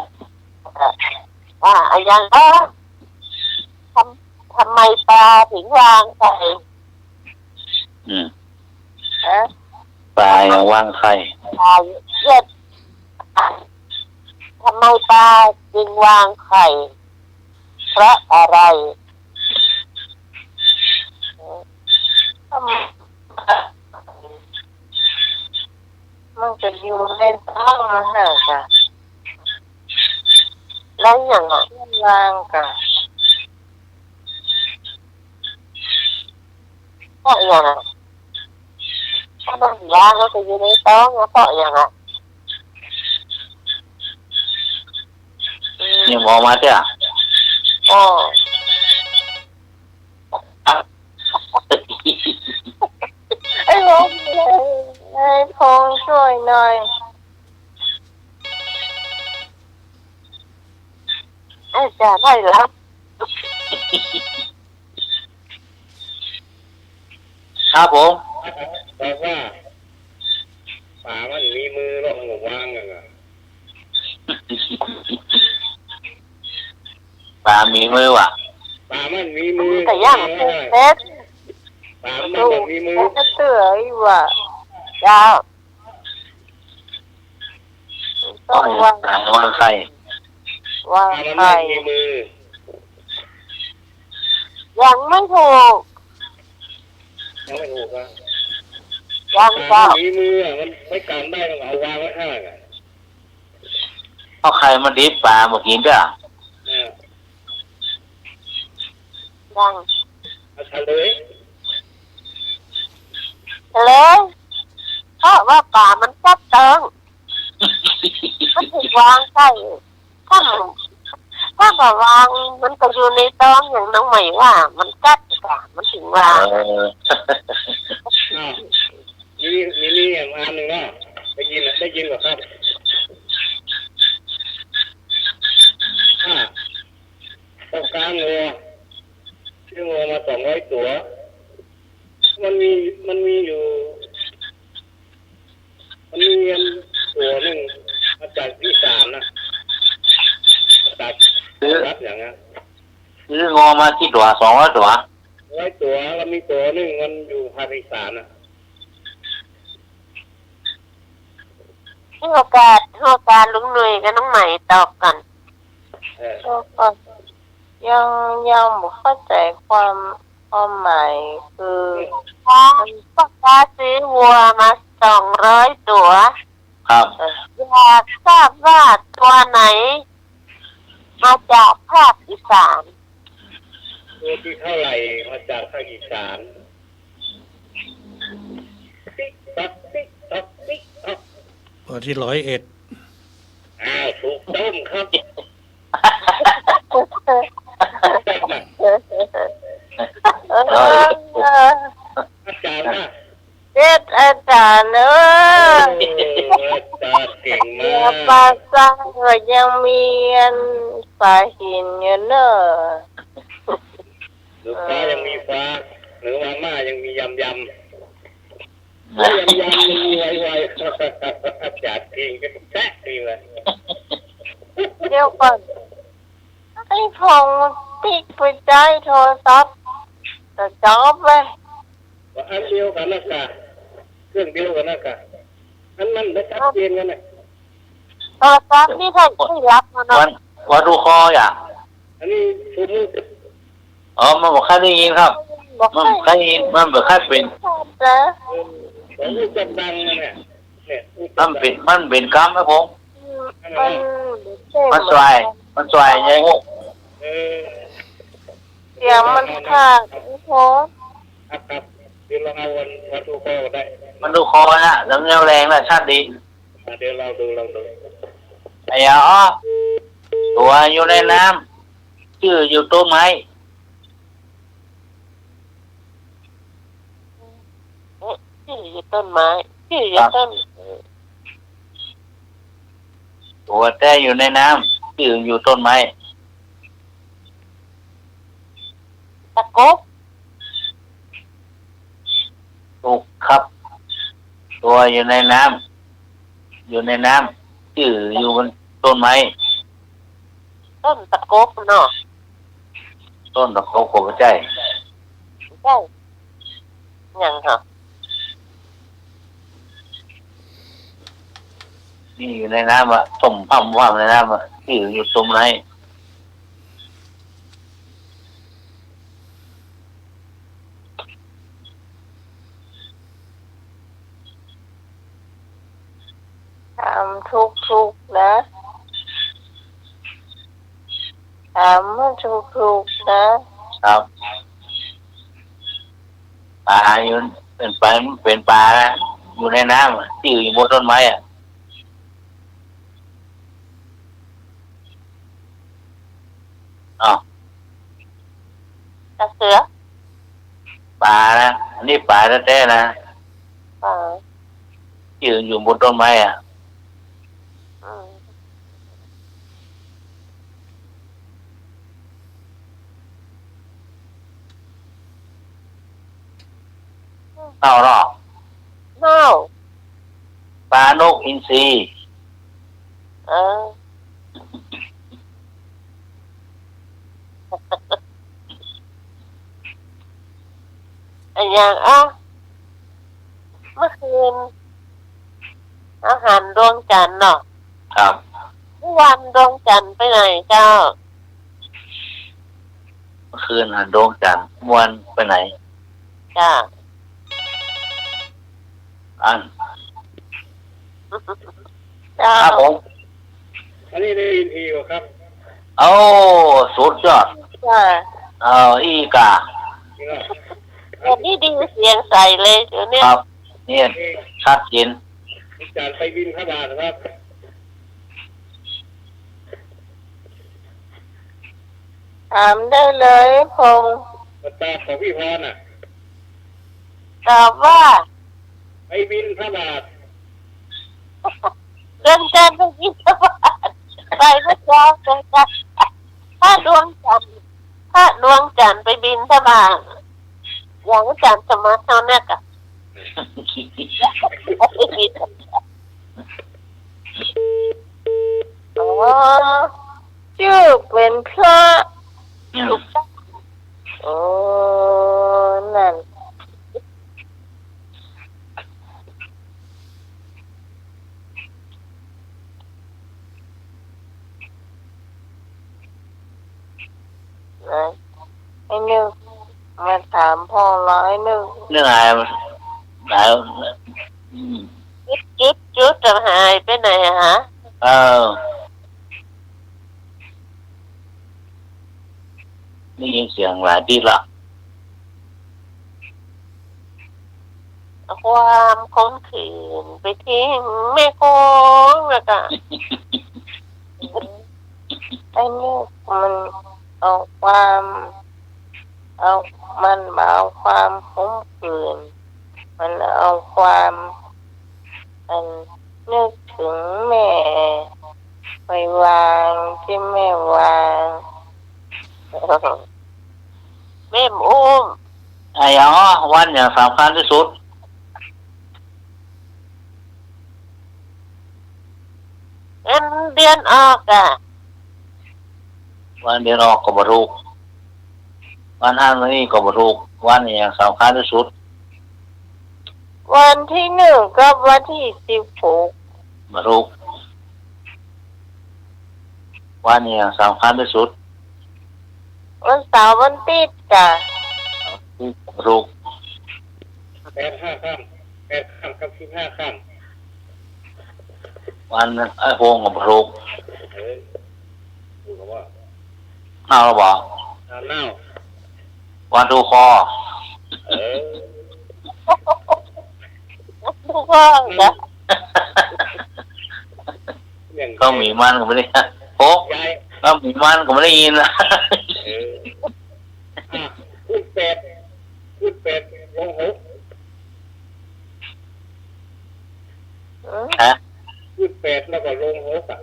อ่ะ อ่ะ อะหยัง เออ ทำ ทำไมปลาถึงวางไข่ อืม ฮะ ปลายังวางไข่ ปลาเยอะ ทำไมปลาจึงวางไข่ เพราะอะไร มันก็อยู่ในต๊องมันหั้นกะ แล้วอะหยังอะ วางกะ เพราะอะหยังอะ ถ้ามันบ่วางมันก็อยู่ในต๊องอะ เพราะอะหยังอะ อืม ยังบ่ออกมาเตื้อ อ๋อ ไอ้ลมเลย ไอ้พงษ์ช่วยหน่อย อาจารย์ได้แล้ว ครับผม บอกว่า ป๋ามันมีมือ ลองวางกันนะ ป๋ามีมือว่ะ ป๋ามันมีมือ แต่ยัง ป๋ามัน เซ็ต ป๋ามันมีมือ เซ็ตเตื้ออีกว่ะ เจ้า ต้องวาง วางไข่ วางไข่ ป๋ามันมีมือ ยังไม่ถูก ยังไม่ถูกอ่ะ ยัง ป๋า เจ้า มันมีมืออ่ะ มันไม่กำได้ มันเอาวางไว้ข้างอ่ะ เอาไข่มาดิบป๋าบ่กิ๋นเตื้อ อ่า ยัง เอาเฉลย เฉลย เพราะว่าป๋ามันจับเติง มันถึงวางไข่ ถ้า ถ้าบ่วาง มันก็อยู่ในต๊อง อย่างน้องใหม่ว่า มันกัดกะ มันถึงวาง เออ อ่า มี มี มีอันนึ่งนะ ได้ยินนะ ได้ยินบ่ครับ อ่า ต้องการงัว ซื้องัวมาสองร้อยตั๋ว มันมี มันมีอยู่ มันมีอันตั๋วนึ่งมาจากอีสานนะ มาจาก ซื้อ รัฐอย่างเงี้ย ซื้องัวมากี่ตั๋ว สองร้อยตั๋ว ร้อยตั๋ว แล้วมีตั๋วนึ่งมันอยู่ภาคอีสานนะ ถือโอกาส ถือโอกาสลุงหนุ่ยกับน้องใหม่ตอบก่อน เออ ตอบก่อน ยัง ยังบ่เข้าใจ๋ความ ความหมายคือ พ่อค้าซื้อวัวมาสองร้อยตั๋ว ครับ อยากทราบว่าตั๋วไหน มาจากภาคอีสาน ตั๋วตี้เท่าไหร่ มาจากภาคอีสาน ติ๊กต๊อก ติ๊กต๊อก ติ๊กต๊อก ตั๋วตี้ร้อยเอ็ด อ้าว ถูกต้องครับ เ ก็ยังมีอันฝาหินอยู่เนอะ หรือฟ้ายังมีฟ้า หรือมาม่ายังมียำยำ ยำยำยังมีไวๆ อยากกิ๋นก็แซะดีเลย เดี๋ยวก่อน ไอ้พงษ์มันปิ๊กไปใจ๊โทรศัพท์ ก็จบเลย ว่าอันเดียวกั๋นนะก่ะ เครื่องเดียวกั๋นนะก่ะ อันมันบ่ชัดเจนกั๋นนะ โทรศัพท์นี่ถ้าได้รับมาเนาะ วัน วันทูคอลอ่ะ อันนี้โทรมือถือ อ๋อ มันบ่ค่อยได้ยินครับ บ่ค่อย มันบ่ค่อยได้ยิน มันบ่ค่อยเป๋น เออ ของลูกจักดังนะเนี่ย เนี่ย มันเป๋น มันเป๋นกำครับผม อืม มัน มันสว่าย มันสว่ายไงฮู้ เออ เสียงมันขาด โอ้โห ครับ ครับ เดี๋ยวลองเอาวัน วันทูคอลได้ วันทูคอลนะ แล้วแนวแรงนะ ชัดดี อ่ะ เดี๋ยวลองดู ลองดู ไอ้ยา อ๋อ ตั๋วอยู่ในน้ำ จื้ออยู่ต้นไม้ เอ๊ะ จื้ออยู่ต้นไม้ จื้ออยู่ต้น ครับ ตั๋วแต๊อยู่ในน้ำ จื้ออยู่ต้นไม้ ตะกบ ถูกครับ ตั๋วอยู่ในน้ำ อยู่ในน้ำ จื้ออยู่บนต้นไม้ ต้นตะกบเนาะ ต้นตะกบก็บ่ใจ้ ใจ้ หยังเหรอ นี่อยู่ในน้ำอะ ต้มพ่ำว่ำในน้ำอะ จื้ออยู่ต้นไม้ ถามถูกๆ นะ ถามมันถูกๆ นะ ครับ ป๋าอยู่ เป๋นป๋า เป๋นป๋านะ อยู่ในน้ำอะ จื้ออยู่บนต้นไม้อะ อ้าว ตาเสือ ป๋านะ อันนี้ป๋าแต๊ๆ นะ ป๋า จื้ออยู่บนต้นไม้อะ อืม เข้าเนาะ เข้า ป๋านกอินทรี เออ อะหยัง อ้าว เมื่อคืน อาหารดวงจันทร์เนาะ ครับ เมื่อวานดวงจันทร์ไปไหนเจ้า เมื่อคืนหันดวงจันทร์ เมื่อวานไปไหน จ้า อัน เจ้า ครับผม อันนี้ได้ยินดีกว่าครับ โอ้ สุดยอด จ้า เอาอีกอ่ะ เดี๋ยวนี้ดีเสียงใสเลยเดี๋ยวนี้ ครับ เนี่ย ชัดเจน อาจารย์ไปบิณฑบาตครับ ถามได้เลยพงษ์ ตอบของพี่พรน่ะ ตอบว่า ไปบิณฑบาต ดวงจันทร์ไปบิณฑบาต ไปเมื่อเช้าดวงจันทร์ พระดวงจันทร์ พระดวงจันทร์ไปบิณฑบาต อย่างอาจารย์สมัครเท่านั้นกะ อ๋อ จื้อเป๋นพระ อืม ถูกต้อง โอ้ นั่น นะ ไอ้นึก มาถามพ่อร้อยนึก เรื่องอะไร หลาย อืม จุด จุด จุดจะหายไปไหนอะฮะ เออ ได้ยินเสียงหลายทีละ เอาความขมขื่นไปทิ้งแม่โขงแล้วก็ ไอ้นี่มันเอาความ เอา มันบ่เอาความขมขื่น มันเอาความ อันนึกถึงแม่ ไปวางตี้แม่วาง แม่อุ้ม อะหยังอ้อ วันหยังสำคัญตี้สุด วันเดือนออกอะ วันเดือนออกก็บ่ถูก วันหั้นวันนี้ก็บ่ถูก วันอะหยังสำคัญตี้สุด วันตี้หนึ่งกับวันตี้สิบหก บ่ถูก วันอะหยังสำคัญตี้สุด วันเสาร์วันอาทิตย์กะ บ่ถูก แปดห้าค่ำ แปดค่ำกับสิบห้าค่ำ วันไอ้โฮงก็บ่ถูก เออ ถูกแล้วบ่ เอาแล้วบ่ เอาแล้ว วันถูกคอ เออ ถูกคอเหรอ อย่าง ก็มีมันก็ไม่ได้ โอ้ ยาย ก็มีมันก็ไม่ได้ยินนะ เออ อ่ะ ขึ้นแปด ขึ้นแปด ลงหก ฮะ ขึ้นแปดแล้วก็ลงหกอะ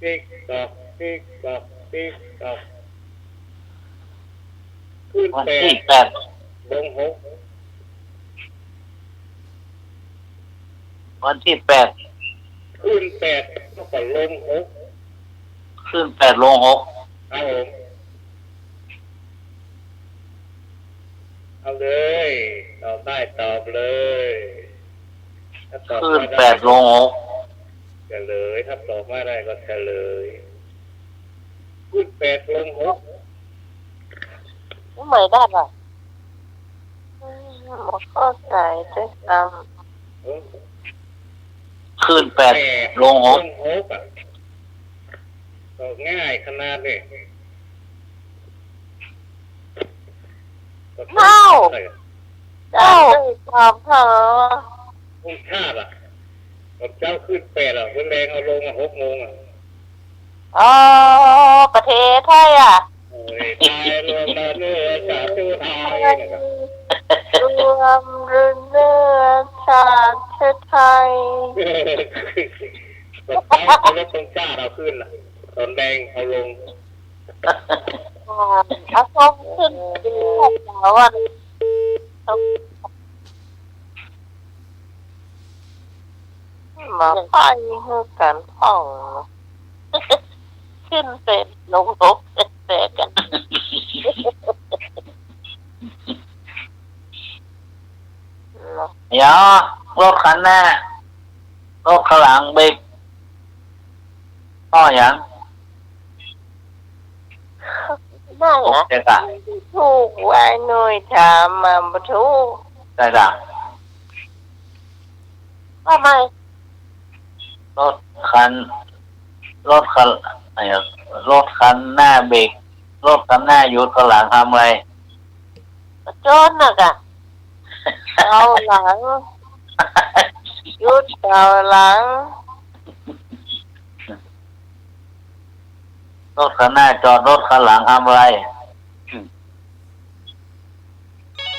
ติ๊กต๊อก ติ๊กต๊อก ติ๊กต๊อก ขึ้น วันตี้แปด แปด ลงหก วันตี้แปด ขึ้นแปด แล้วก็ลงหก ขึ้นแปด ลงหก ครับผม เอาเลย ตอบได้ตอบเลย ถ้าตอบ ขึ้น ไม่ได้ แปด ลงหก เฉลย ถ้าตอบไม่ได้ก็เฉลย ขึ้นแปด ลงหก ไม่ได้หรอ อืม บ่เข้าใจ๋ด้วยซ้ำ เออ ขึ้นแปด แปด ลงหก ลงหกอะ ก็ง่ายขนาดนี้ เอ้า เจ้าตอบเถอะ ธงชาติอะ ต๋อนเจ๊าขึ้นแปดอะ เปิ้นแลงเอาลงอะ หกโมงอะ อ๋อ ประเทศไทยอะ โอ้ย ต๋อนแลงเอาลงเนื้อชาติไทยนะครับ รวมเนื้อชาติไทย ต๋อนเจ๊าเอาลงธงชาติเอาขึ้นอะ ต๋อนแลงเอาลง อ่า เอาธงขึ้น เอาวัน มาไปหื้อกั๋นพ่อง ขึ้นแปด ลงหก แปดกั๋น เดี๋ยว รถคันหน้า รถข้างหลังเบรก เพราะหยัง ไม่อะ ถูกจ้ะ ถูก ว่าหน่วยถามมาบ่ถูก ใจ้จ้ะ ว่าไม่ รถคัน รถคัน ไอ้ รถคันหน้าเบรก รถคันหน้าหยุด ข้างหลังทำอะไร จอดน่ะกะ เกาหลัง หยุดเกาหลัง รถคันหน้าจอด รถคันหลังทำอะไร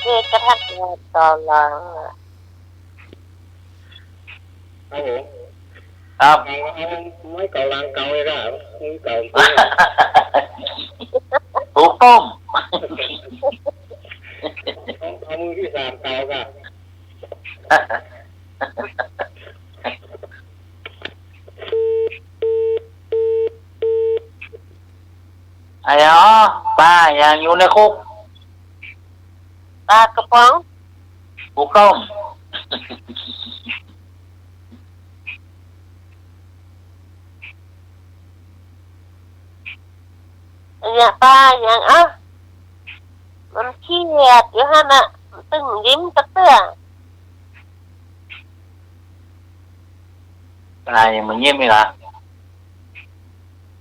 เบรกกะทันหันเกาหลังอะ ครับผม ครับ เอา เอาไม้เกาหลังเกาเลยนะ มือเกา ถูกต้อง เอา เอามือตี้สามเกาค่ะ อะหยัง ปลาอะหยังอยู่ในคุก ปลากระป๋อง ถูกต้อง อะหยัง ปลาอะหยัง เอ้า มันเครียดอยู่หั้นน่ะ มันตึงยิ้มจักเตื้อ ปลาอะหยังมันยิ้มนี่ล่ะ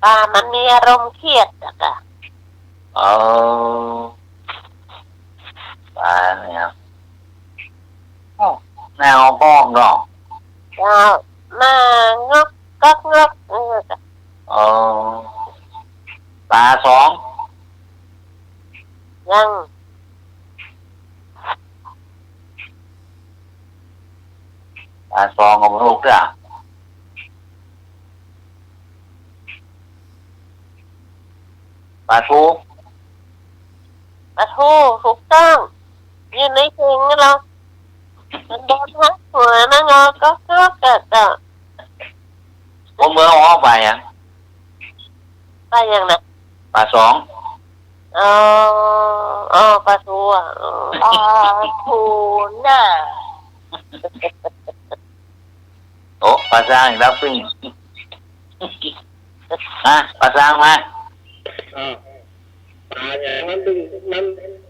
ปลามันมีอารมณ์เครียดอะกะ อ๋อ ปลาเนี่ย โอ้ หน้าอ้อกๆ เนาะ เจ้า หน้างอกก๊อกงอก เออ อ๋อ ปลาสอง ยัง ปลาสองก็บ่ถูกเตื้อ ปลาทู ปลาทู ถูกต้อง อยู่ในเข่งนั่นเหรอ มันโดนทั้งหัวนั่นเหรอ ก็ ก็ ก็ ก็ ผมเมื่อออกไปอะ ไปยังนะ ปลาสอง อ๋อ อ๋อ ปลาทูอะ อ๋อ ปลาทูน่ะ โอ้ ปลาซางอีกแล้วปิ้ง ฮะ ปลาซางมา อ้าว ปลาอย่างนั้นดึง มัน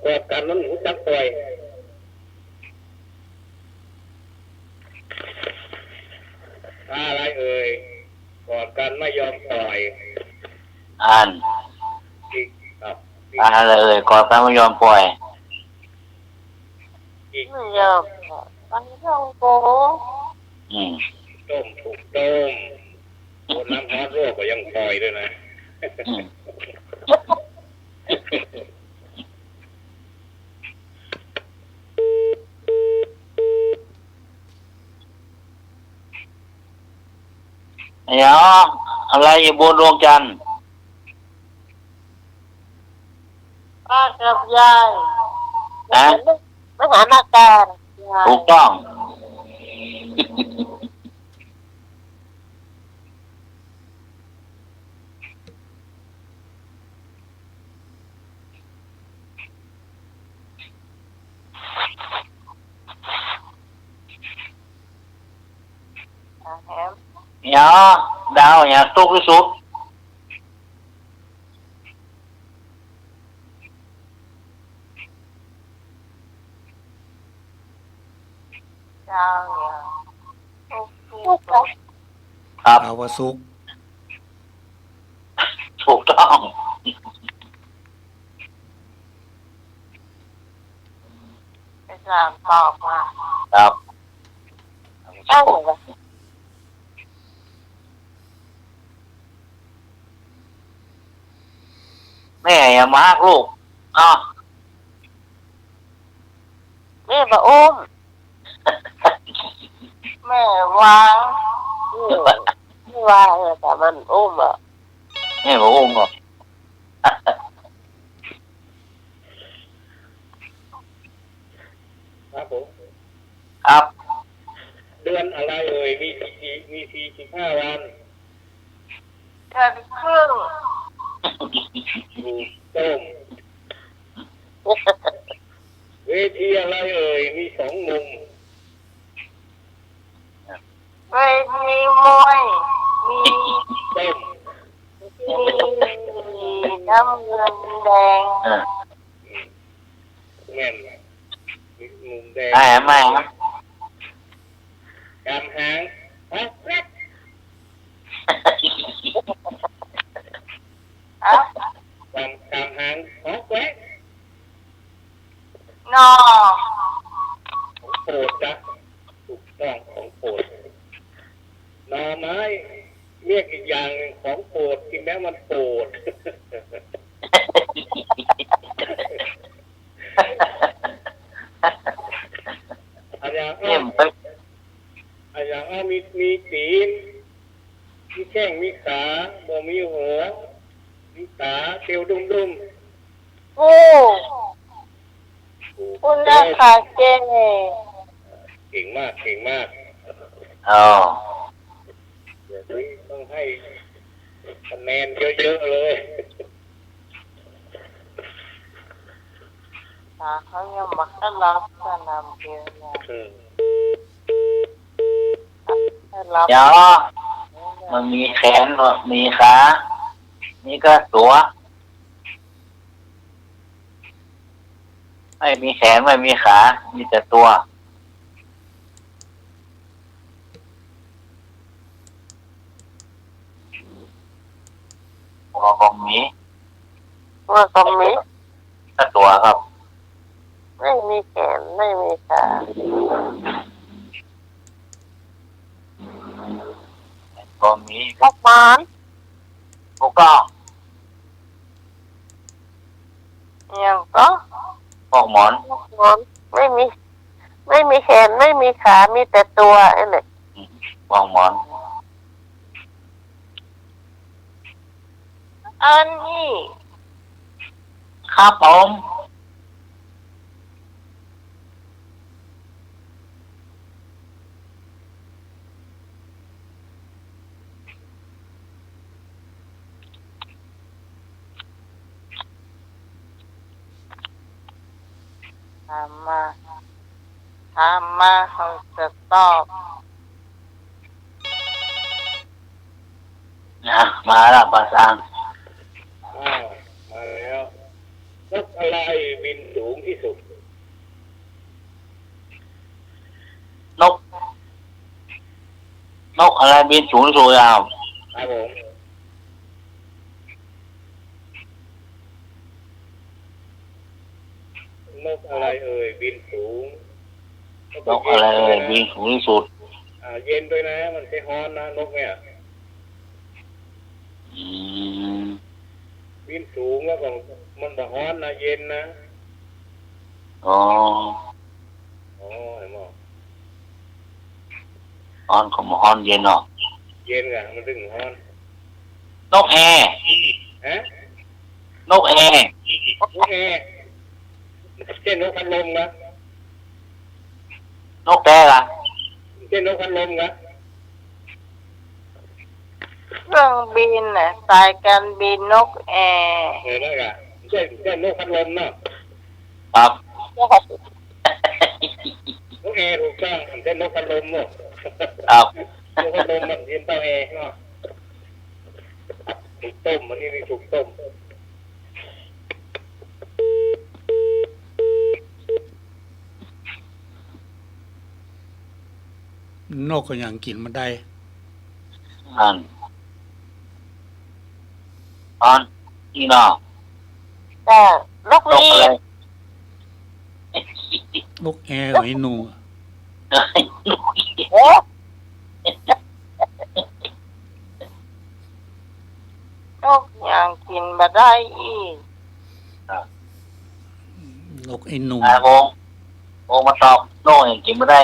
กอดกั๋นมันบ่ฮู้จักป่อย ปลาอะไรเอ่ย กอดกั๋นไม่ยอมป่อย อัน อีก อ้าว ปลาอะไรเอ่ย กอดกั๋นไม่ยอมป่อย อีก ไม่ยอม ปลาท่องโก อืม ต้ม ถูกต้ม โอ้ น้ำฮ้อนลวกก็ยังป่อยด้วยนะ อืม เดี๋ยว อะไรอยู่บนดวงจันทร์ ป้ากับยาย ฮะ มหานาการ ถูกต้อง เนี่ย ดาวเนี่ย สุกหรือสุก ดาวเนี่ย สุก สุก ครับ ดาวว่าสุก ถูกต้อง ไปสามตอบมา ครับ ใช่เหรอ แม่อย่ามาร์กลูก อ้าว แม่บ่อุ้ม แม่วาง อืม แม่วาง แต่มันอุ้มอะ แม่บ่อุ้มเหรอ ครับผม ครับ เดือนอะไรเอ่ย มีสี่ มีสี่สิบห้าวัน เดือนครึ่ง ถูกต้อง เวทีอะไรเอ่ย มีสองมุม เวทีมวย มี ส้ม มีน้ำเงินแดง อ่า แม่น มุมแดง อ่า แม่น กำหาง ฮะ ฮะ กำ กำหาง ฮะ แกวะ หน่อ ของโปรดจ๊ะ ถูกต้อง ของโปรด หน่อไม้ เรียกอีกอย่างหนึ่ง ของโปรด กินแล้วมันโปรด อะหยัง เนี่ย อ้อ มัน อะหยัง อ้อ มี มีตี๋น มีแข้ง มีขา บ่มีหัว มีต๋า เตียวดุ้มๆ โอ้ โอ้ คุณราคาเก่ง เก่งมาก เก่งมาก อ้าว เดี๋ยวนี้ต้องให้คะแนนเยอะๆ เลย ต๋าเขายังบ่ทันหลับ สนามเดียวนะ อืม ทันหลับ เดี๋ยว มันมีแขน มีขา นี่ก็ตั๋ว ไม่มีแขน ไม่มีขา มีแต่ตั๋ว ตั๋วก็มี ตั๋วก็มี ก็ตั๋วครับ ไม่มีแขน ไม่มีขา ตั๋วมี พวกหมอน ถูกต้อง เนี่ยก็ พวกหมอน พวกหมอน ไม่มี ไม่มีแขน ไม่มีขา มีแต่ตั๋ว อันนี้ อืม พวกหมอน อันนี้ ครับผม ถามมา ถามมา เฮาจะตอบ นะ มาละ บ่าวสาง อ้าว มาแล้ว นกอะไรบินสูงที่สุด นก นกอะไรบินสูงที่สุดอ่ะ ครับผม นกอะไรเอ่ยบินสูง นกอะไรเอ่ยบินสูงที่สุด อ่า เย็นด้วยนะ มันบ่ฮ้อนนะ นกเนี่ย อืม บินสูงแล้วก็มันบ่ฮ้อนนะ เย็นนะ อ๋อ อ๋อ เห็นบ่ ฮ้อนก็บ่ฮ้อน เย็นเนาะ เย็นกะ มันถึงฮ้อน นกแอร์ ฮะ นกแอร์ นกแอร์ บ่ใจ้นกพัดลมนะ นกแต๊กะ บ่ใจ้นกพัดลมนะ เครื่องบินน่ะ สายการบิน นกแอร์ เออ นั่นกะ บ่ใจ้ บ่ใจ้นกพัดลมเนาะ ครับ นกแอร์ถูกต้อง บ่ใจ้นกพัดลมเนาะ ครับ นกพัดลมมันบินใต้แอร์เนาะ ถูกต้ม อันนี้นี่ถูกต้ม นกก็ยังกิ๋นบ่ได้ อัน อัน นี่เนาะ จ้ะ นกหวีด นกอะไร นกแอร์ ไอ้หนู เอ๊ะ นกยังกิ๋นบ่ได้อีก นกไอ้หนุ่ม อ่า โอ โอ มาตอบ นกยังกิ๋นบ่ได้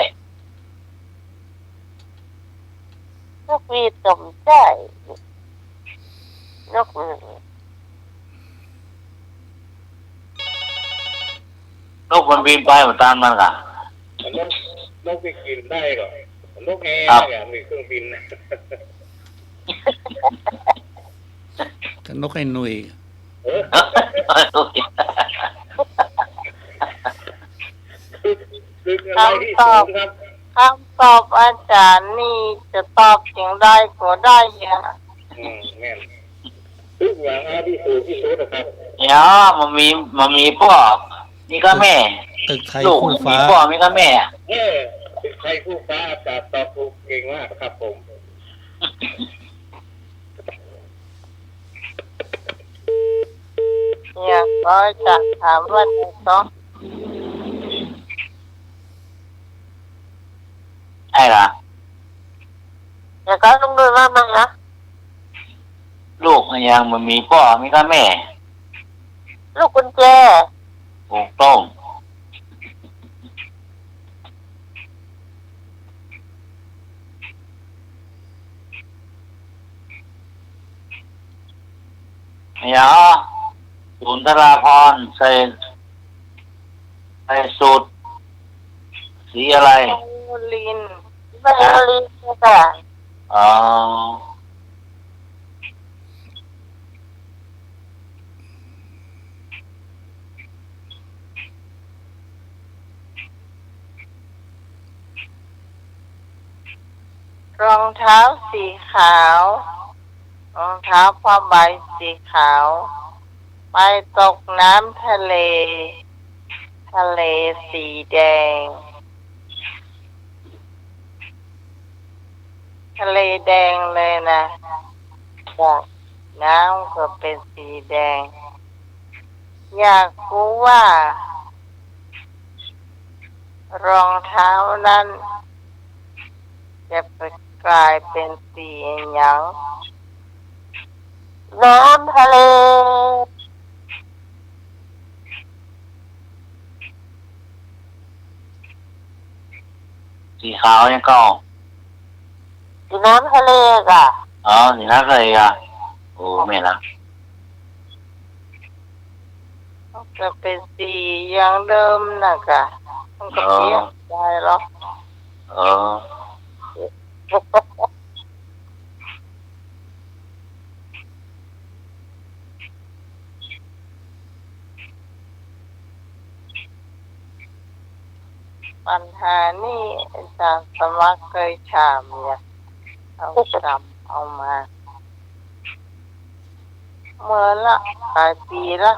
นกหวีดก็บ่ใจ้ นก นกมันบินไปบ่ตานมันกะ นก นกที่กิ๋นได้ก็ นกแอร์ ครับ เนี่ย มีเครื่องบิน กับนกไอ้หนุ่ย เออ คือ คืออะไรที่สูงครับ คำตอบอาจ๋ารย์นี่จะตอบเจียงใดก็ได้อะ อืม แม่น คือว่าอันที่สูงที่สุดนะครับ เดี๋ยว บ่มี บ่มีป้อ มีก้าแม่ ตึกไทย ลูก คู่ฟ้า มีป้อ มีก้าแม่ เออ ตึกไทยคู่ฟ้า อาจ๋ารย์ตอบถูกเก่งมากครับผม เนี่ย ก็จะถามว่าไงต่อ ใช่ละ แล้วก็ลุงดุลว่าไงนะ ลูกมันยังบ่มีป้อ มีก้าแม่ ลูกกุญแจ ถูกต้อง เดี๋ยว สุนทราภรณ์ใส่ ใส่สูทสีอะไร ไวโอลิน ไวโอลินค่ะ อ๋อ รองเท้าสีขาว รองเท้าผ้าใบสีขาว ไปตกน้ำทะเล ทะเลสีแดง ทะเลแดงเลยนะ จ้ะ น้ำก็เป๋นสีแดง อยากฮู้ว่า รองเท้านั้น จะไปกลายเป๋นสีอะหยัง น้ำทะเล สีขาวยังก่อ สีน้ำทะเลก่ะ อ๋อ สีน้ำทะเลก่ะ โอ้ แม่นละ จะเป๋นสีอย่างเดิมน่ะก่ะ มันก็ อ๋อ เปลี่ยนได้หรอก อ๋อ ปัญหานี่อาจ๋ารย์สมัครเกยถามเนี่ย เอาจ๋ำเอามา เมื่อละหลายปี๋ละ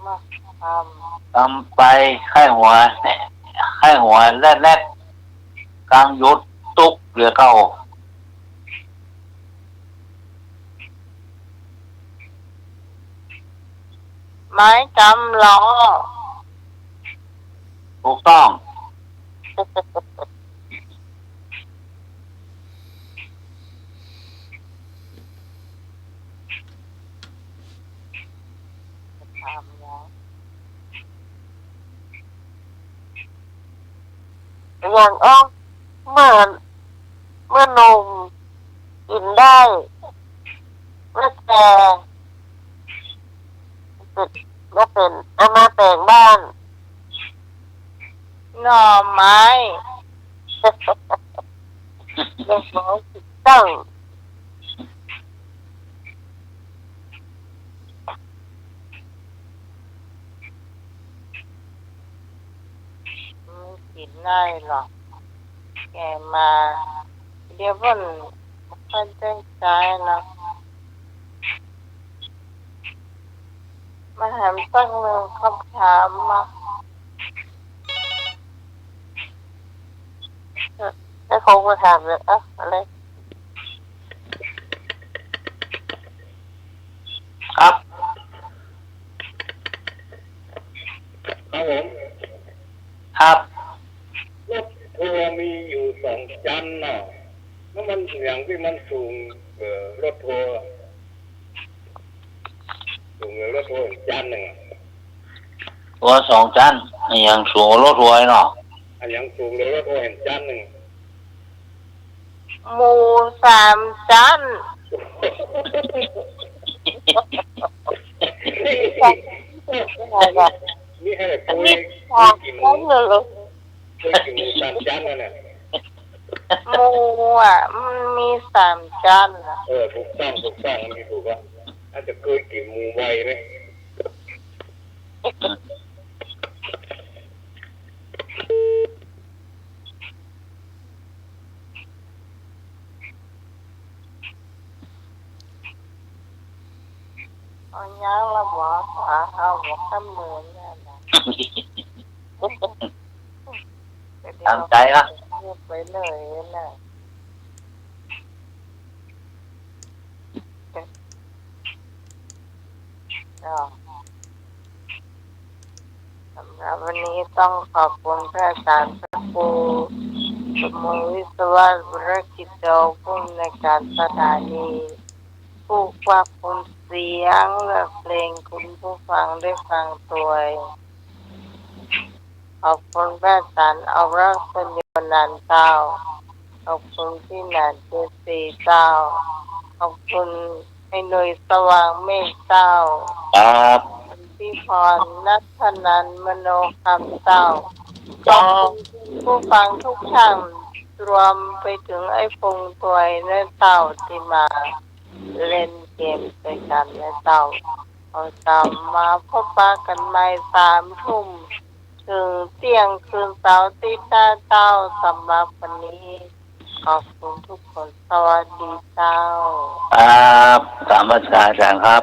มาทำ ทำไป ใค่หัว ใค่หัวแลดๆ กั๋งหยุดตุ๊กเหลือเก่า ไม้กำลอ ถูกต้อง อย่างอ้อ เมื่อ เมื่อหนุ่มกิ๋นได้ เมื่อแก่ เมื่อเป๋น เอามาแป๋งบ้าน หน่อไม้ หน่อไม้ ถูกต้อง อืม กิ๋นได้หรอก แก่มา เดี๋ยวเปิ้นบ่ค่อยได้ใจ๊เนาะ มาถามสักหนึ่งคำถามมา เออ ให้เขามาถามเลย เอ้า อะไร ครับ ครับผม ครับ รถทัวร์มีอยู่สองจั๊นเนาะ แล้วมันอย่างตี้มันสูง เอ่อ รถทัวร์ สูงเหลือรถทัวร์จั๊นนึ่งอะ ทัวร์สองจั๊น อะหยังสูงกว่ารถทัวร์เนาะ อะหยังสูงเหลือรถทัวร์จั๊นนึ่ง หมู่สามจั๊น นี่ให้ อันนี้ เกย สามจั๊นเลยเหรอ เกยกี่หมู่สามจั๊นนั่นน่ะ หมู่อะ มันมีสามจั๊นน่ะ เออ ถูกต้อง ถูกต้อง อันนี้ถูกละ อาจจะเกยกี่หมู่ไวไหม เอายังละบ่ หา หาบ่ค่ำเมินแล้วนะ ต๋ามใจ๋ละ เงียบไปเลยนะ ก็สำหรับวันนี้ต้องขอบคุณพระอาจารย์พระครูสมพงษ์ วิศวะวรกิจโจ ผู้อำนวยการสถานี ผู้ควบคุมเสียงและเพลง คุณผู้ฟังได้ฟังตวย ขอบคุณพระอาจารย์อรักษโยนันท์เจ้า ขอบคุณพี่หนานเจซีเจ้า ขอบคุณไอ้หนุ่ยสว่างเมฆเจ้า ครับ พี่พรณัฐนันท์มโนคำเจ้า ครับ ขอบคุณผู้ฟังทุกท่าน รวมไปถึงไอ้ปงตวยนะเจ้า ตี้มาเล่นเกมตวยกั๋นนะเจ้า เอาเจ้า มาพบปะกั๋นใหม่สามทุ่ม เถิงเตี้ยงคืนเสาร์อาทิตย์หน้าเจ้า สำหรับวันนี้ ขอบคุณทุกคน สวัสดีเจ้า ครับ กราบนมัสการอาจ๋ารย์ครับ